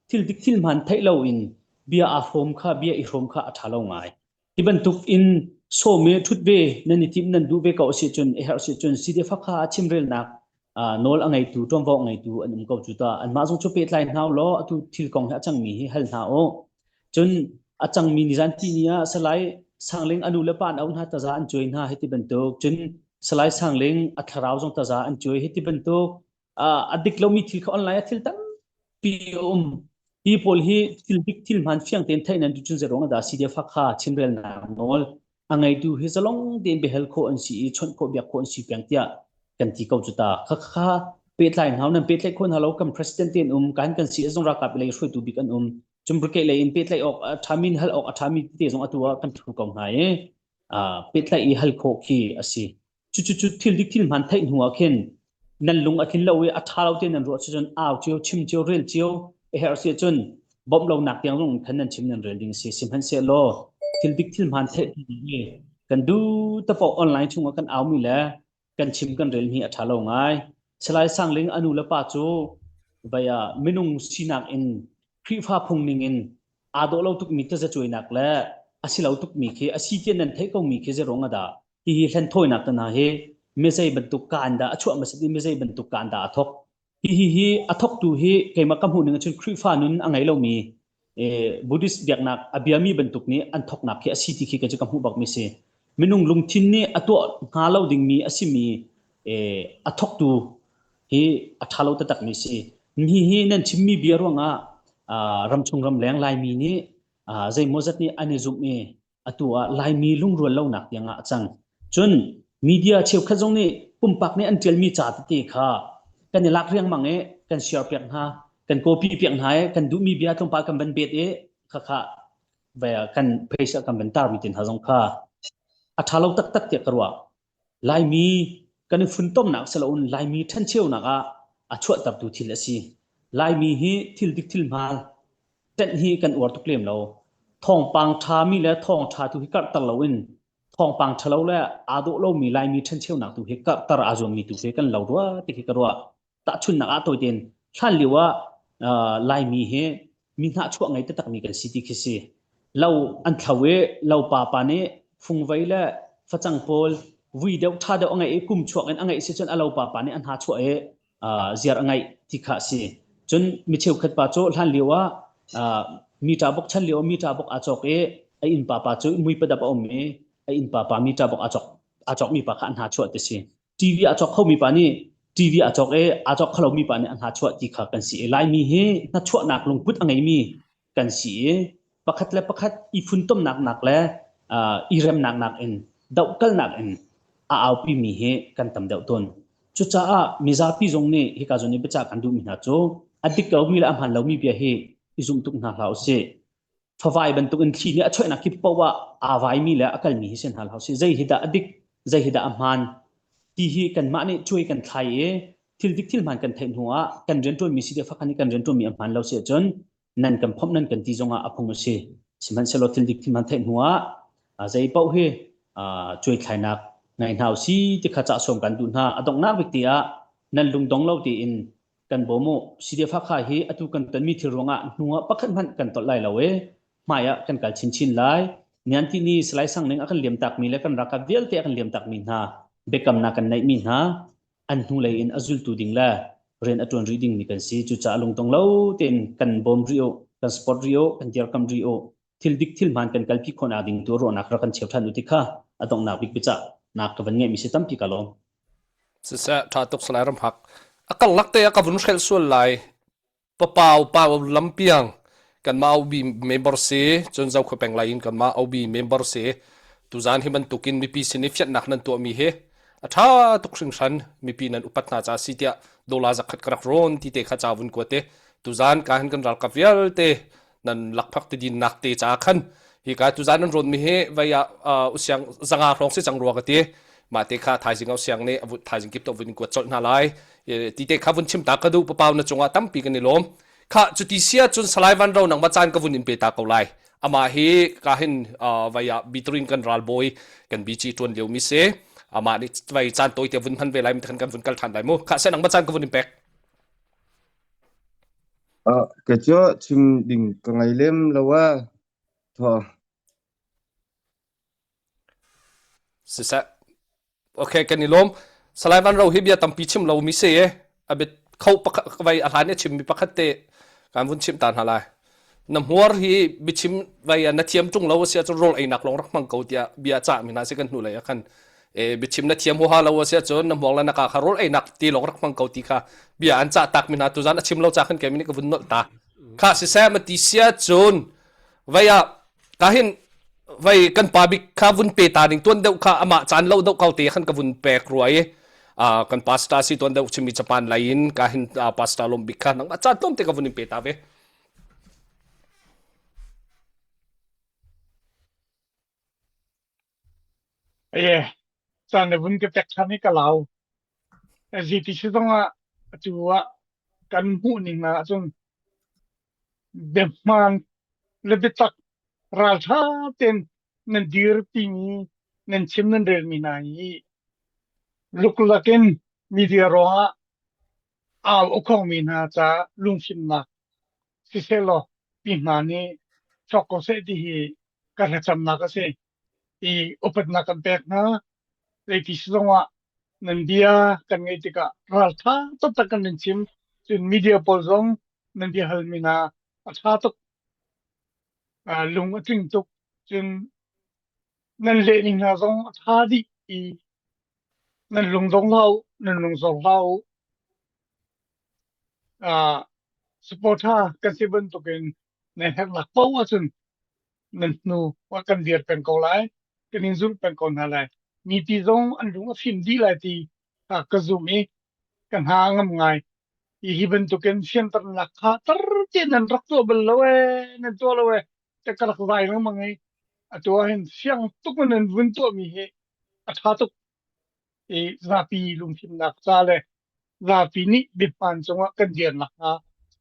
thil dik thil hmaan theih loin bia aa hrawm kha bia i hrawm kha a ṭha lo ngai. Hi bantuk in sawm i ṭhut ve nan i timh nan duh ve ko a si cun a herh si cun CDF Hakha ah chimrelnak nawl a ngeitu ṭuanvo a ngeitu an um ko cu ta. Anmah zong cu pehtlai hna u law atu thil kong he a cangmi hi hal hna u. Cun a cangmi nizan tihni ah Salai Sangling a nu le pa an auh hna taza an cuai hna hiti bantuk. Cun Salai Sangling a thlarau zong taza an cuai hiti bantuk. A dik lomi thil kha online ah thil tampi a um. Hi pawl hi thil dik thil hmaan fiang tein theih nan duh cun zeiruang ah dah CDF Hakha chimrelnak nawl a ngeitu hi zalong tein biahal khawh an si i chawnh khawh biak khawh an si peng tiah kan ti ko cu ta. Khakha pehtlai hna nan pehtlaih khawh hna lo kan president te an um kan kan si zong ralkap lei hruaitu bik an um cun brigade lei in pehtlaih awk a ṭhami hal awk a ṭhami te zong atu ah kan ṭhu ko hna i pehtlaih i hal khawh khi a si. Cucu thil dik thil hmaan theih hnu ah khin nan lung a tlin lo i a ṭha lo te nan ruah cun au cio chim cio rel cio a herh si cun bawmh lonak tiang zong khan nan chim nan rel ding si sihmanhsehlaw thil dik thil hmaan theih hnu kan duh te paoh online chungah kan aumi le kan chim kan rel mi a ṭha lo ngai. Salai Sangling a nu le pa cu vai ah minung sinak in Khrihfa phung ning in aa dawh lo tukmi tazacuainak le a si lo tukmi khi a si tiah nan theih komi khi zeiruang ah dah hihi hlenthawinak te hna hi mizei bantuk kaan dah a chuah hmasat i mizei bantuk kaan dah a thok. Hihi hi a thoktu hi keimah ka hmuh ning ahcun Khrihfa nun a ngei lomi Buddhist biaknak a biami bantuk nih an thoknak khi a si ti khi ka cu ka hmuh bakmi si. Minung lungthin nih a tuah hnga lo dingmi a simi a thoktu hi a ṭha lo taktakmi si. Hi hi nan chimmi bia ruangah ramchung ramleng Laimi nih zeimawzat nih an i zumh i atu ah Laimi lungrual lonak tiang ah a cang. Cun media cheukhat zong nih pumpak nih an ṭialmi ca tete kha kan i lak riangmang i kan share piak hna. Kan copy piak hna i kan duhmi bia tlawmpal kan van bet i khakha ve kan page ah kan van tarmi te hna zong kha a ṭha lo taktak tiah ka ruah. Laimi kan i funtomnak si loin Laimi ṭhencheunak ah a chuahtertu thil a si. Laimi hi thil dik thil hmaan ṭenh hi kan uar tuk lem lo. Thawngpang ṭhami le thawngṭha tu hi karhter loin thawngpang ṭhalo le aa dawh lomi Laimi ṭhencheunak tu hi karhter aa zuammi tu hi kan lo rua ti khi ka ruah. Tahchunhnak ah tawi tein hlan lio ah uh, Laimi hi mi hnahchuah ngei taktakmi kan si ti khi si. Lo an thlo i lo pa pa nih fungvei le facang pawl vui deuh ṭha deuh a ngeih i kum chuak in a ngeih si cun a lo pa pa nih a hna chuah i uh, ziar a ngeih ti kha a si. Cun mi cheukhat pa cu hlan lio ah uh, mita bok chan lio mita bok aa cawk i a inn pa pa cu mui padap a um i a inn pa pa mita bok aa cawk aa cawkmi pa kha a hna chuah ti si. TV a cawk khomi pa nih TV a cawk i aa cawk kholomi pa nih a hna-chuah ti kha kan si i Laimi hi hnachuahnak lungput a ngeimi kan si i pakhat le pakhat i funtomnak nak le uh, i remnak nak in dohkalnak in a aupimi hi kan tam deuh tawn. Cucaah mizapi zong nih hika zawn i biacah kan duhmi hna cu a dik lomi le a hmaan lomi bia hi i zum tuk hna hlah usih. Favai bantukin thli nih a choihnak kip paoh ah aa vaimi le a kalmi hi si hna hlah usih. Zei hi dah a dik, zei hi dah a hmaan ti hi kanmah nih cuai kan thlai i thil dik thil hmaan kan theih hnu ah kan rianṭuanmi si deuh fakhan i kan rianṭuanmi a hmaan lo si ahcun nan kan phomh nan kan ti zongah a phung a si. Sihmanhsehlaw thil dik thil hmaan theih hnu ah zei paoh hi cuai thlainak ngei hna usih ti kha cah sawm kan duh hna. A donghnak bik ti ah nan lungdong lo tiin kan bawm u. CDF Hakha hi atu kan tonmi thil ruangah hnu ah pakhat hmanh kan tolh lai lo i hmai ah kan kal chinchin lai. Nian ti ni Salai Sang Ning a kan liamtakmi le kan ralkap vialte a kan liamtakmi hna biakamnak kan neihmi hna an hnulei in a zultu ding le rian a ṭuan rih dingmi kan si. Cucaah lungtong lo tein kan bawm rih u, kan support rih u, kan dirkamh rih u. Thil dik thil hmaan kan kalpi khawhnak ding tu ruahnak rak kan cheu ṭhan u ti kha a donghnak bik biacah nak ka van ngeihmi si tampi ka lawm. Siseh, ṭha tuk Salai Ramhak. A karlak te ah ka vun hrelh sual lai. Papau pau lampiang kanmah OB member si, cun Zokhua peng lai in kanmah OB member si. Tuzaan hi bantukin mipi sin i fianhnak nan tuahmi hi a ṭha tuk hringhran mipi nan upat hna ca si tiah dola zakhat ka rak rawn ti te kha ca vun kuat i tuzaan ka hin kan ralkap vialte nan lakphak ti dinnak te ca khan hi ka tuzan nan rawn mi hi vai ah usiang zanga hrawng si cang rua ka ti ma te kha thaizing au siang nih thaizing kip to vun kuat colh hna lai ti te kha vun chim ta ka du papau na cungah tampi kan i lawm kha cuti sia cun salai van ro nang ma caan ka vun in pe ta ko lai ama hi ka hin vai ah bitrin kan ralbawi kan bichi tuan lio mi se ama nih vai caan toi te vun hman ve lai mi kan kan vun kal than lai mu kha se nang ma caan ka vun in pek Kei cu chim ding ka ngei lem lo a. Thaw. Siseh. Okay, kan i lawm. Salai Van Ro hi bia tampi chim lo mi si e. A bit kho pakhat vai a hlan i chim mi pakhat te kan vun chim ta hna lai. Na hmuar hi biachim vai na thiam ṭung lo a si ahcun rawl einak lawng rak hmang ko tiah bia cah mi hna si kan hnu lei ah khan e biachim na thiam huaha lo a si ahcun na hmuang le na ka kha rawl einak ti lawng rak hmang ko ti kha bia an cah tak mi hna tuzan a chim lo ca khan kei mi nih ka vun nolh ta kha siseh ma ti sia cun vai ah ka hin vai kan pa bik kha vun pe ta ding tuan deuh kha amah caan lo deuh kau te khan ka vun pek ruai i kan pastor si tuan deuh chimi Japan lai in ka hin pastor lom bik kha nang caan tlawm te ka vun in pe ta ve Aye, caan na vun ka pek ṭhan i ka lau. ZTC zong ah atu ah kan hmuh ning ah cun biahmaan le biatak ralṭha tein nan dir timi nan chim nan relmi hna hi luklak in media ruangah au a khongmi hna caah lungfimnak sisehlaw pi hna nih chuak ko seh ti hi ka thlacamnak a si. I upatnak kan pek hna. Zeiti si zongah nan bia kan ngaih tikah ralṭha taktak kan in chim. Cun media pawl zong nan bia halmi hna a ṭha tuk. Lung a tling tuk. Cun nan lehning hna zong a ṭha dih i nan lung dong hlah u, nan lung zor hlah u. Supporter kan si bantukin nan herhnak paoh ahcun nan hnu kan dir peng ko lai, kan in zulh peng ko hna lai. Mipi zong an lung a fim dih lai ti ka zum i ka hna a ngam ngai. Hi hi bantukin fianternak kha tar tein nan rak tuah bal lo ee, nan tuah lo ee, te ka rak zai lengmang i atu ah hin fiang tuk in nan vun tuahmi hi a ṭha tuk. I zapi lungfimnak ca le zapi nih biahmaan cungah kan dir nakhnga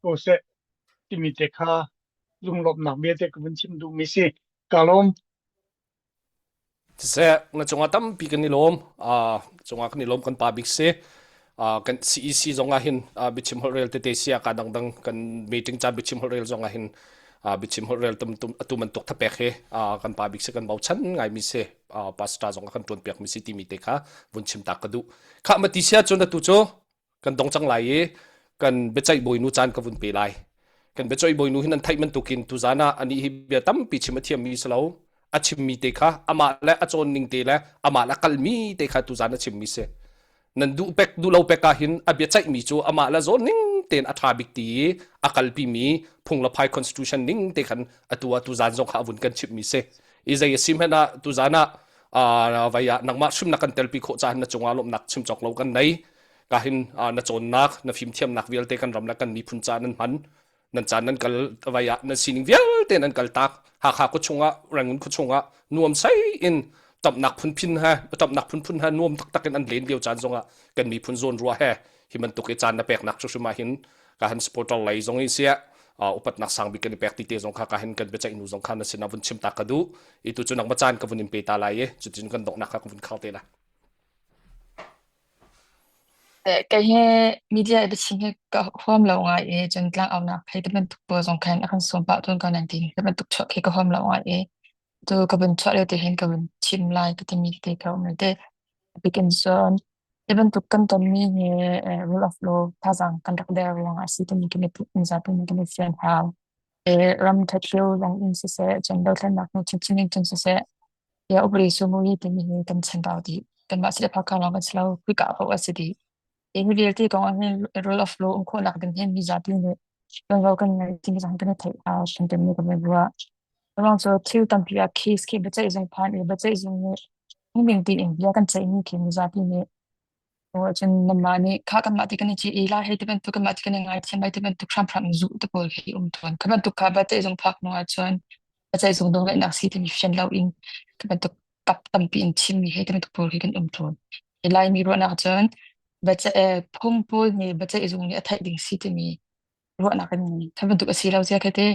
ko seh timi te kha lunglawmhnak bia te ka vun chim duhmi si. Ka lawm. Siseh, na cungah tampi kan i lawm. Uh, cungah kan i lawm kan pa bik si. Uh, kan CEC zong ah hin uh, biachim holh rel tete sia ka dangdang kan meeting caan biachim holh rel zong ah hin uh, biachim holh rel tum tum atu man tuk thapek hi uh, kan pa bik si kan bochan ngai mi si uh, pastor zong ah kan tuan piak mi si timi te kha vun chim ta ka duh. Kha ma ti sia cun atu cu kan dong cang lai i kan biaceih bawinu caan ka vun pe lai. Kan biaceih bawinu hi nan theih bantukin tuzan ah anih hi bia tampi chim a thiammi si lo. A chimmi te kha amah le a cawn ning te le amah le a kalmi te kha tuzan a chimmi si. Nan duh pek duh lo pek ah hin a biaceihmi cu amah le zawn ning tein a ṭha bik ti i a kalpimi phung le phai constitution ning te khan atu ah tuzan zong kha a vun kan chimhmi si. I zei a si hmanh ah tuzan ah vai ah nangmah hrim na kan telpi khawh caah na cungah lawmhnak chim cawk lo kan nei. Ka hin na cawnnak na fimthiamnak vialte kan ram le kan miphun ca nan hman nan caan nan kal vai ah nan sining vialte nan kal tak Hakha khua chungah Rangoon khua chungah nuam sai in tamnak phunphin he tamnak phunphun he nuam taktak in an len lio caan zongah kan miphun zawn rua he hi bantuk i caan na peknak hrimhrim ah hin ka han supporter lei zong in sia upatnak sang bik kan i pek ti te zong kha ka hin kan biaceih nu zong kha na sinah vun chim ta ka duh i tu cu nang ma caan ka vun in pe ta lai i cutin kan donghnak kha ka vun khar te la Kei hi media i biachim hi ka huam lo ngai i cun tlangaunak phei ti bantuk pawl zong khan a kan sawm pah tawn ko nain ti hi bantuk chuah khi ka huam lo ngai i tu ka vun chuah lio te hin ka vun chim lai ka timi te ka um te. Bikin cun hi bantuk kan tonmi hi rule of law thazaang kan rak der ruangah a si timi kan i mizapi nih kan i fian hau. Ram ṭhat lio zong in siseh, cun dothlennak hnu chinchin in cun siseh, Ya upadi sumu hi timi hi kan chanbau dih. Kanmah si le phakka lawng kan si lo. Khika paoh a si dih. Hi mi vialte kong ah hin rule of law um khawhnak ding hin mizapi nih tuanvo kan ngei timi zong kan i theih hau hrimhrim mi kan i ruah. Ruang cu thil tampi ah case khi biaceih zung phan i biaceih zung nih phungning tiin bia kan ceihmi khi mizapi nih Cun nanmah nih kha kanmah ti kan i ci lai hei ti bantuk kanmah ti kan i ngaithiam lai ti bantuk hramhram in zuh te pawl khi um tawn. Kha bantuk kha biaceihzung phak hnu ahcun biaceihzung nawlngeihnak si timi fian loin kha bantuk kap tampi in chimmi hei ti bantuk pawl khi kan um tawn. Hi Laimi ruahnak cun biaceih phung pawl nih biaceihzung nih a theih ding si timi ruahnak kan ngei. Kha bantuk a si lo zia khi te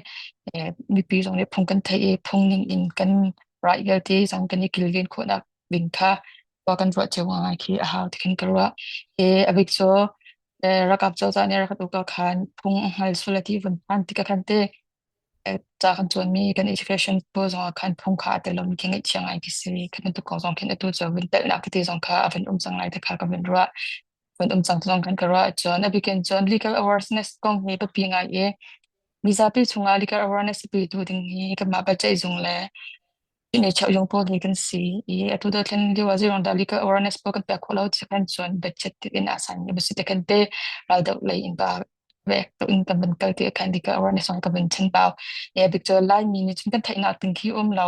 mipi zong nih phung kan theih i phung ning in kan right vialte zong kan i kilven khawhnak ding kha khua kan ruah cio ngai khi a hau ti khin ka ruah. I a bik cu ralkap cozah nih rak uk khan phung a hngal sul a ti vun phan tikah khan te ca kan cawnmi kan education pawl zong ah khan phung kha a tel lomi khi ngaihchia ngai khi si. Kha bantuk kong zong khin atu cu vun telhnak tete zong kha a vun um cang lai ti kha ka vun ruah. Vun um cang zong khan ka ruah. Cun a bikin cun legal awareness kong hi biapi ngai i mizapi chungah legal awareness petu ding hi kanmah biaceihzung le Cheuh pawl hi kan si i atu dothlen lio ah zeiruang dah legal awareness pawl kan pek khawh lo ti khan cun budget in aa san mi si te kan te raldoh lei in pa vek to in kan van kal ti khan legal awareness zong kan van chan pau e bik cu Laimi nih cun kan theihnak ding khi um lo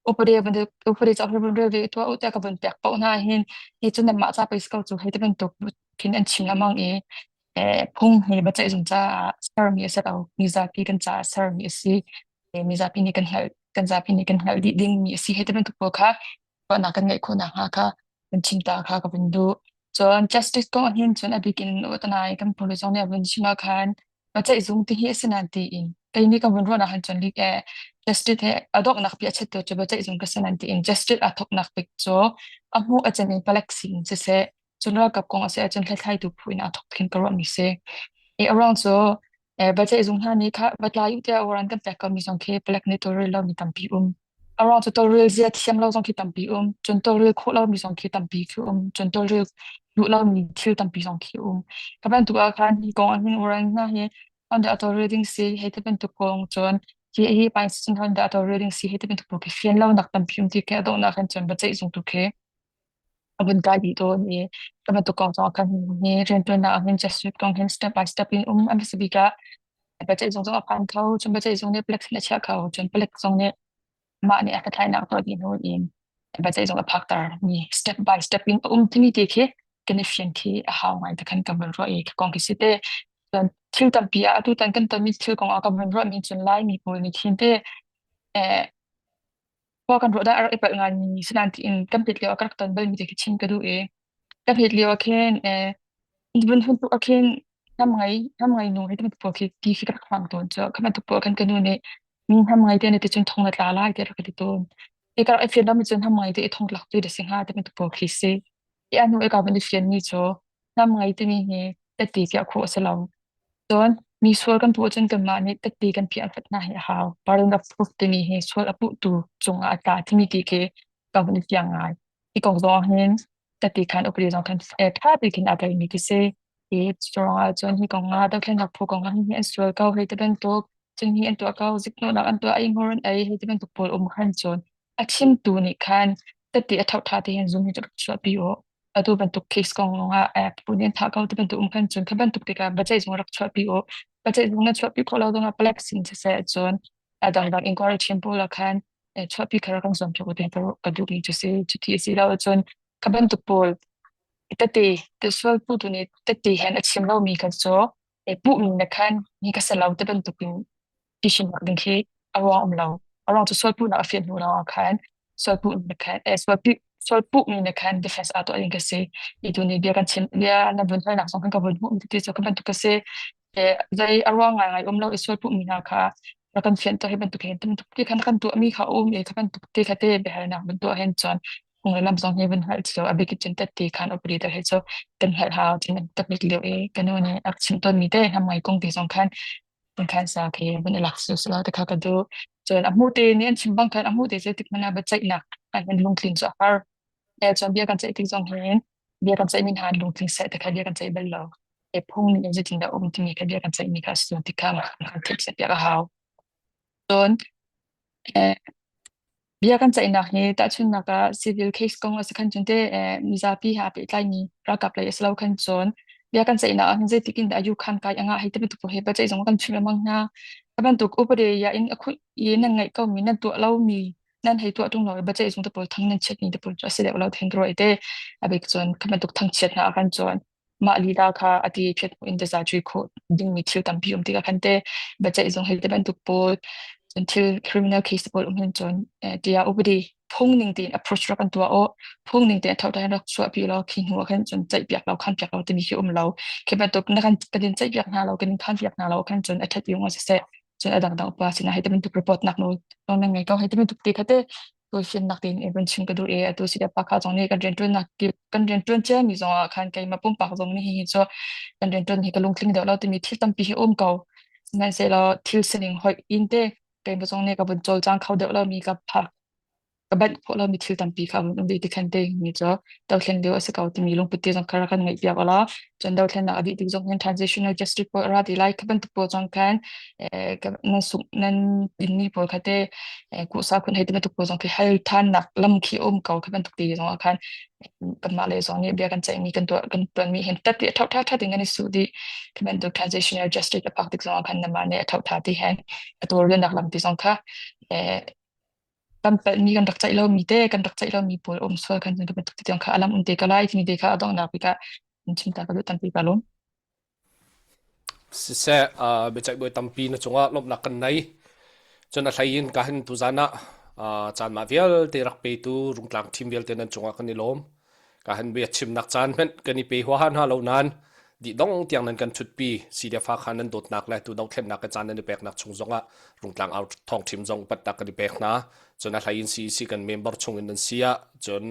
upade van upade ca van rel ve tua u te ka van pek paoh hna hin hi cun nanmah ca pei si ko cu hei ti bantuk khin an chim lengmang i phung hi biaceih zung caah sermi a si lo mizapi kan caah sermi a si mizapi nih kan hngalh kan zapi nih kan hngalh dih dingmi a si hei ti bantuk pawl kha ruahnak kan ngeih khawh nakhnga kha kan chim ta kha ka vun duh. Cun justice kong ahhin cun a bik in utanai kan police zong nih a vun chim ah khan biaceih zung ti hi a si nain tiin kei nih kan vun ruahnak han cun lik eh justice he a donghnak pi a chettu cu biaceih zung ka si nain tiin justice aa thawknak bik cu a hmuh a cem in palek sin siseh cun ralkap kong a si ahcun hlathlaitu phu in aa thawk khin ka ruahmi si. I a ruang cu biaceih zung hna nih kha va tlai u tiah warrant kan pek komi zong khi palek nih tawlrel lomi tampi um. A ruang cu tawlrel zia thiam lo zong khi tampi um. Cun tawlrel khawh lomi zong khi tampi khi um. Cun tawlrel duh lomi thil tampi zong khi um. Ka bantuk ah khan hi kong ahhin warrant hna hi on dah tawlrel ding si hei ti bantuk kong cun hi hi pain si cun dah tawlrel ding si hei ti bantuk pawl khi fian lonak tampi um ti khi a donghnak hin cun biaceih zung tu khi a vun kai dih tawn i ka bantuk kong zong khan hi rianṭuannak ah hin Jesuit kong hin step by step in um an si bik ah biaceih zung zong a phan kho cun biaceih zung nih palek sin a chiah kho cun palek zong nih mah nih a hlathlainak tuah dih hnu in biaceih zung a phakter mi step by step in a um timi ti khi kan i fian khi a hau ngai te khan ka vun ruah i kong khi si te. Cun thil tampi ah atutan kan tonmi thil kong ah ka vun ruahmi cun Laimi pawl nih khin te eh, khua kan ruah dah a rak i palh ngaimi sinain tiin kan pet lio ah ka rak ton balmi te khi chim ka duh i ka pet lio ah khin eh, vun hun tuk ah khin hnam ngei hnam ngei nu hei ti bantuk pawl khi ti khi ka rak hmang tawn cu kha bantuk pawl khan ka nu nih mi hnam ngei te na ti cun thong na tla lai tiah rak ka ti tawn. I ka rak i fian lomi cun hnam ngei te i thong tlak tu da si hnga ti bantuk pawl khi si. I a hnu i ka vun i fian mi cu hnam ngei timi hi tette piah khawh a si lo. Cun mi sual kan puh ahcun kanmah nih tette kan piah hmat hna hi a hau. Burden of proof timi hi sual a puhtu cungah a tla timi ti khi ka vun i fiang ngai. Hi kong zong ah hin tette khan upadi zong khan ṭha tein aa telmi khi si. Hi ruangah cun hi kong ah dothlennak phu kong ah hin an sual ko hei ti bantuk, cun hi an tuah ko, ziknawhnak an tuah, eihmur an ei hei ti bantuk pawl um khan cun a chimtu nih khan tette a ṭhoṭha tein zum hi cu rak chuahpi u. Atu bantuk case kong lawngah phu nih an thah ko ti bantuk um khan cun kha bantuk tikah biaceih zung rak chuahpi u. Biaceih zung na chuahpi khawh lo zongah palek sin siseh cun a dangdang inquiry team pawl ah khan chuahpi kha rak kan zuam piak u ti ka duhmi cu si. Cuti a si lo ahcun kha bantuk pawl tete te sual putu nih tete hen a chim lomi kha cu puhmi na khan mi ka si lo ti bantuk in tihrimnak ding khi a ruang um lo. A ruang cu sualpuhnak a fian hnu lawngah khan sualpuh na khan eh sualpuh sualpuhmi na khan defense aa tuah ding ka si. I tu nih bia kan chim bia na vun halnak zong kan ka vun hmuh ti cu ka bantuk ka si. Eh zei a ruang ngai ngai um lo i sualpuhmi hna kha rak kan fian to hi bantuk hin bantuk ti khan kan tuahmi kha um i kha bantuk te kha te biahalnak ban tuah hin cun phung le lam zong hi vun hngalh cio a bik cun tet ti khan operator he cu kan hngalh hau tin tak bik lio i ka nu nih a chim tawn mi te ham ngai kong ti zong khan khan sa khi vun i lak su sila te kha ka duh. Cun a hmu te nih an chim bang khan a hmu te zeitik hmanh ah biaceihnak ah hin lungtlin cu a har. E cun bia kan ceih tik zong hin bia kan ceih mi hna lungtling seh te kha bia kan ceih bal lo. E phung ning in zeitin dah um timi kha bia kan ceih mi kha a si ti kha kan theih piak piak a hau. Cun eh, Bia kan ceihnak hi tahchunhnak ah civil case kong a si khan cun teh mizapi he aa pehtlaimi ralkap lei a si lo khan cun bia kan ceihnak ah hin zeitik in dah yukhan kai a ngah hei ti bantuk pawl hi biaceih zong kan chim lengmang hna. Hi bantuk upadi ya in a khuih i nan ngeih komi nan tuah lomi nan hei tuah ṭung lo i biaceih zung te pawl thang nan chiatmi te pawl cu a si deuh lo then ka ruah i te a bik cun kha bantuk thangchiat hna ah khan cun mah lila kha a ti phiat hmuh in taza cui khawh dingmi thil tampi um tikah khan te biaceih zung hei te bantuk pawl cun thil criminal case pawl um hin cun tiah upadi phung ning tein approach rak an tuah aw phung ning tein a rak chuah pi lo khi hnu ah khan cun ceih piak lo khan piak lo timi khi um lo khi bantuk na kan kan in ceih piak hna lo kan in khan piak hna lo khan cun a that yung siseh cun a dangdang upa sinah hei te bantuk report nak nawl nan ngei ko hei te bantuk te kha te tuifinnak tein i vun chim ka duh i atu si le pakha zong nih kan rianṭuannak kip kan rianṭuan ciami zong ah khan keimah pumpak zong nih hihi cu kan rianṭuan hi ka lungtling deuh lo timi thil tampi hi um ko. Sihmanhsehlaw thil sining hoih in te keimah zong nih ka vun cawlcang kho deuh lomi ka phak ka banh khawh lomi thil tampi kha a vun um ve ti khan te mi cu dothlen lio a si ko timi lungput te zong kha rak kan ngeih piak ulaw cun dothlennak a dih tik zong hin transitional justice pawl a ra ti lai kha bantuk pawl zong khan nan sung nan dinmi pawl kha te kuhsa khun hei ti bantuk pawl zong khi hal thannak lam khi um ko kha bantuk ti zong ah khan kanmah le zong nih bia kan ceihmi kan tuah kan tuanmi hin tat ti a tho tha tha ding kan i su dih khi bantuk transitional justice a pak tik zong ah khan namah nih a tho tha ti hen a tawlrelnak lam ti zong kha kan palhmi kan rak ceih lomi te kan rak ceih lomi pawl um sual khan cun bantuk ti tiang kha alam um te ka lai timi te kha a donghnak bik ah chim ta ka duh tampi ka lawm. Siseh, uh, biaceih bawi tampi na cungah lawmhnak kan nei. Cun a hlei in ka hin tuzan ah uh, caan mah vialte rak petu rungtlang team vialte nan cungah kan i lawm. Ka han bia chimnak caan hmanh kan i pe huaha hna lo nain dih dong tiang nan kan thutpi CDF kha nan dawtnak le tu dothlennak ke caan nan i peknak chung zongah rungtlang au thong thim zong patnak kan i pek hna cun a hlei in CEC kan member chung in nan sia cun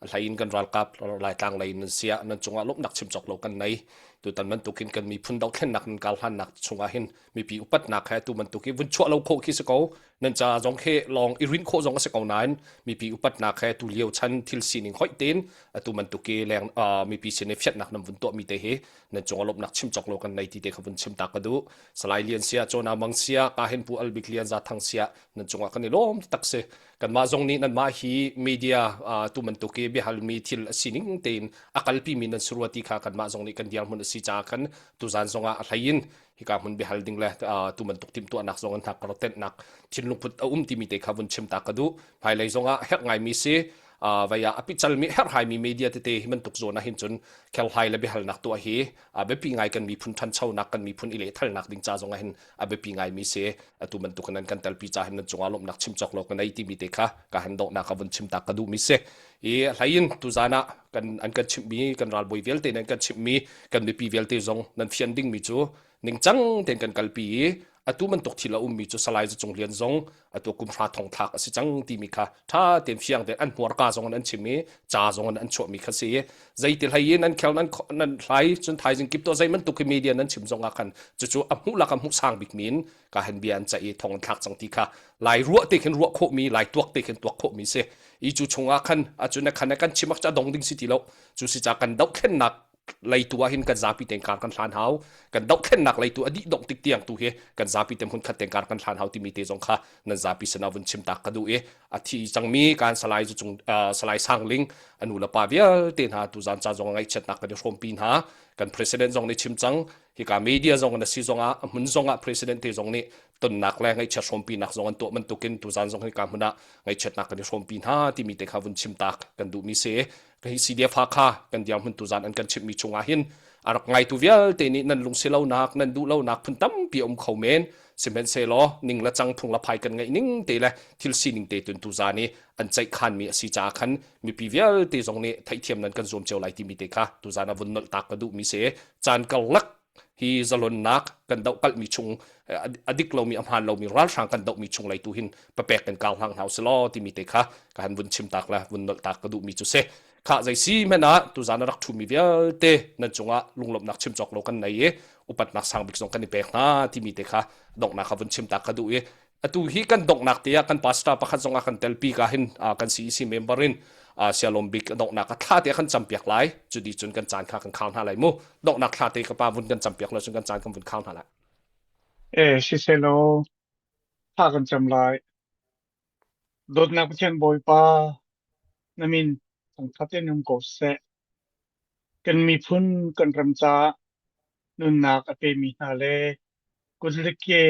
a hlei in kan ralkap laitlang lei in nan sia nan cungah lawmhnak chim cawk lo kan nei tutan bantukin kan miphun dothlennak nan kal hlannak chungah hin mipi upatnak he tu bantuk hi vun chuah lo khawh khi si ko nan ca zong khi lawng i rin khawh zong a si ko nain mipi upatnak he tu lio chan thil sining hoih tein atu bantuk i leng mipi sin i fiatnak nan vun tuah mi te hi nan cung a lawmhnak chim cawk lo kan nei ti te kha vun chim ta ka duh Salai Lian sia Chona Mang sia ka hen pu Albik Lian Za Thang sia nan cungah kan i lawm tak si kanmah zong nih nanmah hi media tu bantuk i biahalmi thil a sining tein a kalpi mi nan surua ti kha kanmah zong nih kan dirhmun a si caah khan tuzan zongah a hlei in hika hmun biahal ding le tu bantuk timhtuahnak zong an hna kar tenhnak thinlungput a um timi te kha vun chim ta ka duh hmailei zongah herh ngaimi si. Vai ah a picalmi herhhaimi media tete hi bantuk zawn ah hin cun kherhlai le biahalnak tuah hi a biapi ngai kan miphun ṭhanchonak kan miphun i lehthalnak ding ca zong ah hin a biapi ngaimi si. Atu bantuk in nan kan telpi ca hin nan cungah lawmhnak chim cawk lo ka nei timi te kha ka han donghnak ka vun chim tak ka duhmi si. I hlei in tuzan ah kan an kan chimhmi kan ralbawi vialte nan kan chimhmi kan mipi vialte zong nan fian dingmi cu ningcang tein kan kalpi i atu bantuk thil a ummi cu Salai Za Cung Lian zong atu kum hra thong thlak a si cang timi kha ṭha tein fiang tein an hmurka zong in an chim i ca zong in an chuahmi kha si i zeiti hlei in nan khel nan nan hlai cun thaizing kip to zei bantuk hi media nan chim zong ah khan cucu a hmuh lak a hmuh sang bik mi in ka han bia an ceih i thong an thlak cang ti kha lai ruah te khin ruah khawhmi lai tuak te khin tuak khawhmi si i cu chungah khan acun na khan kan chim ak dong ding si ti lo cu si ca kan dohthlennak leitu ah hin kan zapi ten kar kan hlan hau kan dohthlennak leitu a dih dongh tik tiang tu hi kan zapi te hmun khat ten kar kan hlan hau timi te zong kha nan zapi sana vun chim tak ka duh i a thi cangmi kan salai zu cung salai sangling anu le pa vialte hna tu zan ca zong ngaihchiatnak kan i hrawmpi hna kan president zong nih chim cang hika media zong na si zong ah hmun zong ah president te zong nih tonnak le ngaihchiat hrawmpinak zong an tuah bantukin tuzan zong hika hmun ah ngaihchiatnak kan i hrawmpi hna timi te kha vun chim tak kan duhmi si hi CDF Hakha kan dirhmun tuzan an kan chimhmi chungah hin a rak ngaitu vialte nih nan lungsi lonak nan duh lonak phun tampi um kho men sihmanhsehlaw ning le cang phung le phai kan ngeih ning te le thil sining te tun tuzan i an ceih khanmi a si caah khan mipi vialte zong nih theihthiam nan kan zuam cio lai timi te kha tuzan a vun nolh tak ka duhmi si caan karlak hi zalonnak kan dohkalhmi chung a dik lomi a hmaan lomi ralhrang kan dohmi chung lei tu hin papek kan kau hlang hna usih law timi te kha ka han vun chim tak le vun nolh tak ka duhmi cu si kha zei si hmanh ah tuzan a rak ṭhumi vialte nan cungah lunglawmhnak chim cawk lo kan nei i upatnak sang bik zong kan i pek hna timi te kha donghnak kha vun chim tak ka duh i atu hi kan donghnak te ah kan pastor pakhat zong a kan telpi ka hin kan CEC member in sialom bik donghnak a thla te kan campiak lai cu di cun kan caan kha kan khang hna lai mu donghnak thla te ka pa vun kan campiak lo cun kan caan kan vun khang hna lai E siselaw thla kan cam lai. Dawtnak Pathian Bawipa na min thangthat in um ko seh. Kan miphun kan ram caah nunnak a pemi hna le kut le ke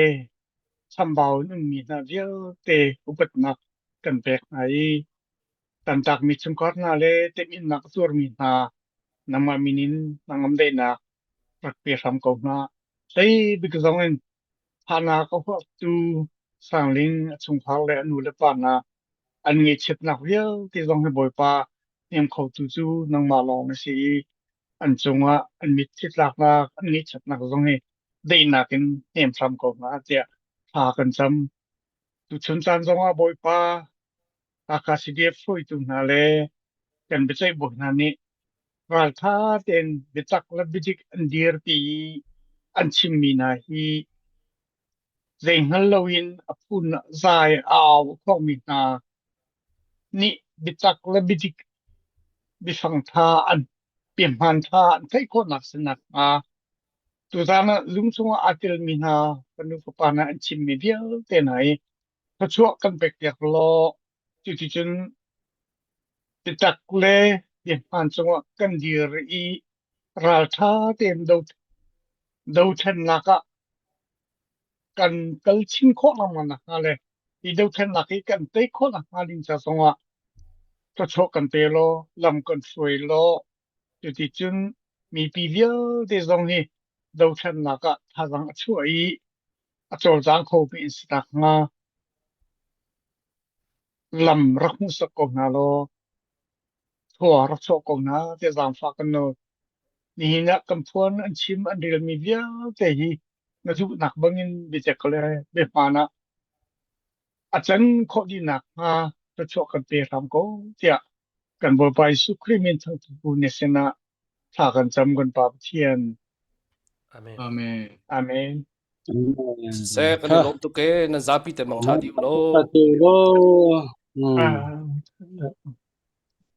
chambau in ummi hna vialte upatnak kan pek hna i tantakmi chungkhar hna le temhinnak a tuarmi hna nangmah min in nangam daihnak rak pe hram ko hna. Hlei bik zong in thahnak a huaptu Sangling a chungkhar le a nu le pa hna an ngaihchiatnak vialte zong hi Bawipa hnem khotu cu nangmah lawng na si i an cungah an mitthli tlaknak an ngaihchiatnak zong hi daihnak in hnem hram ko hna tiah thla kan cam. Tuchun caan zongah Bawipa Hakha CDF hruaitu hna le kan biaceih bawi hna nih ralṭha tein biatak le biadik an dirpi i an chimmi hna hi zei hngal loin a phun zai a au khawhmi hna nih biatak le biadik biafang ṭha an biahmaan ṭha an theih khawhnak si nakhnga tuzaan ah zung chungah aa telmi hna fanu fapa hna an chimmi vialte hna hi thluachuah kan pekpiak law cuticun biatak le biahmaan cungah kan dir i ralṭha tein dothlennak ah kan kal chin khawh lengmang nakhnga le hi dothlennak hi kan tei khawh nakhnga ding ca zongah thluachuah kan pe law lam kan hruai law cuticun mipi vialte zong hi dothlennak ah thazaang a chuah i a cawlcang khomi an si nakhnga lam rak hmuhsak ko hna law thua rak chuah ko hna tiah zaangfah kan nawl. Nihin ah kan phuan an chim an relmi vialte hi na duhnak bangin biatak le biahmaan ah a can khawh dih nakhnga thluachuah kan pe hram ko tiah kan Bawipa Jesuh Khrih min thangṭhat na sinah thla kan cam kan Pa Pathian. Amen. Amen. Amen. Se kan i lawm tuk e nan zapi te mang tha dih lo. Lo. Ah.